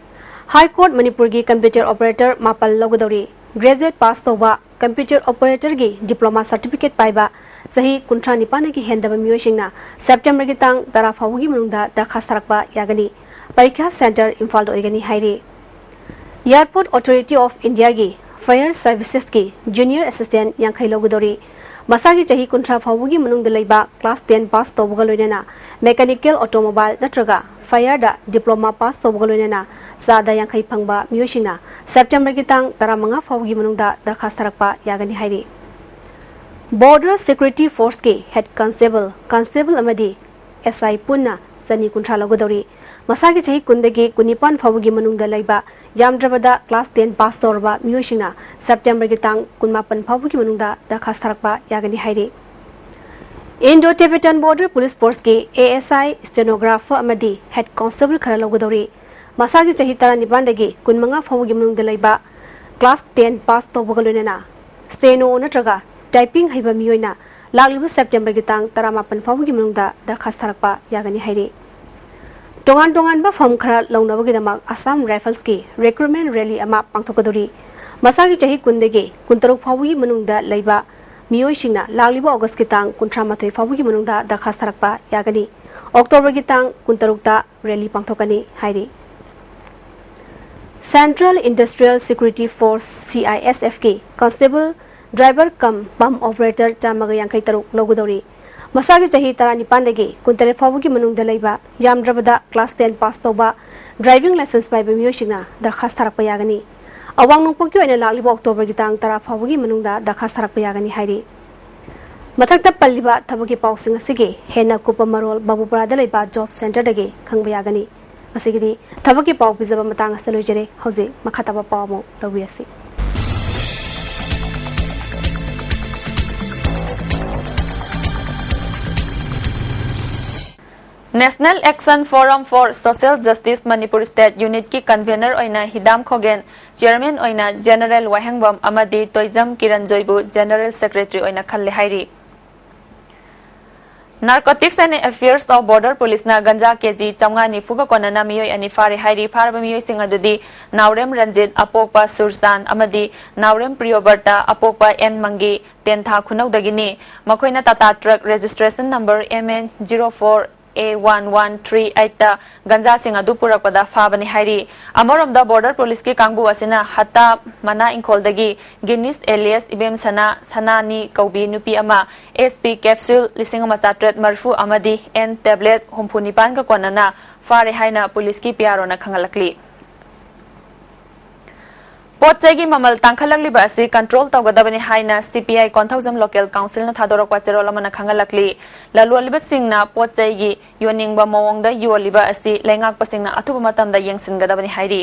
ꯍꯥꯏ ꯀꯣꯔꯠ ꯃꯅꯤꯄꯨꯔꯒꯤ ꯀꯝꯄ꯭ꯌꯨꯇꯔ ꯑꯣꯄꯔꯦꯇꯔ ꯃꯥꯄꯜ ꯂꯧꯒꯗꯧꯔꯤ꯫ ꯒ꯭ꯔꯦꯖꯨꯑꯦꯠ ꯄꯥꯁ ꯇꯧꯕ, ꯀꯝꯄ꯭ꯌꯨꯇꯔ ꯑꯣꯄꯔꯦꯇꯔꯒꯤ ꯗꯤꯄ꯭ꯂꯣꯃꯥ ꯁꯥꯔꯇꯤꯐꯤꯀꯦꯠ ꯄꯥꯏꯕ, ꯆꯍꯤ ꯀꯨꯟꯊ꯭ꯔꯥ ꯅꯤꯄꯥꯟꯗꯒꯤ ꯍꯦꯟꯗꯕ ꯃꯤꯑꯣꯏꯁꯤꯡꯅ ꯁꯦꯞꯇꯦꯝꯕꯔꯒꯤ ꯇꯥꯡ ꯇꯔꯥ ꯐꯥꯎꯕꯒꯤ ꯃꯅꯨꯡꯗ ꯗꯔꯈꯥꯁ ꯊꯥꯔꯛꯄ ꯌꯥꯒꯅꯤ꯫ ꯄꯔꯤꯈ꯭ꯌꯥ ꯁꯦꯟꯇꯔ ꯏꯝꯐꯥꯜꯗ ꯑꯣꯏꯒꯅꯤ ꯍꯥꯏꯔꯤ꯫ Airport Authority ofꯏꯟꯗꯤꯌꯥꯒꯤ ꯐꯥꯌꯔ ꯁꯔꯚꯤꯁꯦꯁꯀꯤ ꯖꯨꯅꯤꯌꯔ ꯑꯦꯁꯤꯁꯇꯦꯟꯠ ꯌꯥꯡꯈꯩ ꯂꯧꯒꯗꯧꯔꯤ꯫ ꯃꯁꯥꯒꯤ ꯆꯍꯤ ꯀꯨꯟꯊ꯭ꯔꯥ ꯐꯥꯎꯕꯒꯤ ꯃꯅꯨꯡꯗ ꯂꯩꯕ, ꯀ꯭ꯂꯥꯁ ꯇꯦꯟ ꯄꯥꯁ ꯇꯧꯕꯒ ꯂꯣꯏꯅꯅ ꯃꯦꯀꯥꯅꯤꯀꯦꯜ ꯑꯣꯇꯣꯃꯣꯕꯥꯏꯜ ꯅꯠꯇ꯭ꯔꯒ ꯐꯥꯌꯔꯗ ꯗꯤꯄ꯭ꯂꯣꯃꯥ ꯄꯥꯁ ꯇꯧꯕꯒ ꯂꯣꯏꯅꯅ ꯆꯥꯗ ꯌꯥꯡꯈꯩ ꯐꯪꯕ ꯃꯤꯑꯣꯏꯁꯤꯡꯅ ꯁꯦꯞꯇꯦꯝꯕꯔꯒꯤ ꯇꯥꯡ ꯇꯔꯥꯃꯉꯥ ꯐꯥꯎꯕꯒꯤ ꯃꯅꯨꯡꯗ ꯗꯔꯈꯥꯁ ꯊꯥꯔꯛꯄ ꯌꯥꯒꯅꯤ ꯍꯥꯏꯔꯤ꯫ Border Security Forceꯀꯤ ꯍꯦꯗ ꯀꯟꯁꯇꯦꯕꯜ, ꯀꯟꯁꯇꯦꯕꯜ ꯑꯃꯗꯤ ꯑꯦꯁ ꯑꯥꯏ ꯄꯨꯟꯅ ꯆꯅꯤ ꯀꯨꯟꯊ꯭ꯔꯥ ꯂꯧꯒꯗꯧꯔꯤ꯫ ꯃꯁꯥꯒꯤ ꯆꯍꯤ ꯀꯨꯟꯗꯒꯤ ꯀꯨꯟꯅꯤꯄꯥꯟ ꯐꯥꯎꯕꯒꯤ ꯃꯅꯨꯡꯗ ꯂꯩꯕ, ꯌꯥꯝꯗ꯭ꯔꯕꯗ ꯀ꯭ꯂꯥꯁ ꯇꯦꯟ ꯄꯥꯁ ꯇꯧꯔꯕ ꯃꯤꯑꯣꯏꯁꯤꯡꯅ ꯁꯦꯞꯇꯦꯝꯕꯔꯒꯤ ꯇꯥꯡ ꯀꯨꯟꯃꯥꯄꯟ ꯐꯥꯎꯕꯒꯤ ꯃꯅꯨꯡꯗ ꯗꯔꯈꯥꯁ ꯊꯥꯔꯛꯄ ꯌꯥꯒꯅꯤ ꯍꯥꯏꯔꯤ꯫ Indo Tibetan Border Police Forceꯀꯤ A S ꯑꯥꯏ, ꯁ꯭ꯇꯦꯅꯣꯒ꯭ꯔꯥꯐꯔ ꯑꯃꯗꯤ ꯍꯦꯗ ꯀꯟꯁꯇꯦꯕꯜ ꯈꯔ ꯂꯧꯒꯗꯧꯔꯤ꯫ ꯃꯁꯥꯒꯤ ꯆꯍꯤ ꯇꯔꯥꯅꯤꯄꯥꯟꯗꯒꯤ ꯀꯨꯟꯃꯉꯥ ꯐꯥꯎꯕꯒꯤ ꯃꯅꯨꯡꯗ ꯂꯩꯕ, ꯀ꯭ꯂꯥꯁ ꯇꯦꯟ ꯄꯥꯁ ꯇꯧꯕꯒ ꯂꯣꯏꯅꯅ ꯁ꯭ꯇꯦꯅꯣ ꯅꯠꯇ꯭ꯔꯒ ꯇꯥꯏꯄꯤꯡ ꯍꯩꯕ ꯃꯤꯑꯣꯏꯅ ꯂꯥꯛꯂꯤꯕ ꯁꯦꯞꯇꯦꯝꯕꯔꯒꯤ ꯇꯥꯡ ꯇꯔꯥꯃꯥꯄꯟ ꯐꯥꯎꯕꯒꯤ ꯃꯅꯨꯡꯗ ꯗꯔꯈꯥꯁ ꯊꯥꯔꯛꯄ ꯌꯥꯒꯅꯤ ꯍꯥꯏꯔꯤ꯫ ꯇꯣꯉꯥꯟ ꯇꯣꯉꯥꯟꯕ ꯐꯝ ꯈꯔ ꯂꯧꯅꯕꯒꯤꯗꯃꯛ ꯑꯁꯥꯝ ꯔꯥꯏꯐꯜꯁꯀꯤ ꯔꯤꯀ꯭ꯔꯨꯠꯃꯦꯟ ꯔꯦꯂꯤ ꯑꯃ ꯄꯥꯡꯊꯣꯛꯀꯗꯧꯔꯤ꯫ ꯃꯁꯥꯒꯤ ꯆꯍꯤ ꯀꯨꯟꯗꯒꯤ ꯀꯨꯟꯇꯔꯨꯛ ꯐꯥꯎꯕꯒꯤ ꯃꯅꯨꯡꯗ ꯂꯩꯕ ꯃꯤꯑꯣꯏꯁꯤꯡꯅ ꯂꯥꯛꯂꯤꯕ ꯑꯣꯒꯁꯀꯤ ꯇꯥꯡ ꯀꯨꯟꯊ꯭ꯔꯥ ꯃꯥꯊꯣꯏ ꯐꯥꯎꯕꯒꯤ ꯃꯅꯨꯡꯗ ꯗꯔꯈꯥꯁ ꯊꯥꯔꯛꯄ ꯌꯥꯒꯅꯤ꯫ ꯑꯣꯛꯇꯣꯕꯔꯒꯤ ꯇꯥꯡ ꯀꯨꯟꯇꯔꯨꯛꯇ ꯔꯦꯂꯤ ꯄꯥꯡꯊꯣꯛꯀꯅꯤ ꯍꯥꯏꯔꯤ꯫ Central Industrial Security Force, C I S F ꯀꯤ constable, driver cum pump operator ꯆꯥꯝꯃꯒ ꯌꯥꯡꯈꯩ ꯇꯔꯨꯛ ꯂꯧꯒꯗꯧꯔꯤ꯫ ꯃꯁꯥꯒꯤ ꯆꯍꯤ ꯇꯔꯥꯅꯤꯄꯥꯟꯗꯒꯤ ꯀꯨꯟꯇꯔꯦꯠ ꯐꯥꯎꯕꯒꯤ ꯃꯅꯨꯡꯗ ꯂꯩꯕ, ꯌꯥꯝꯗ꯭ꯔꯕꯗ class ten pass ꯇꯧꯕ, driving licence ꯄꯥꯏꯕ ꯃꯤꯑꯣꯏꯁꯤꯡꯅ ꯗꯔꯈꯥꯁ ꯊꯥꯔꯛꯄ ꯌꯥꯒꯅꯤ꯫ ꯑꯋꯥꯡ ꯅꯣꯡꯄꯣꯛꯀꯤ ꯑꯣꯏꯅ ꯂꯥꯛꯂꯤꯕ ꯑꯣꯛꯇꯣꯕꯔꯒꯤ ꯇꯥꯡ ꯇꯔꯥ ꯐꯥꯎꯕꯒꯤ ꯃꯅꯨꯡꯗ ꯗꯔꯈꯥꯁ ꯊꯥꯔꯛꯄ ꯌꯥꯒꯅꯤ ꯍꯥꯏꯔꯤ꯫ ꯃꯊꯛꯇ ꯄꯜꯂꯤꯕ ꯊꯕꯛꯀꯤ ꯄꯥꯎꯁꯤꯡ ꯑꯁꯤꯒꯤ ꯍꯦꯟꯅ ꯀꯨꯞꯄ ꯃꯔꯣꯜ ꯕꯥꯕꯨꯄꯨꯔꯥꯗ ꯂꯩꯕ job centreꯗꯒꯤ ꯈꯪꯕ ꯌꯥꯒꯅꯤ꯫ ꯉꯁꯤꯒꯤꯗꯤ ꯊꯕꯛꯀꯤ ꯄꯥꯎ ꯄꯤꯖꯕ ꯃꯇꯥꯡ ꯑꯁꯤꯗ ꯂꯣꯏꯖꯔꯦ꯫ ꯍꯧꯖꯤꯛ ꯃꯈꯥ ꯇꯥꯕ ꯄꯥꯎ ꯑꯃꯨꯛ ꯂꯧꯕꯤꯔꯁꯤ꯫ National Action Forum for Social Justice Manipur State Unitꯀꯤ convener ꯑꯣꯏꯅ ꯍꯤꯗꯥꯝ ꯈꯣꯒꯦꯟ, chairman ꯑꯣꯏꯅ General ꯋꯥꯍꯦꯡꯕꯝ ꯑꯃꯗꯤ ꯇꯣꯏꯖꯝ ꯀꯤꯔꯟꯖꯣꯏꯕꯨ General Secretary ꯑꯣꯏꯅ ꯈꯜꯂꯦ ꯍꯥꯏꯔꯤ꯫ Narcotics and Affairs of Border Policeꯅ ganja ꯀꯦꯖꯤ ꯆꯥꯝꯃꯉꯥ ꯅꯤꯐꯨꯒ ꯀꯣꯟꯅꯅ ꯃꯤꯑꯣꯏ ꯑꯅꯤ ꯐꯥꯔꯦ ꯍꯥꯏꯔꯤ꯫ ꯐꯥꯔꯕ ꯃꯤꯑꯣꯏꯁꯤꯡ ꯑꯗꯨꯗꯤ ꯅꯥꯎꯔꯦꯝ ꯔꯟꯖꯤꯠ, ꯑꯄꯣꯛꯄ ꯁꯨꯔꯆꯥꯟ, ꯑꯃꯗꯤ ꯅꯥꯎꯔꯦꯝ ꯄ꯭ꯔꯤꯌꯣꯕꯔꯇ, ꯑꯄꯣꯛꯄ ꯑꯦꯟ ꯃꯪꯒꯤ, ꯇꯦꯟꯊꯥ ꯈꯨꯅꯧꯗꯒꯤꯅꯤ꯫ ꯃꯈꯣꯏꯅ Tata Truck registration number M N zero four A one one three eight ꯒꯟꯖꯥꯁꯤꯡ ꯑꯗꯨ ꯄꯨꯔꯛꯄꯗ ꯐꯥꯕꯅꯤ ꯍꯥꯏꯔꯤ꯫ ꯑꯃꯔꯣꯝꯗ, Border Policeꯀꯤ ꯀꯥꯡꯕꯨ ꯑꯁꯤꯅ ꯍꯠꯇꯥ ꯃꯅꯥ ꯏꯪꯈꯣꯜꯗꯒꯤ ꯒꯤꯅꯤꯁ alias ꯏꯕꯦꯝꯁꯅꯥ ꯁꯅꯥꯅꯤ ꯀꯧꯕꯤ ꯅꯨꯄꯤ ꯑꯃ, S P capsule ꯂꯤꯁꯤꯡ ꯑꯃ ꯆꯥꯇ꯭ꯔꯦꯠ ꯃꯔꯤꯐꯨ ꯑꯃꯗꯤ N tablet ꯍꯨꯝꯐꯨ ꯅꯤꯄꯥꯟꯒ ꯀꯣꯟꯅꯅ ꯐꯥꯔꯦ ꯍꯥꯏꯅ ꯄꯨꯂꯤꯁꯀꯤ P R Oꯅ ꯈꯪꯍꯜꯂꯛꯂꯤ꯫ ꯄꯣꯠ ꯆꯩꯒꯤ ꯃꯃꯜ ꯇꯥꯡꯈꯠꯂꯛꯂꯤꯕ ꯑꯁꯤ control ꯇꯧꯒꯗꯕꯅꯤ ꯍꯥꯏꯅ C P I Konthoujam Local Councilꯅ ꯊꯥꯗꯣꯔꯛꯄ ꯆꯦꯔꯣꯜ ꯑꯃꯅ ꯈꯪꯍꯜꯂꯛꯂꯤ꯫ ꯂꯂꯣꯟꯂꯤꯕꯁꯤꯡꯅ ꯄꯣꯠ ꯆꯩꯒꯤ ꯌꯣꯟꯅꯤꯡꯕ ꯃꯑꯣꯡꯗ ꯌꯣꯜꯂꯤꯕ ꯑꯁꯤ ꯂꯩꯉꯥꯛꯄꯁꯤꯡꯅ ꯑꯊꯨꯕ ꯃꯇꯝꯗ ꯌꯦꯡꯁꯤꯟꯒꯗꯕꯅꯤ ꯍꯥꯏꯔꯤ꯫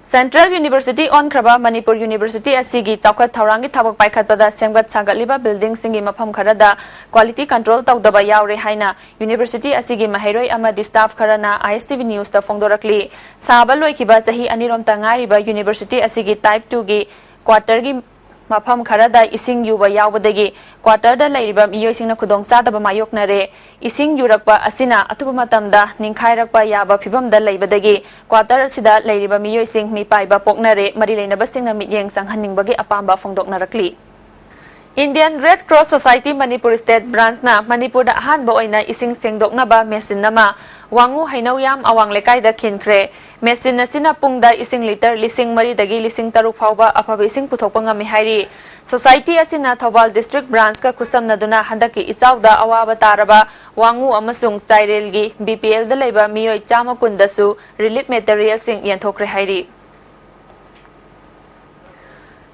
Central University ꯑꯣꯟꯈ꯭ꯔꯕ ꯃꯅꯤꯄꯨꯔ University ꯑꯁꯤꯒꯤ ꯆꯥꯎꯈꯠ ꯊꯧꯔꯥꯡꯒꯤ ꯊꯕꯛ ꯄꯥꯏꯈꯠꯄꯗ ꯁꯦꯝꯒꯠ ꯁꯥꯒꯠꯂꯤꯕ buildingꯁꯤꯡꯒꯤ ꯃꯐꯝ ꯈꯔꯗ quality control ꯇꯧꯗꯕ ꯌꯥꯎꯔꯦ ꯍꯥꯏꯅ University ꯑꯁꯤꯒꯤ ꯃꯍꯩꯔꯣꯏ ꯑꯃꯗꯤ staff ꯈꯔꯅ I S T V Newsꯇ ꯐꯣꯡꯗꯣꯔꯛꯂꯤ꯫ ꯁꯥꯕ ꯂꯣꯏꯈꯤꯕ ꯆꯍꯤ ꯑꯅꯤꯔꯣꯝꯇ ꯉꯥꯏꯔꯤꯕ University ꯑꯁꯤꯒꯤ Type twoꯒꯤ quarterꯒꯤ ꯃꯐꯝ ꯈꯔꯗ ꯏꯁꯤꯡ ꯌꯨꯕ ꯌꯥꯎꯕꯗꯒꯤ quarterꯗ ꯂꯩꯔꯤꯕ ꯃꯤꯑꯣꯏꯁꯤꯡꯅ ꯈꯨꯗꯣꯡꯆꯥꯗꯕ ꯃꯥꯌꯣꯛꯅꯔꯦ꯫ ꯏꯁꯤꯡ ꯌꯨꯔꯛꯄ ꯑꯁꯤꯅ ꯑꯊꯨꯕ ꯃꯇꯝꯗ ꯅꯤꯡꯈꯥꯏꯔꯛꯄ ꯌꯥꯕ ꯐꯤꯚꯝꯗ ꯂꯩꯕꯗꯒꯤ quarter ꯑꯁꯤꯗ ꯂꯩꯔꯤꯕ ꯃꯤꯑꯣꯏꯁꯤꯡ ꯃꯤꯄꯥꯏꯕ ꯄꯣꯛꯅꯔꯦ꯫ ꯃꯔꯤ ꯂꯩꯅꯕꯁꯤꯡꯅ ꯃꯤꯠꯌꯦꯡ ꯆꯪꯍꯟꯅꯤꯡꯕꯒꯤ ꯑꯄꯥꯝꯕ ꯐꯣꯡꯗꯣꯛꯅꯔꯛꯂꯤ꯫ Indian Red Cross Society Manipur State Branch ꯅ ꯃꯅꯤꯄꯨꯔꯗ ꯑꯍꯥꯟꯕ ꯑꯣꯏꯅ ꯏꯁꯤꯡ ꯁꯦꯡꯗꯣꯛꯅꯕ ꯃꯦꯆꯤꯟ ꯑꯃ ꯋꯥꯉꯨ ꯍꯩꯅꯧꯌꯥꯝ ꯑꯋꯥꯡ ꯂꯩꯀꯥꯏꯗ ꯈꯤꯟꯈ꯭ꯔꯦ꯫ ꯃꯦꯆꯤꯟ ꯑꯁꯤꯅ ꯄꯨꯡꯗ ꯏꯁꯤꯡ ꯂꯤꯇꯔ ꯂꯤꯁꯤꯡ ꯃꯔꯤꯗꯒꯤ ꯂꯤꯁꯤꯡ ꯇꯔꯨꯛ ꯐꯥꯎꯕ ꯑꯐꯕ ꯏꯁꯤꯡ ꯄꯨꯊꯣꯛꯄ ꯉꯝꯃꯤ ꯍꯥꯏꯔꯤ꯫ Society ꯑꯁꯤꯅ ꯊꯧꯕꯥꯜ District Branch ꯀ ꯈꯨꯠꯁꯝꯅꯗꯨꯅ ꯍꯟꯗꯛꯀꯤ ꯏꯆꯥꯎꯗ ꯑꯋꯥꯕ ꯇꯥꯔꯕ ꯋꯥꯉꯨ ꯑꯃꯁꯨꯡ ꯆꯥꯏꯔꯦꯜꯒꯤ B P L ꯗ ꯂꯩꯕ ꯃꯤꯑꯣꯏ ꯆꯥꯝꯃ ꯀꯨꯟꯗꯁꯨ relief material ꯁꯤꯡ ꯌꯦꯟꯊꯣꯛꯈ꯭ꯔꯦ ꯍꯥꯏꯔꯤ꯫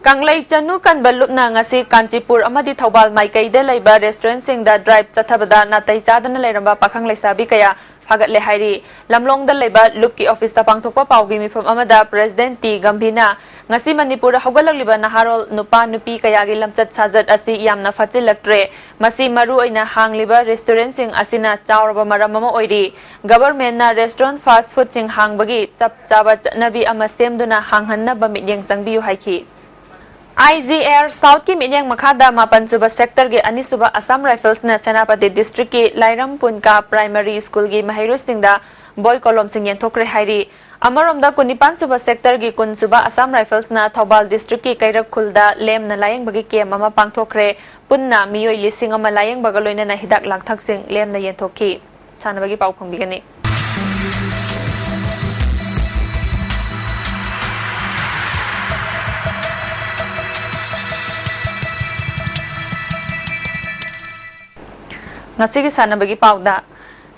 ꯀꯪꯂꯩ ꯆꯅꯨ ꯀꯟꯕ ꯂꯨꯞꯅ ꯉꯁꯤ ꯀꯥꯟꯆꯤꯄꯨꯔ ꯑꯃꯗꯤ ꯊꯧꯕꯥꯜ ꯃꯥꯏꯀꯩꯗ ꯂꯩꯕ restaurant ꯁꯤꯡꯗ drive ꯆꯠꯊꯕꯗ ꯅꯥꯇꯩ ꯆꯥꯗꯅ ꯂꯩꯔꯝꯕ ꯄꯥꯈꯪ ꯂꯩꯁꯥꯕꯤ ꯀꯌꯥ ꯐꯥꯒꯠꯂꯦ ꯍꯥꯏꯔꯤ꯫ ꯂꯝꯂꯣꯡꯗ ꯂꯩꯕ ꯂꯨꯞꯀꯤ office ꯇ ꯄꯥꯡꯊꯣꯛꯄ ꯄꯥꯎꯒꯤ ꯃꯤꯐꯝ ꯑꯃꯗ President ꯇꯤ ꯒꯝꯚꯤꯔꯅ ꯉꯁꯤ ꯃꯅꯤꯄꯨꯔꯗ ꯍꯧꯒꯠꯂꯛꯂꯤꯕ ꯅꯍꯥꯔꯣꯜ ꯅꯨꯄꯥ ꯅꯨꯄꯤ ꯀꯌꯥꯒꯤ ꯂꯝꯆꯠ ꯁꯥꯖꯠ ꯑꯁꯤ ꯌꯥꯝꯅ ꯐꯠꯆꯤꯜꯂꯛꯇ꯭ꯔꯦ꯫ ꯃꯁꯤ ꯃꯔꯨ ꯑꯣꯏꯅ ꯍꯥꯡꯂꯤꯕ restaurant ꯁꯤꯡ ꯑꯁꯤꯅ ꯆꯥꯎꯔꯕ ꯃꯔꯝ ꯑꯃ ꯑꯣꯏꯔꯤ꯫ Government ꯅ restaurant fast food ꯁꯤꯡ ꯍꯥꯡꯕꯒꯤ ꯆꯞ ꯆꯥꯕ ꯆꯠꯅꯕꯤ ꯑꯃ ꯁꯦꯝꯗꯨꯅ ꯍꯥꯡꯍꯟꯅꯕ ꯃꯤꯠꯌꯦꯡ ꯆꯪꯕꯤꯌꯨ ꯍꯥꯏꯈꯤ꯫ I G Air South ꯀꯤ ꯃꯤꯠꯌꯦꯡ ꯃꯈꯥꯗ ꯃꯥꯄꯟ ꯁꯨꯕ sector ꯒꯤ ꯑꯅꯤꯁꯨꯕ Assam Rifles ꯅ ꯁꯦꯅꯥꯄꯇꯤ district ꯀꯤ ꯂꯥꯏꯔꯝ ꯄꯨꯟꯀꯥ Primary School ꯒꯤ ꯃꯍꯩꯔꯣꯏꯁꯤꯡꯗ ꯕꯣꯏ ꯀꯣꯂꯣꯝꯁꯤꯡ ꯌꯦꯟꯊꯣꯛꯈ꯭ꯔꯦ ꯍꯥꯏꯔꯤ꯫ ꯑꯃꯔꯣꯝꯗ ꯀꯨꯟꯅꯤꯄꯥꯟ ꯁꯨꯕ sector ꯒꯤ ꯀꯨꯟ ꯁꯨꯕ Assam Rifles ꯅ ꯊꯧꯕꯥꯜ district ꯀꯤ ꯀꯩꯔꯛꯈꯨꯜꯗ ꯂꯦꯝꯅ ꯂꯥꯌꯦꯡꯕꯒꯤ camp ꯑꯃ ꯄꯥꯡꯊꯣꯛꯈ꯭ꯔꯦ꯫ ꯄꯨꯟꯅ ꯃꯤꯑꯣꯏ ꯂꯤꯁꯤꯡ ꯑꯃ ꯂꯥꯌꯦꯡꯕꯒ ꯂꯣꯏꯅꯅ ꯍꯤꯗꯥꯛ ꯂꯥꯡꯊꯛꯁꯤꯡ ꯂꯦꯝꯅ ꯌꯦꯟꯊꯣꯛꯈꯤ꯫ ꯁꯥꯟꯅꯕꯒꯤ ꯄꯥꯎ ꯐꯪꯕꯤꯒꯅꯤ꯫ ꯉꯁꯤꯒꯤ ꯁꯥꯟꯅꯕꯒꯤ ꯄꯥꯎꯗ,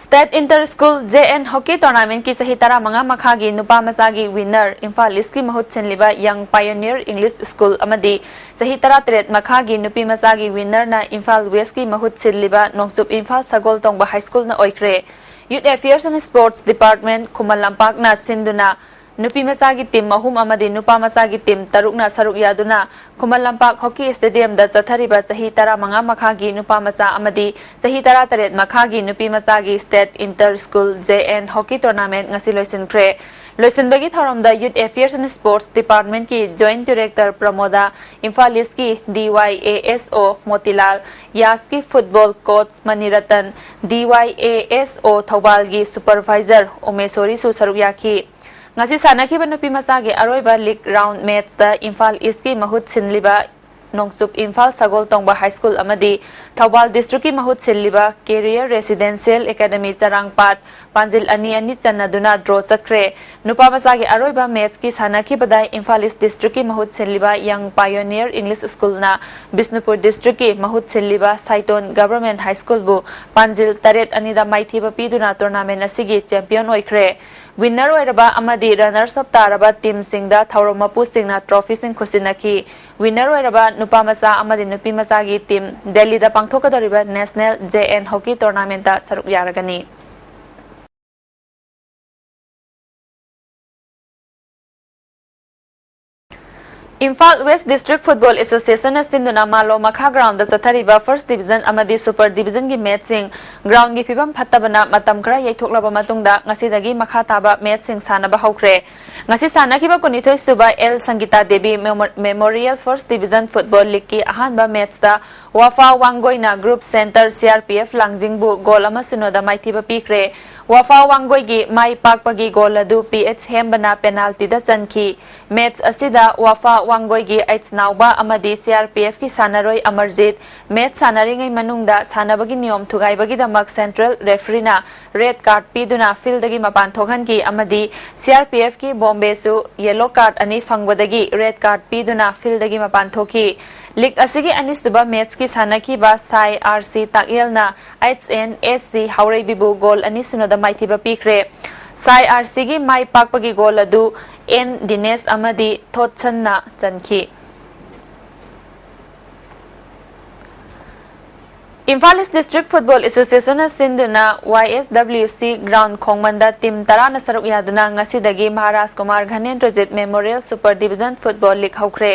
State Inter School J N Hockey Tournament ꯀꯤ ꯆꯍꯤ ꯇꯔꯥꯃꯉꯥ ꯃꯈꯥꯒꯤ ꯅꯨꯄꯥ ꯃꯆꯥꯒꯤ winner ꯏꯝꯐꯥꯜ East ꯀꯤ ꯃꯍꯨꯠ ꯁꯤꯜꯂꯤꯕ Young Pioneer English School ꯑꯃꯗꯤ ꯆꯍꯤ ꯇꯔꯥꯇꯔꯦꯠ ꯃꯈꯥꯒꯤ ꯅꯨꯄꯤ ꯃꯆꯥꯒꯤ winner ꯅ ꯏꯝꯐꯥꯜ West ꯀꯤ ꯃꯍꯨꯠ ꯁꯤꯜꯂꯤꯕ ꯅꯣꯡꯆꯨꯞ ꯏꯝꯐꯥꯜ ꯁꯒꯣꯜꯇꯣꯡꯕ High School ꯅ ꯑꯣꯏꯈ꯭ꯔꯦ꯫ Youth Affairs and Sports Department ꯈꯨꯃꯟ ꯂꯝꯄꯥꯛꯅ ꯁꯤꯟꯗꯨꯅ ꯅꯨꯄꯤ ꯃꯆꯥꯒꯤ team ꯑꯍꯨꯝ ꯑꯃꯗꯤ ꯅꯨꯄꯥ ꯃꯆꯥꯒꯤ team ꯇꯔꯨꯛꯅ ꯁꯔꯨꯛ ꯌꯥꯗꯨꯅ ꯈꯨꯃꯟ ꯂꯝꯄꯥꯛ Hockey Stadium ꯗ ꯆꯠꯊꯔꯤꯕ ꯆꯍꯤ ꯇꯔꯥꯃꯉꯥ ꯃꯈꯥꯒꯤ ꯅꯨꯄꯥ ꯃꯆꯥ ꯑꯃꯗꯤ ꯆꯍꯤ ꯇꯔꯥꯇꯔꯦꯠ ꯃꯈꯥꯒꯤ ꯅꯨꯄꯤ ꯃꯆꯥꯒꯤ State Inter School J N Hockey Tournament ꯉꯁꯤ ꯂꯣꯏꯁꯤꯟꯈ꯭ꯔꯦ꯫ ꯂꯣꯏꯁꯤꯟꯕꯒꯤ ꯊꯧꯔꯝꯗ Youth Affairs and Sports Department ꯀꯤ Joint Director ꯄ꯭ꯔꯃꯣꯗꯥ, ꯏꯝꯐꯥꯜ East ꯀꯤ D Y A S O Motilal, ꯌꯥꯁꯀꯤ football coach ꯃꯅꯤꯔꯇꯟ, D Y A S O ꯊꯧꯕꯥꯜꯒꯤ supervisor ꯎꯃꯦꯁꯣꯔꯤꯁꯨ ꯁꯔꯨꯛ ꯌꯥꯈꯤ꯫ ꯉꯁꯤ ꯁꯥꯟꯅꯈꯤꯕ ꯅꯨꯄꯤ ꯃꯆꯥꯒꯤ ꯑꯔꯣꯏꯕ league round match ꯇ ꯏꯝꯐꯥꯜ East ꯀꯤ ꯃꯍꯨꯠ ꯁꯤꯟꯂꯤꯕ ꯅꯣꯡꯆꯨꯞ ꯏꯝꯐꯥꯜ ꯁꯒꯣꯜ ꯇꯣꯡꯕ ꯍꯥꯏ ꯁ꯭ꯀꯨꯜ ꯑꯃꯗꯤ ꯊꯧꯕꯥꯜ ꯗꯤꯁꯇ꯭ꯔꯤꯛꯀꯤ ꯃꯍꯨꯠ ꯁꯤꯜꯂꯤꯕ ꯀꯦꯔꯤꯌꯔ ꯔꯦꯁꯤꯗꯦꯟꯁꯤꯌꯦꯜ ꯑꯦꯀꯥꯗꯃꯤ ꯆꯔꯥꯡꯄꯥꯠ ꯄꯥꯟꯖꯤꯜ ꯑꯅꯤ ꯑꯅꯤ ꯆꯟꯅꯗꯨꯅ ꯗ꯭ꯔꯣ ꯆꯠꯈ꯭ꯔꯦ꯫ ꯅꯨꯄꯥ ꯃꯆꯥꯒꯤ ꯑꯔꯣꯏꯕ ꯃꯦꯠꯁꯀꯤ ꯁꯥꯟꯅꯈꯤꯕꯗ ꯏꯝꯐꯥꯜ ꯏꯁ ꯗꯤꯁꯇ꯭ꯔꯤꯛꯀꯤ ꯃꯍꯨꯠ ꯁꯤꯜꯂꯤꯕ ꯌꯪ ꯄꯥꯏꯑꯣꯅꯤꯌꯔ ꯏꯪꯂꯤꯁ ꯁ꯭ꯀꯨꯜꯅ ꯕꯤꯁꯅꯨꯄꯨꯔ ꯗꯤꯁꯇ꯭ꯔꯤꯛꯀꯤ ꯃꯍꯨꯠ ꯁꯤꯜꯂꯤꯕ ꯁꯥꯏꯇꯣꯟ ꯒꯚꯔꯟꯃꯦꯟꯠ ꯍꯥꯏ ꯁ꯭ꯀꯨꯜꯕꯨ ꯄꯥꯟꯖꯤꯜ ꯇꯔꯦꯠ ꯑꯅꯤꯗ ꯃꯥꯏꯊꯤꯕ ꯄꯤꯗꯨꯅ ꯇꯣꯔꯅꯥꯃꯦꯟꯠ ꯑꯁꯤꯒꯤ ꯆꯦꯝꯄꯤꯌꯟ ꯑꯣꯏꯈ꯭ꯔꯦ꯫ ꯋꯤꯟꯅꯔ ꯑꯣꯏꯔꯕ ꯑꯃꯗꯤ ꯔꯟꯅꯔꯁ ꯑꯞ ꯇꯥꯔꯕ ꯇꯤꯝꯁꯤꯡꯗ ꯊꯧꯔꯝ ꯃꯄꯨꯁꯤꯡꯅ ꯇ꯭ꯔꯣꯐꯤꯁꯤꯡ ꯈꯨꯠꯁꯤꯟꯅꯈꯤ꯫ ꯋꯤꯟꯅꯔ ꯑꯣꯏꯔꯕ ꯅꯨꯄꯥ ꯃꯆꯥ ꯑꯃꯗꯤ ꯅꯨꯄꯤ ꯃꯆꯥꯒꯤ ꯇꯤꯝ ꯗꯦꯜꯂꯤꯗ ꯄꯥꯡꯊꯣꯛꯀꯗꯧꯔꯤꯕ ꯅꯦꯁꯅꯦꯜ ꯖꯦ ꯑꯦꯟ ꯍꯣꯀꯤ ꯇꯣꯔꯅꯥꯃꯦꯟꯠꯇ ꯁꯔꯨꯛ ꯌꯥꯔꯒꯅꯤ꯫ ꯏꯝꯐꯥꯜ ꯋꯦꯁ ꯗꯤꯁꯇ꯭ꯔꯤꯛ ꯐꯨꯠꯕꯣꯜ ꯑꯦꯁꯣꯁꯤꯌꯦꯁꯟꯅ ꯁꯤꯟꯗꯨꯅ ꯃꯥꯂꯣꯝ ꯃꯈꯥ ꯒ꯭ꯔꯥꯎꯟꯗ ꯆꯠꯊꯔꯤꯕ ꯐꯥꯔꯁꯠ ꯗꯤꯕꯤꯖꯟ ꯑꯃꯗꯤ ꯁꯨꯄꯔ ꯗꯤꯕꯤꯖꯟꯒꯤ ꯃꯦꯠꯁꯁꯤꯡ ꯒ꯭ꯔꯥꯎꯟꯒꯤ ꯐꯤꯕꯝ ꯐꯠꯇꯕꯅ ꯃꯇꯝ ꯈꯔ ꯌꯩꯊꯣꯛꯂꯕ ꯃꯇꯨꯡꯗ ꯉꯁꯤꯗꯒꯤ ꯃꯈꯥ ꯇꯥꯕ ꯃꯦꯠꯁꯁꯤꯡ ꯁꯥꯟꯅꯕ ꯍꯧꯈ꯭ꯔꯦ꯫ ꯉꯁꯤ ꯁꯥꯟꯅꯈꯤꯕ ꯀꯨꯟꯅꯤꯊꯣꯏ ꯁꯨꯕ ꯑꯦꯜ ꯁꯪꯒꯤꯇꯥ ꯗꯦꯕꯤ ꯃꯦꯃꯣ-, ꯃꯦꯃꯣꯔꯤꯌꯦꯜ ꯐꯥꯔꯁꯠ ꯗꯤꯕꯤꯖꯟ ꯐꯨꯠꯕꯣꯜ ꯂꯤꯒꯀꯤ ꯑꯍꯥꯟꯕ ꯃꯦꯠꯁꯇ ꯋꯥꯐꯥ ꯋꯥꯡꯒꯣꯏꯅ group centre C R P F ꯂꯥꯡꯖꯤꯡꯕꯨ ꯒꯣꯜ ꯑꯃ ꯁꯨꯅꯣꯗ ꯃꯥꯏꯊꯤꯕ ꯄꯤꯈ꯭ꯔꯦ꯫ ꯋꯥꯐꯥ ꯋꯥꯡꯒꯣꯏꯒꯤ ꯃꯥꯏ ꯄꯥꯛꯄꯒꯤ ꯒꯣꯜ ꯑꯗꯨ ꯄꯤ ꯑꯩꯆ ꯍꯦꯝꯕꯅ ꯄꯦꯅꯥꯜꯇꯤꯗ ꯆꯟꯈꯤ꯫ ꯃꯦꯠꯁ ꯑꯁꯤꯗ ꯋꯥꯐꯥ ꯋꯥꯡꯒꯣꯏꯒꯤ ꯑꯩꯆ ꯅꯥꯎꯕ ꯑꯃꯗꯤ ꯁꯤ ꯑꯥꯔ ꯄꯤ ꯑꯦꯐꯀꯤ ꯁꯥꯟꯅꯔꯣꯏ ꯑꯃꯔꯖꯤꯠ ꯃꯦꯠꯁ ꯁꯥꯟꯅꯔꯤꯉꯩ ꯃꯅꯨꯡꯗ ꯁꯥꯟꯅꯕꯒꯤ ꯅꯤꯌꯣꯝ ꯊꯨꯒꯥꯏꯕꯒꯤꯗꯃꯛ ꯁꯦꯟꯇ꯭ꯔꯦꯜ ꯔꯦꯐ꯭ꯔꯤꯅ ꯔꯦꯗ ꯀꯥꯔꯗ ꯄꯤꯗꯨꯅ ꯐꯤꯜꯗꯒꯤ ꯃꯄꯥꯟ ꯊꯣꯛꯍꯟꯈꯤ ꯑꯃꯗꯤ ꯁꯤ ꯑꯥꯔ ꯄꯤ ꯑꯦꯐꯀꯤ ꯕꯣꯝꯕꯦꯁꯨ ꯌꯦꯂꯣ ꯀꯥꯔꯗ ꯑꯅꯤ ꯐꯪꯕꯗꯒꯤ ꯔꯦꯗ ꯀꯥꯔꯗ ꯄꯤꯗꯨꯅ ꯐꯤꯜꯗꯒꯤ ꯃꯄꯥꯟ ꯊꯣꯛꯈꯤ꯫ ꯂꯤꯒ ꯑꯁꯤꯒꯤ ꯑꯅꯤꯁꯨꯕ ꯃꯦꯠꯁꯀꯤ ꯁꯥꯟꯅꯈꯤꯕ ꯁꯥꯏ R C ꯇꯥꯛꯌꯦꯜꯅ H and S C ꯍꯥꯎꯔꯩꯕꯤꯕꯨ goal ꯑꯅꯤ ꯁꯨꯅꯗ ꯃꯥꯏꯊꯤꯕ ꯄꯤꯈ꯭ꯔꯦ꯫ ꯁꯥꯏ ꯑꯥꯔ ꯁꯤꯒꯤ ꯃꯥꯏ ꯄꯥꯛꯄꯒꯤ ꯒꯣꯜ ꯑꯗꯨ ꯑꯦꯟ ꯗꯤꯅꯦꯁ ꯑꯃꯗꯤ ꯊꯣꯠꯁꯟꯅ ꯆꯟꯈꯤ꯫ ꯏꯝꯐꯥꯜ ꯏꯁ ꯗꯤꯁꯇ꯭ꯔꯤꯛ ꯐꯨꯠꯕꯣꯜ ꯑꯦꯁꯣꯁꯤꯌꯦꯁꯟꯅ ꯁꯤꯟꯗꯨꯅ Y S W C ground ꯈꯣꯡꯃꯟꯗ ꯇꯤꯝ ꯇꯔꯥꯅ ꯁꯔꯨꯛ ꯌꯥꯗꯨꯅ ꯉꯁꯤꯗꯒꯤ Maharaj Kumar Ghanendrajit memorial super division football league ꯍꯧꯈ꯭ꯔꯦ꯫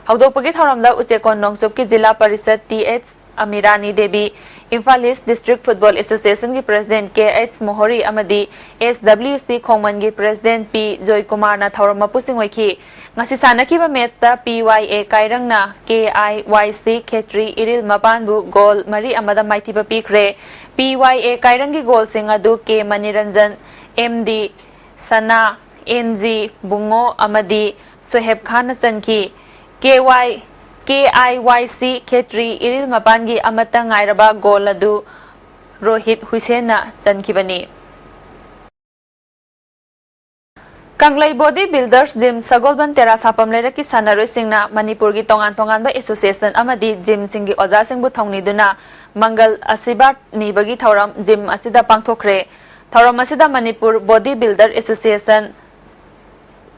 ꯍꯧꯗꯣꯛꯄꯒꯤ ꯊꯧꯔꯝꯗ ꯎꯆꯦꯛꯀꯣꯟ ꯅꯣꯡꯆꯨꯞꯀꯤ ꯖꯤꯂꯥ ꯄꯔꯤꯁꯠ T H Amirani Devi, Imphal east district football ꯑꯦꯁꯣꯁꯤꯌꯦꯁꯟꯒꯤ ꯄ꯭ꯔꯦꯁꯤꯗꯦꯟꯠ ꯀꯦ ꯑꯩꯆ ꯃꯣꯍꯣꯔꯤ ꯑꯃꯗꯤ ꯑꯦꯁ ꯗꯕ꯭ꯂꯤꯎ ꯁꯤ ꯈꯣꯡꯃꯟꯒꯤ ꯄ꯭ꯔꯦꯁꯤꯗꯦꯟꯠ ꯄꯤ ꯖꯣꯏꯀꯨꯃꯥꯔꯅ ꯊꯧꯔꯝ ꯃꯄꯨꯁꯤꯡ ꯑꯣꯏꯈꯤ꯫ ꯉꯁꯤ ꯁꯥꯟꯅꯈꯤꯕ ꯃꯦꯠꯁꯇ ꯄꯤ ꯋꯥꯏ ꯑꯦ ꯀꯥꯏꯔꯪꯅ ꯀꯦ ꯑꯥꯏ ꯋꯥꯏ ꯁꯤ ꯈꯦꯇ꯭ꯔꯤ ꯏꯔꯤꯜ ꯃꯄꯥꯟꯕꯨ ꯒꯣꯜ ꯃꯔꯤ ꯑꯃꯗ ꯃꯥꯏꯊꯤꯕ ꯄꯤꯈ꯭ꯔꯦ꯫ ꯄꯤ ꯋꯥꯏ ꯑꯦ ꯀꯥꯏꯔꯪꯒꯤ ꯒꯣꯜꯁꯤꯡ ꯑꯗꯨ ꯀꯦ ꯃꯅꯤꯔꯟꯖꯟ, ꯑꯦꯝ ꯗꯤ ꯁꯅꯥ, ꯑꯦꯟ ꯖꯤ ꯕꯨꯡꯉꯣ ꯑꯃꯗꯤ ꯁꯣꯍꯦꯕ ꯈꯥꯟꯅ ꯆꯟꯈꯤ꯫ ꯀꯦ ꯋꯥꯏ ꯀꯦ ꯑꯥꯏ ꯋꯥꯏ ꯁꯤ ꯈꯦꯇ꯭ꯔꯤ ꯏꯔꯤꯜ ꯃꯄꯥꯟꯒꯤ ꯑꯃꯠꯇ ꯉꯥꯏꯔꯕ ꯒꯣꯜ ꯑꯗꯨ ꯔꯣꯍꯤꯠ ꯍꯨꯏꯁꯦꯟꯅ ꯆꯟꯈꯤꯕꯅꯤ꯫ ꯀꯪꯂꯩ ꯕꯣꯗꯤ ꯕꯤꯜꯗꯔꯁ ꯖꯤꯝ ꯁꯒꯣꯜꯕꯟ ꯇꯦꯔꯥ ꯁꯥꯄꯝ ꯂꯩꯔꯛꯀꯤ ꯁꯥꯟꯅꯔꯣꯏꯁꯤꯡꯅ ꯃꯅꯤꯄꯨꯔꯒꯤ ꯇꯣꯉꯥꯟ ꯇꯣꯉꯥꯟꯕ ꯑꯦꯁꯣꯁꯤꯌꯦꯁꯟ ꯑꯃꯗꯤ ꯖꯤꯝꯁꯤꯡꯒꯤ ꯑꯣꯖꯥꯁꯤꯡꯕꯨ ꯊꯧꯅꯤꯗꯨꯅ ꯃꯪꯒꯜ ꯑꯁꯤꯔꯕꯥꯗ ꯅꯤꯕꯒꯤ ꯊꯧꯔꯝ ꯖꯤꯝ ꯑꯁꯤꯗ ꯄꯥꯡꯊꯣꯛꯈ꯭ꯔꯦ꯫ ꯊꯧꯔꯝ ꯑꯁꯤꯗ ꯃꯅꯤꯄꯨꯔ ꯕꯣꯗꯤ ꯕꯤꯜꯗꯔ ꯑꯦꯁꯣꯁꯤꯌꯦꯁꯟ,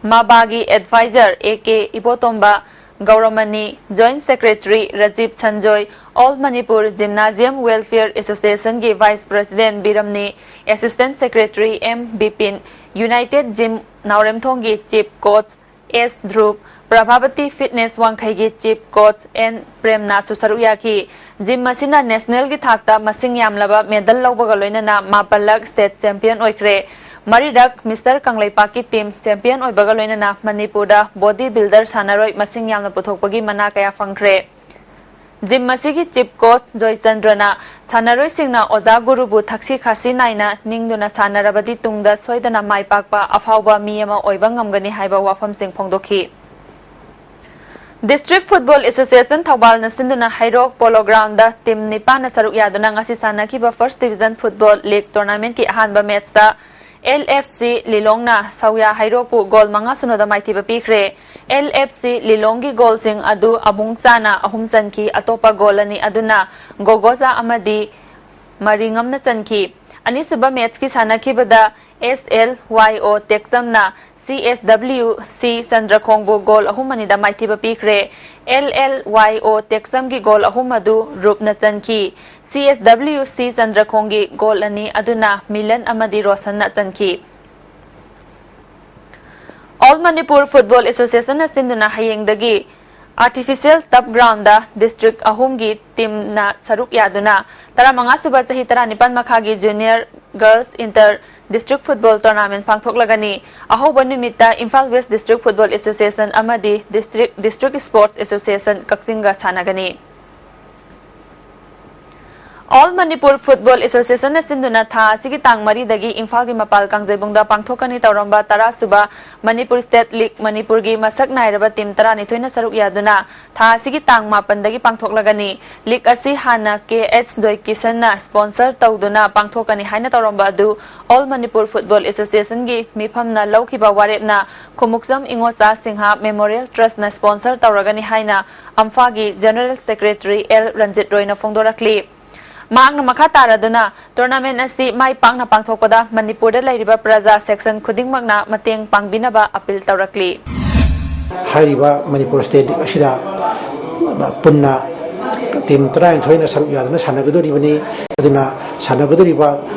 ꯃꯕꯥꯒꯤ ꯑꯦꯗꯚꯥꯏꯖꯔ ꯑꯦ ꯀꯦ ꯏꯕꯣꯇꯣꯝꯕ ꯒꯧꯔꯃꯅꯤ, joint secretary Rajiv Sanjoy, all Manipur gymnasium welfare ꯑꯦꯁꯣꯁꯤꯌꯦꯁꯟꯒꯤ ꯚꯥꯏꯁ ꯄ꯭ꯔꯁꯤꯗꯦꯟꯠ ꯕꯤꯔꯝꯅꯤ, assistant secretary M Bipin, united gym ꯅꯥꯎꯔꯦꯝꯊꯣꯡꯒꯤ chief coach S Dhruba, Prabhabati fitness ꯋꯥꯡꯈꯩꯒꯤ ꯆꯤꯐ ꯀꯣꯆ ꯑꯦꯟ ꯄ꯭ꯔꯦꯝꯅꯥꯊꯁꯨ ꯁꯔꯨꯛ ꯌꯥꯈꯤ꯫ ꯖꯤꯝ ꯑꯁꯤꯅ ꯅꯦꯁꯅꯦꯜꯒꯤ ꯊꯥꯛꯇ ꯃꯁꯤꯡ ꯌꯥꯝꯂꯕ ꯃꯦꯗꯜ ꯂꯧꯕꯒ ꯂꯣꯏꯅꯅ ꯃꯥꯄꯜꯂꯛ ꯁ꯭ꯇꯦꯠ ꯆꯦꯝꯄꯤꯌꯟ ꯑꯣꯏꯈ꯭ꯔꯦ꯫ ꯃꯔꯤꯔꯛ ꯃꯤꯁꯇꯔ ꯀꯪꯂꯩꯄꯥꯛꯀꯤ ꯇꯤꯝ ꯆꯦꯝꯄꯤꯌꯟ ꯑꯣꯏꯕꯒ ꯂꯣꯏꯅꯅ ꯃꯅꯤꯄꯨꯔꯗ ꯕꯣꯗꯤ ꯕꯤꯜꯗꯔ ꯁꯥꯟꯅꯔꯣꯏ ꯃꯁꯤꯡ ꯌꯥꯝꯅ ꯄꯨꯊꯣꯛꯄꯒꯤ ꯃꯅꯥ ꯀꯌꯥ ꯐꯪꯈ꯭ꯔꯦ꯫ ꯖꯤꯝ ꯑꯁꯤꯒꯤ ꯆꯤꯐ ꯀꯣꯆ ꯖꯣꯏꯆꯟꯗ꯭ꯔꯅ ꯁꯥꯟꯅꯔꯣꯏꯁꯤꯡꯅ ꯑꯣꯖꯥ ꯒꯨꯔꯨꯕꯨ ꯊꯛꯁꯤ ꯈꯥꯁꯤ ꯅꯥꯏꯅ ꯅꯤꯡꯗꯨꯅ ꯁꯥꯟꯅꯔꯕꯗꯤ ꯇꯨꯡꯗ ꯁꯣꯏꯗꯅ ꯃꯥꯏ ꯄꯥꯛꯄ ꯑꯐꯥꯎꯕ ꯃꯤ ꯑꯃ ꯑꯣꯏꯕ ꯉꯝꯒꯅꯤ ꯍꯥꯏꯕ ꯋꯥꯐꯝꯁꯤꯡ ꯐꯣꯡꯗꯣꯛꯈꯤ꯫ ꯗꯤꯁꯇ꯭ꯔꯤꯛ ꯐꯨꯠꯕꯣꯜ ꯑꯦꯁꯣꯁꯤꯌꯦꯁꯟ ꯊꯧꯕꯥꯜꯅ ꯁꯤꯟꯗꯨꯅ ꯍꯩꯔꯣꯛ ꯄꯣꯂꯣ ꯒ꯭ꯔꯥꯎꯟꯗ ꯇꯤꯝ ꯅꯤꯄꯥꯟꯅ ꯁꯔꯨꯛ ꯌꯥꯗꯨꯅ ꯉꯁꯤ ꯁꯥꯟꯅꯈꯤꯕ ꯐꯥꯔꯁꯠ ꯗꯤꯕꯤꯖꯟ ꯐꯨꯠꯕꯣꯜ ꯂꯤꯒ ꯇꯣꯔꯅꯥꯃꯦꯟꯠꯀꯤ ꯑꯍꯥꯟꯕ ꯃꯦꯠꯆꯇ ꯑꯦꯜ ꯑꯦꯐ ꯁꯤ ꯂꯤꯂꯣꯡꯅ ꯁꯧꯌꯥ ꯍꯩꯔꯣꯛꯄꯨ ꯒꯣꯜ ꯃꯉꯥ ꯁꯤꯅꯣꯗ ꯃꯥꯏꯊꯤꯕ ꯄꯤꯈ꯭ꯔꯦ꯫ ꯑꯦꯜ ꯑꯦꯐ ꯁꯤ ꯂꯤꯂꯣꯡꯒꯤ ꯒꯣꯜꯁꯤꯡ ꯑꯗꯨ ꯑꯕꯨꯡ ꯆꯥꯅ ꯑꯍꯨꯝ ꯆꯟꯈꯤ꯫ ꯑꯇꯣꯞꯄ ꯒꯣꯜ ꯑꯅꯤ ꯑꯗꯨꯅ ꯒꯣꯒꯣꯖꯥ ꯑꯃꯗꯤ ꯃꯔꯤꯉꯝꯅ ꯆꯟꯈꯤ꯫ ꯑꯅꯤꯁꯨꯕ ꯃꯦꯠꯆꯀꯤ ꯁꯥꯟꯅꯈꯤꯕꯗ ꯑꯦꯁ ꯑꯦꯜ ꯋꯥꯏ ꯑꯣ ꯇꯦꯛꯆꯝꯅ ꯁꯤ ꯑꯦꯁ ꯗꯕ꯭ꯂꯤꯎ ꯁꯤ ꯆꯟꯗ꯭ꯔꯈꯣꯡꯕꯨ ꯒꯣꯜ ꯑꯍꯨꯝ ꯑꯅꯤꯗ ꯃꯥꯏꯊꯤꯕ ꯄꯤꯈ꯭ꯔꯦ꯫ ꯑꯦꯜ ꯑꯦꯜ ꯋꯥꯏ ꯑꯣ ꯇꯦꯛꯆꯝꯒꯤ ꯒꯣꯜ ꯑꯍꯨꯝ ꯑꯗꯨ ꯔꯨꯞꯅ ꯆꯟꯈꯤ꯫ ꯁꯤ ꯑꯦꯁ ꯗꯕ꯭ꯂꯤꯎ ꯁꯤ ꯆꯟꯗ꯭ꯔꯈꯣꯡꯒꯤ ꯒꯣꯜ ꯑꯅꯤ ꯑꯗꯨꯅ ꯃꯤꯂꯟ ꯑꯃꯗꯤ ꯔꯣꯁꯟꯅ ꯆꯟꯈꯤ꯫ ꯑꯣꯜ ꯃꯅꯤꯄꯨꯔ ꯐꯨꯠꯕꯣꯜ ꯑꯦꯁꯣꯁꯤꯌꯦꯁꯟꯅ ꯁꯤꯟꯗꯨꯅ ꯍꯌꯦꯡꯗꯒꯤ ꯑꯥꯔꯇꯤꯐꯤꯁꯤꯌꯦꯜ ꯇꯔꯐ ꯒ꯭ꯔꯥꯎꯟꯗ ꯗꯤꯁꯇ꯭ꯔꯤꯛ ꯑꯍꯨꯝꯒꯤ ꯇꯤꯝꯅ ꯁꯔꯨꯛ ꯌꯥꯗꯨꯅ ꯇꯔꯥꯃꯉꯥ ꯁꯨꯕ ꯆꯍꯤ ꯇꯔꯥꯅꯤꯄꯥꯟ ꯃꯈꯥꯒꯤ junior girls inter district football tournament ꯄꯥꯡꯊꯣꯛꯂꯒꯅꯤ꯫ ꯑꯍꯧꯕ ꯅꯨꯃꯤꯠꯇ Imphal west district football association ꯑꯃꯗꯤ ꯗꯤꯁꯇ꯭ꯔꯤꯛ, ꯗꯤꯁꯇ꯭ꯔꯤꯛ ꯁ꯭ꯄꯣꯔꯠꯁ ꯑꯦꯁꯣꯁꯤꯌꯦꯁꯟ ꯀꯛꯆꯤꯡꯒ ꯁꯥꯟꯅꯒꯅꯤ꯫ All Manipur Football Associationꯅ ꯁꯤꯟꯗꯨꯅ ꯊꯥ ꯑꯁꯤꯒꯤ ꯇꯥꯡ ꯃꯔꯤꯗꯒꯤ ꯏꯝꯐꯥꯜꯒꯤ ꯃꯄꯥꯜ ꯀꯥꯡꯖꯩꯕꯨꯡꯗ ꯄꯥꯡꯊꯣꯛꯀꯅꯤ ꯇꯧꯔꯝꯕ ꯇꯔꯥ ꯁꯨꯕ ꯃꯅꯤꯄꯨꯔ ꯁ꯭ꯇꯦꯠ ꯂꯤꯒ ꯃꯅꯤꯄꯨꯔꯒꯤ ꯃꯁꯛ ꯅꯥꯏꯔꯕ ꯇꯤꯝ ꯇꯔꯥꯅꯤꯊꯣꯏꯅ ꯁꯔꯨꯛ ꯌꯥꯗꯨꯅ ꯊꯥ ꯑꯁꯤꯒꯤ ꯇꯥꯡ ꯃꯥꯄꯟꯗꯒꯤ ꯄꯥꯡꯊꯣꯛꯂꯒꯅꯤ꯫ ꯂꯤꯒ ꯑꯁꯤ ꯍꯥꯟꯅ ꯀꯦ ꯑꯩꯆ ꯖꯣꯏꯀꯤꯁꯟꯅ ꯁ꯭ꯄꯣꯟꯁꯔ ꯇꯧꯗꯨꯅ ꯄꯥꯡꯊꯣꯛꯀꯅꯤ ꯍꯥꯏꯅ ꯇꯧꯔꯝꯕ ꯑꯗꯨ All Manipur Football Associationꯒꯤ ꯃꯤꯐꯝꯅ ꯂꯧꯈꯤꯕ ꯋꯥꯔꯦꯞꯅ ꯈꯨꯃꯨꯛꯆꯝ ꯏꯉꯣꯆꯥ ꯁꯤꯡꯍ ꯃꯦꯃꯣꯔꯤꯌꯦꯜ ꯇ꯭ꯔꯁꯅ ꯁ꯭ꯄꯣꯟꯁꯔ ꯇꯧꯔꯒꯅꯤ ꯍꯥꯏꯅ ꯑꯝꯐꯥꯒꯤ ꯖꯦꯅꯔꯦꯜ ꯁꯦꯀ꯭ꯔꯦꯇꯔꯤ ꯑꯦꯜ ꯔꯟꯖꯤꯠ ꯔꯣꯏꯅ ꯐꯣꯡꯗꯣꯔꯛꯂꯤ꯫ ꯃꯍꯥꯛꯅ ꯃꯈꯥ ꯇꯥꯔꯗꯨꯅ ꯇꯣꯔꯅꯥꯃꯦꯟ ꯑꯁꯤ ꯃꯥꯏ ꯄꯥꯛꯅ ꯄꯥꯡꯊꯣꯛꯄꯗ ꯃꯅꯤꯄꯨꯔꯗ ꯂꯩꯔꯤꯕ ꯄ꯭ꯔꯖꯥ ꯁꯦꯛꯁꯟ ꯈꯨꯗꯤꯡꯃꯛꯅ ꯃꯇꯦꯡ ꯄꯥꯡꯕꯤꯅꯕ ꯑꯄꯤꯜ ꯇꯧꯔꯛꯂꯤ꯫ ꯍꯥꯏꯔꯤꯕ ꯃꯅꯤꯄꯨꯔ ꯁ꯭ꯇꯦꯠ ꯂꯤꯒ ꯑꯁꯤꯗ ꯄꯨꯟꯅ ꯇꯤꯝ ꯇꯔꯥꯅꯤꯊꯣꯏꯅ ꯁꯔꯨꯛ ꯌꯥꯗꯨꯅ ꯁꯥꯟꯅꯒꯗꯧꯔꯤꯕꯅꯤ꯫ ꯑꯗꯨꯅ ꯁꯥꯟꯅꯒꯗꯧꯔꯤꯕ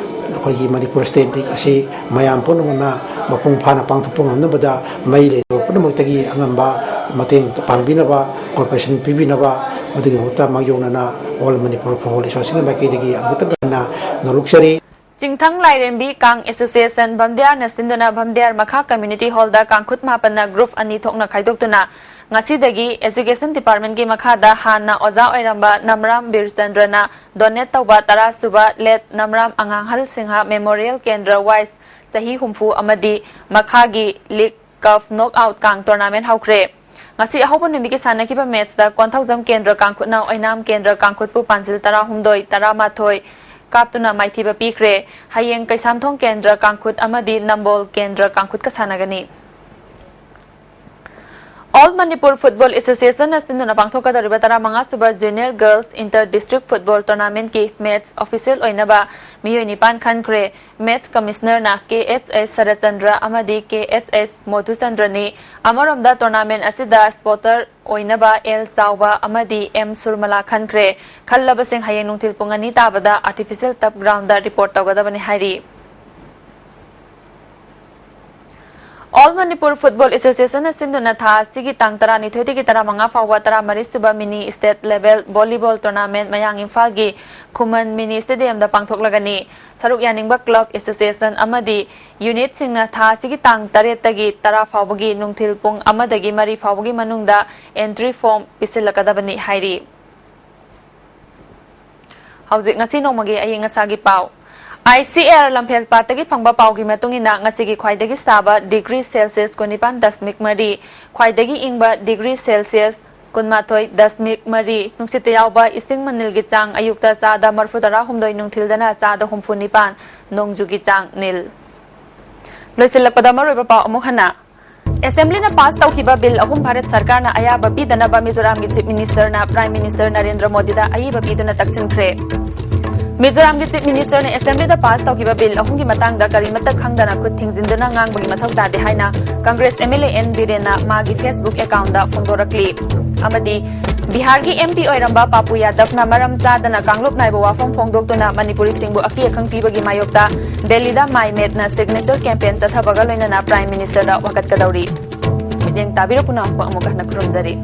ꯑꯩꯈꯣꯏꯒꯤ ꯃꯅꯤꯄꯨꯔ ꯁ꯭ꯇꯦꯠ ꯂꯤꯒ ꯑꯁꯤ ꯃꯌꯥꯝ ꯄꯨꯝꯅꯃꯛꯅ ꯃꯄꯨꯡ ꯐꯥꯅ ꯄꯥꯡꯊꯣꯛꯄ ꯉꯝꯅꯕꯗ ꯃꯔꯤ ꯂꯩꯅꯕ ꯄꯨꯝꯅꯃꯛꯇꯒꯤ ꯑꯉꯝꯕ ꯃꯇꯦꯡ ꯄꯥꯡꯕꯤꯅꯕ, ꯀꯣꯑꯣꯄꯔꯦꯁꯟ ꯄꯤꯕꯤꯅꯕ, ꯃꯗꯨꯒꯤꯗꯃꯛꯇ ꯃꯥꯡꯌꯣꯛꯅꯅ All Manipur Football Associationꯒꯤ ꯃꯥꯏꯀꯩꯗꯒꯤ ꯑꯃꯨꯛꯇꯪ ꯍꯟꯅ ꯅꯣꯂꯨꯛꯆꯔꯤ꯫ ꯆꯤꯡꯊꯪ ꯂꯥꯏꯔꯦꯝꯕꯤ ꯀꯥꯡ ꯑꯦꯁꯣꯁꯤꯌꯦꯁꯟ ꯚꯝꯗꯤꯌꯥꯔꯅ ꯁꯤꯟꯗꯨꯅ ꯚꯝꯗꯤꯌꯥꯔ ꯃꯈꯥ ꯀꯝꯃ꯭ꯌꯨꯅꯤꯇꯤ ꯍꯣꯜꯗ ꯀꯥꯡꯈꯨꯠ ꯃꯥꯄꯟꯅ ꯒ꯭ꯔꯨꯞ ꯑꯅꯤ ꯊꯣꯛꯅ ꯈꯥꯏꯗꯣꯛꯇꯨꯅ ꯉꯁꯤꯗꯒꯤ ꯑꯦꯖꯨꯀꯦꯁꯟ ꯗꯤꯄꯥꯔꯠꯃꯦꯟꯒꯤ ꯃꯈꯥꯗ ꯍꯥꯟꯅ ꯑꯣꯖꯥ ꯑꯣꯏꯔꯝꯕ ꯅꯝꯔꯥꯝ ꯕꯤꯔꯆꯟꯗ꯭ꯔꯅ ꯗꯣꯅꯦꯠ ꯇꯧꯕ ꯇꯔꯥ ꯁꯨꯕ ꯂꯦꯠ ꯅꯝꯔꯥꯝ ꯑꯉꯥꯡꯍꯜ ꯁꯤꯡꯍ ꯃꯦꯃꯣꯔꯤꯌꯦꯜ ꯀꯦꯟꯗ꯭ꯔ ꯋꯥꯏꯁ ꯆꯍꯤ ꯍꯨꯝꯐꯨ ꯑꯃꯗꯤ ꯃꯈꯥꯒꯤ ꯂꯤꯒ ꯀꯞ ꯅꯣꯛ ꯑꯥꯎꯠ ꯀꯥꯡ ꯇꯣꯔꯅꯥꯃꯦꯟ ꯍꯧꯈ꯭ꯔꯦ꯫ ꯉꯁꯤ ꯑꯍꯧꯕ ꯅꯨꯃꯤꯠꯀꯤ ꯁꯥꯟꯅꯈꯤꯕ ꯃꯦꯠꯁꯇ ꯀꯣꯟꯊꯧꯖꯝ ꯀꯦꯟꯗ꯭ꯔ ꯀꯥꯡꯈꯨꯠꯅ ꯑꯣꯏꯅꯥꯝ ꯀꯦꯟꯗ꯭ꯔ ꯀꯥꯡꯈꯨꯠꯄꯨ ꯄꯥꯟꯖꯤꯜ ꯇꯔꯥꯍꯨꯝꯗꯣꯏ, ꯇꯔꯥꯃꯥꯊꯣꯏ ꯀꯥꯞꯇꯨꯅ ꯃꯥꯏꯊꯤꯕ ꯄꯤꯈ꯭ꯔꯦ꯫ ꯍꯌꯦꯡ ꯀꯩꯁꯥꯝꯊꯣꯡ ꯀꯦꯟꯗ꯭ꯔ ꯀꯥꯡꯈꯨꯠ ꯑꯃꯗꯤ ꯅꯝꯕꯣꯜ ꯀꯦꯟꯗ꯭ꯔ ꯀꯥꯡꯈꯨꯠꯀ ꯁꯥꯟꯅꯒꯅꯤ꯫ All Manipur Football Associationꯅ ꯁꯤꯟꯗꯨꯅ ꯄꯥꯡꯊꯣꯛꯀꯗꯧꯔꯤꯕ ꯇꯔꯥꯃꯉꯥ ꯁꯨꯕ Junior Girls Inter District Football Tournamentꯀꯤ ꯃꯦꯠꯁ ꯑꯣꯐꯤꯁꯤꯌꯦꯜ ꯑꯣꯏꯅꯕ ꯃꯤꯑꯣꯏ ꯅꯤꯄꯥꯟ ꯈꯟꯈ꯭ꯔꯦ꯫ ꯃꯦꯠꯁ ꯀꯃꯤꯁꯅꯔꯅ ꯀꯦ ꯑꯩꯆ ꯑꯦꯁ ꯁꯔꯠꯆꯟꯗ꯭ꯔ ꯑꯃꯗꯤ ꯀꯦ ꯑꯩꯆ ꯑꯦꯁ ꯃꯣꯙꯨꯆꯟꯗ꯭ꯔꯅꯤ꯫ ꯑꯃꯔꯣꯝꯗ ꯇꯣꯔꯅꯥꯃꯦꯟ ꯑꯁꯤꯗ ꯁ꯭ꯄꯣꯟꯁꯔ ꯑꯣꯏꯅꯕ ꯑꯦꯜ ꯆꯥꯎꯕ ꯑꯃꯗꯤ ꯑꯦꯝ ꯁꯨꯔꯃꯂꯥ ꯈꯟꯈ꯭ꯔꯦ꯫ ꯈꯜꯂꯕꯁꯤꯡ ꯍꯌꯦꯡ ꯅꯨꯡꯊꯤꯜ ꯄꯨꯡ ꯑꯅꯤ ꯇꯥꯕꯗ ꯑꯥꯔꯇꯤꯐꯤꯁꯤꯌꯦꯜ ꯇꯔꯐ ꯒ꯭ꯔꯥꯎꯟꯗ ꯔꯤꯄꯣꯔꯠ ꯇꯧꯒꯗꯕꯅꯤ ꯍꯥꯏꯔꯤ꯫ All Manipur Football Associationꯅ ꯁꯤꯟꯗꯨꯅ ꯊꯥ ꯑꯁꯤꯒꯤ ꯇꯥꯡ ꯇꯔꯥꯅꯤꯊꯣꯏꯗꯒꯤ ꯇꯔꯥꯃꯉꯥ ꯐꯥꯎꯕ ꯇꯔꯥꯃꯔꯤ ꯁꯨꯕ ꯃꯤꯅꯤ ꯁ꯭ꯇꯦꯠ ꯂꯦꯚꯦꯜ ꯚꯣꯂꯤꯕꯣꯜ ꯇꯣꯔꯅꯥꯃꯦꯟ ꯃꯌꯥꯡ ꯏꯝꯐꯥꯜꯒꯤ ꯈꯨꯃꯟ ꯃꯤꯅꯤ ꯁ꯭ꯇꯦꯗꯤꯌꯝꯗ ꯄꯥꯡꯊꯣꯛꯂꯒꯅꯤ꯫ ꯁꯔꯨꯛ ꯌꯥꯅꯤꯡꯕ ꯀ꯭ꯂꯕ, ꯑꯦꯁꯣꯁꯤꯌꯦꯁꯟ ꯑꯃꯗꯤ ꯌꯨꯅꯤꯠꯁꯤꯡꯅ ꯊꯥ ꯑꯁꯤꯒꯤ ꯇꯥꯡ ꯇꯔꯦꯠꯇꯒꯤ ꯇꯔꯥ ꯐꯥꯎꯕꯒꯤ ꯅꯨꯡꯊꯤꯜ ꯄꯨꯡ ꯑꯃꯗꯒꯤ ꯃꯔꯤ ꯐꯥꯎꯕꯒꯤ ꯃꯅꯨꯡꯗ ꯑꯦꯟꯇ꯭ꯔꯤ ꯐꯣꯔꯝ ꯄꯤꯁꯤꯜꯂꯛꯀꯗꯕꯅꯤ ꯍꯥꯏꯔꯤ꯫ ꯍꯧꯖꯤꯛ ꯉꯁꯤ ꯅꯣꯡꯃꯒꯤ ꯑꯏꯪ ꯑꯁꯥꯒꯤ ꯄꯥꯎ꯫ ꯑꯥꯏ ꯁꯤ ꯑꯦ ꯑꯥꯔ ꯂꯝꯐꯦꯜ ꯄꯥꯠꯇꯒꯤ ꯐꯪꯕ ꯄꯥꯎꯒꯤ ꯃꯇꯨꯡ ꯏꯟꯅ, ꯉꯁꯤꯒꯤ ꯈ꯭ꯋꯥꯏꯗꯒꯤ ꯁꯥꯕ ꯗꯤꯒ꯭ꯔꯤ ꯁꯦꯜꯁꯤꯌꯁ ꯀꯨꯟꯅꯤꯄꯥꯟ ꯗꯁꯃꯤꯛ ꯃꯔꯤ, ꯈ꯭ꯋꯥꯏꯗꯒꯤ ꯏꯪꯕ ꯗꯤꯒ꯭ꯔꯤ ꯁꯦꯜꯁꯤꯌꯁ ꯀꯨꯟꯃꯥꯊꯣꯏ ꯗꯁꯃꯤꯛ ꯃꯔꯤ, ꯅꯨꯡꯁꯤꯠꯇ ꯌꯥꯎꯕ ꯏꯁꯤꯡ ꯃꯅꯤꯜꯒꯤ ꯆꯥꯡ ꯑꯌꯨꯛꯇ ꯆꯥꯗ ꯃꯔꯐꯨ ꯇꯔꯥ ꯍꯨꯝꯗꯣꯏ, ꯅꯨꯡꯊꯤꯜꯗꯅ ꯆꯥꯗ ꯍꯨꯝꯐꯨ ꯅꯤꯄꯥꯟ, ꯅꯣꯡꯖꯨꯒꯤ ꯆꯥꯡ ꯅꯤꯜ꯫ ꯂꯣꯏꯁꯤꯜꯂꯛꯄꯗ ꯃꯔꯨꯑꯣꯏꯕ ꯄꯥꯎ ꯑꯃꯨꯛ ꯍꯟꯅ꯫ ꯑꯦꯁꯦꯝꯕ꯭ꯂꯤꯅ ꯄꯥꯁ ꯇꯧꯈꯤꯕ ꯕꯤꯜ ꯑꯍꯨꯝ ꯚꯥꯔꯠ ꯁꯔꯀꯥꯔꯅ ꯑꯌꯥꯕ ꯄꯤꯗꯅꯕ ꯃꯤꯖꯣꯔꯥꯝꯒꯤ ꯆꯤꯐ ꯃꯤꯅꯤꯁꯇꯔꯅ ꯄ꯭ꯔꯥꯏꯝ ꯃꯤꯅꯤꯁꯇꯔ ꯅꯔꯦꯟꯗ꯭ꯔ ꯃꯣꯗꯤꯗ ꯑꯏꯕ ꯄꯤꯗꯨꯅ ꯇꯛꯁꯤꯟꯈ꯭ꯔꯦ꯫ ꯃꯤꯖꯣꯔꯥꯝꯒꯤ ꯆꯤꯐ ꯃꯤꯅꯤꯁꯇꯔꯅ ꯑꯦꯁꯦꯝꯕ꯭ꯂꯤꯗ ꯄꯥꯁ ꯇꯧꯈꯤꯕ ꯕꯤꯜ ꯑꯍꯨꯝꯒꯤ ꯃꯇꯥꯡꯗ ꯀꯔꯤꯃꯠꯇ ꯈꯪꯗꯅ ꯈꯨꯠ ꯊꯤꯡꯖꯤꯟꯗꯨꯅ ꯉꯥꯡꯕꯒꯤ ꯃꯊꯧ ꯇꯥꯗꯦ ꯍꯥꯏꯅ Congress M L A N ꯕꯤꯔꯦꯟꯅ ꯃꯥꯒꯤ ꯐꯦꯁꯕꯨꯛ ꯑꯦꯀꯥꯎꯟꯗ ꯐꯣꯡꯗꯣꯔꯛꯂꯤ꯫ ꯑꯃꯗꯤ ꯕꯤꯍꯥꯔꯒꯤ ꯑꯦꯝ ꯄꯤ ꯑꯣꯏꯔꯝꯕ ꯄꯥꯄꯨ ꯌꯥꯗꯕꯅ ꯃꯔꯝ ꯆꯥꯗꯅ ꯀꯥꯡꯂꯨꯞ ꯅꯥꯏꯕ ꯋꯥꯐꯝ ꯐꯣꯡꯗꯣꯛꯇꯨꯅ ꯃꯅꯤꯄꯨꯔꯤꯁꯤꯡꯕꯨ ꯑꯀꯤ ꯑꯈꯪ ꯄꯤꯕꯒꯤ ꯃꯥꯌꯣꯛꯇ ꯗꯦꯜꯂꯤꯗ ꯃꯥꯏ ꯃꯦꯠꯅ ꯁꯤꯒꯅꯦꯆꯔ ꯀꯦꯝꯄꯦꯟ ꯆꯠꯊꯕꯒ ꯂꯣꯏꯅꯅ ꯄ꯭ꯔꯥꯏꯝ ꯃꯤꯅꯤꯁꯇꯔꯗ ꯋꯥꯀꯠꯀꯗꯧꯔꯤ꯫ ꯃꯤꯠꯌꯦꯡ ꯇꯥꯕꯤꯔꯛꯄꯅ ꯑꯃꯨꯛꯀ ꯍꯟꯅ ꯈꯨꯔꯨꯝꯖꯔꯤ꯫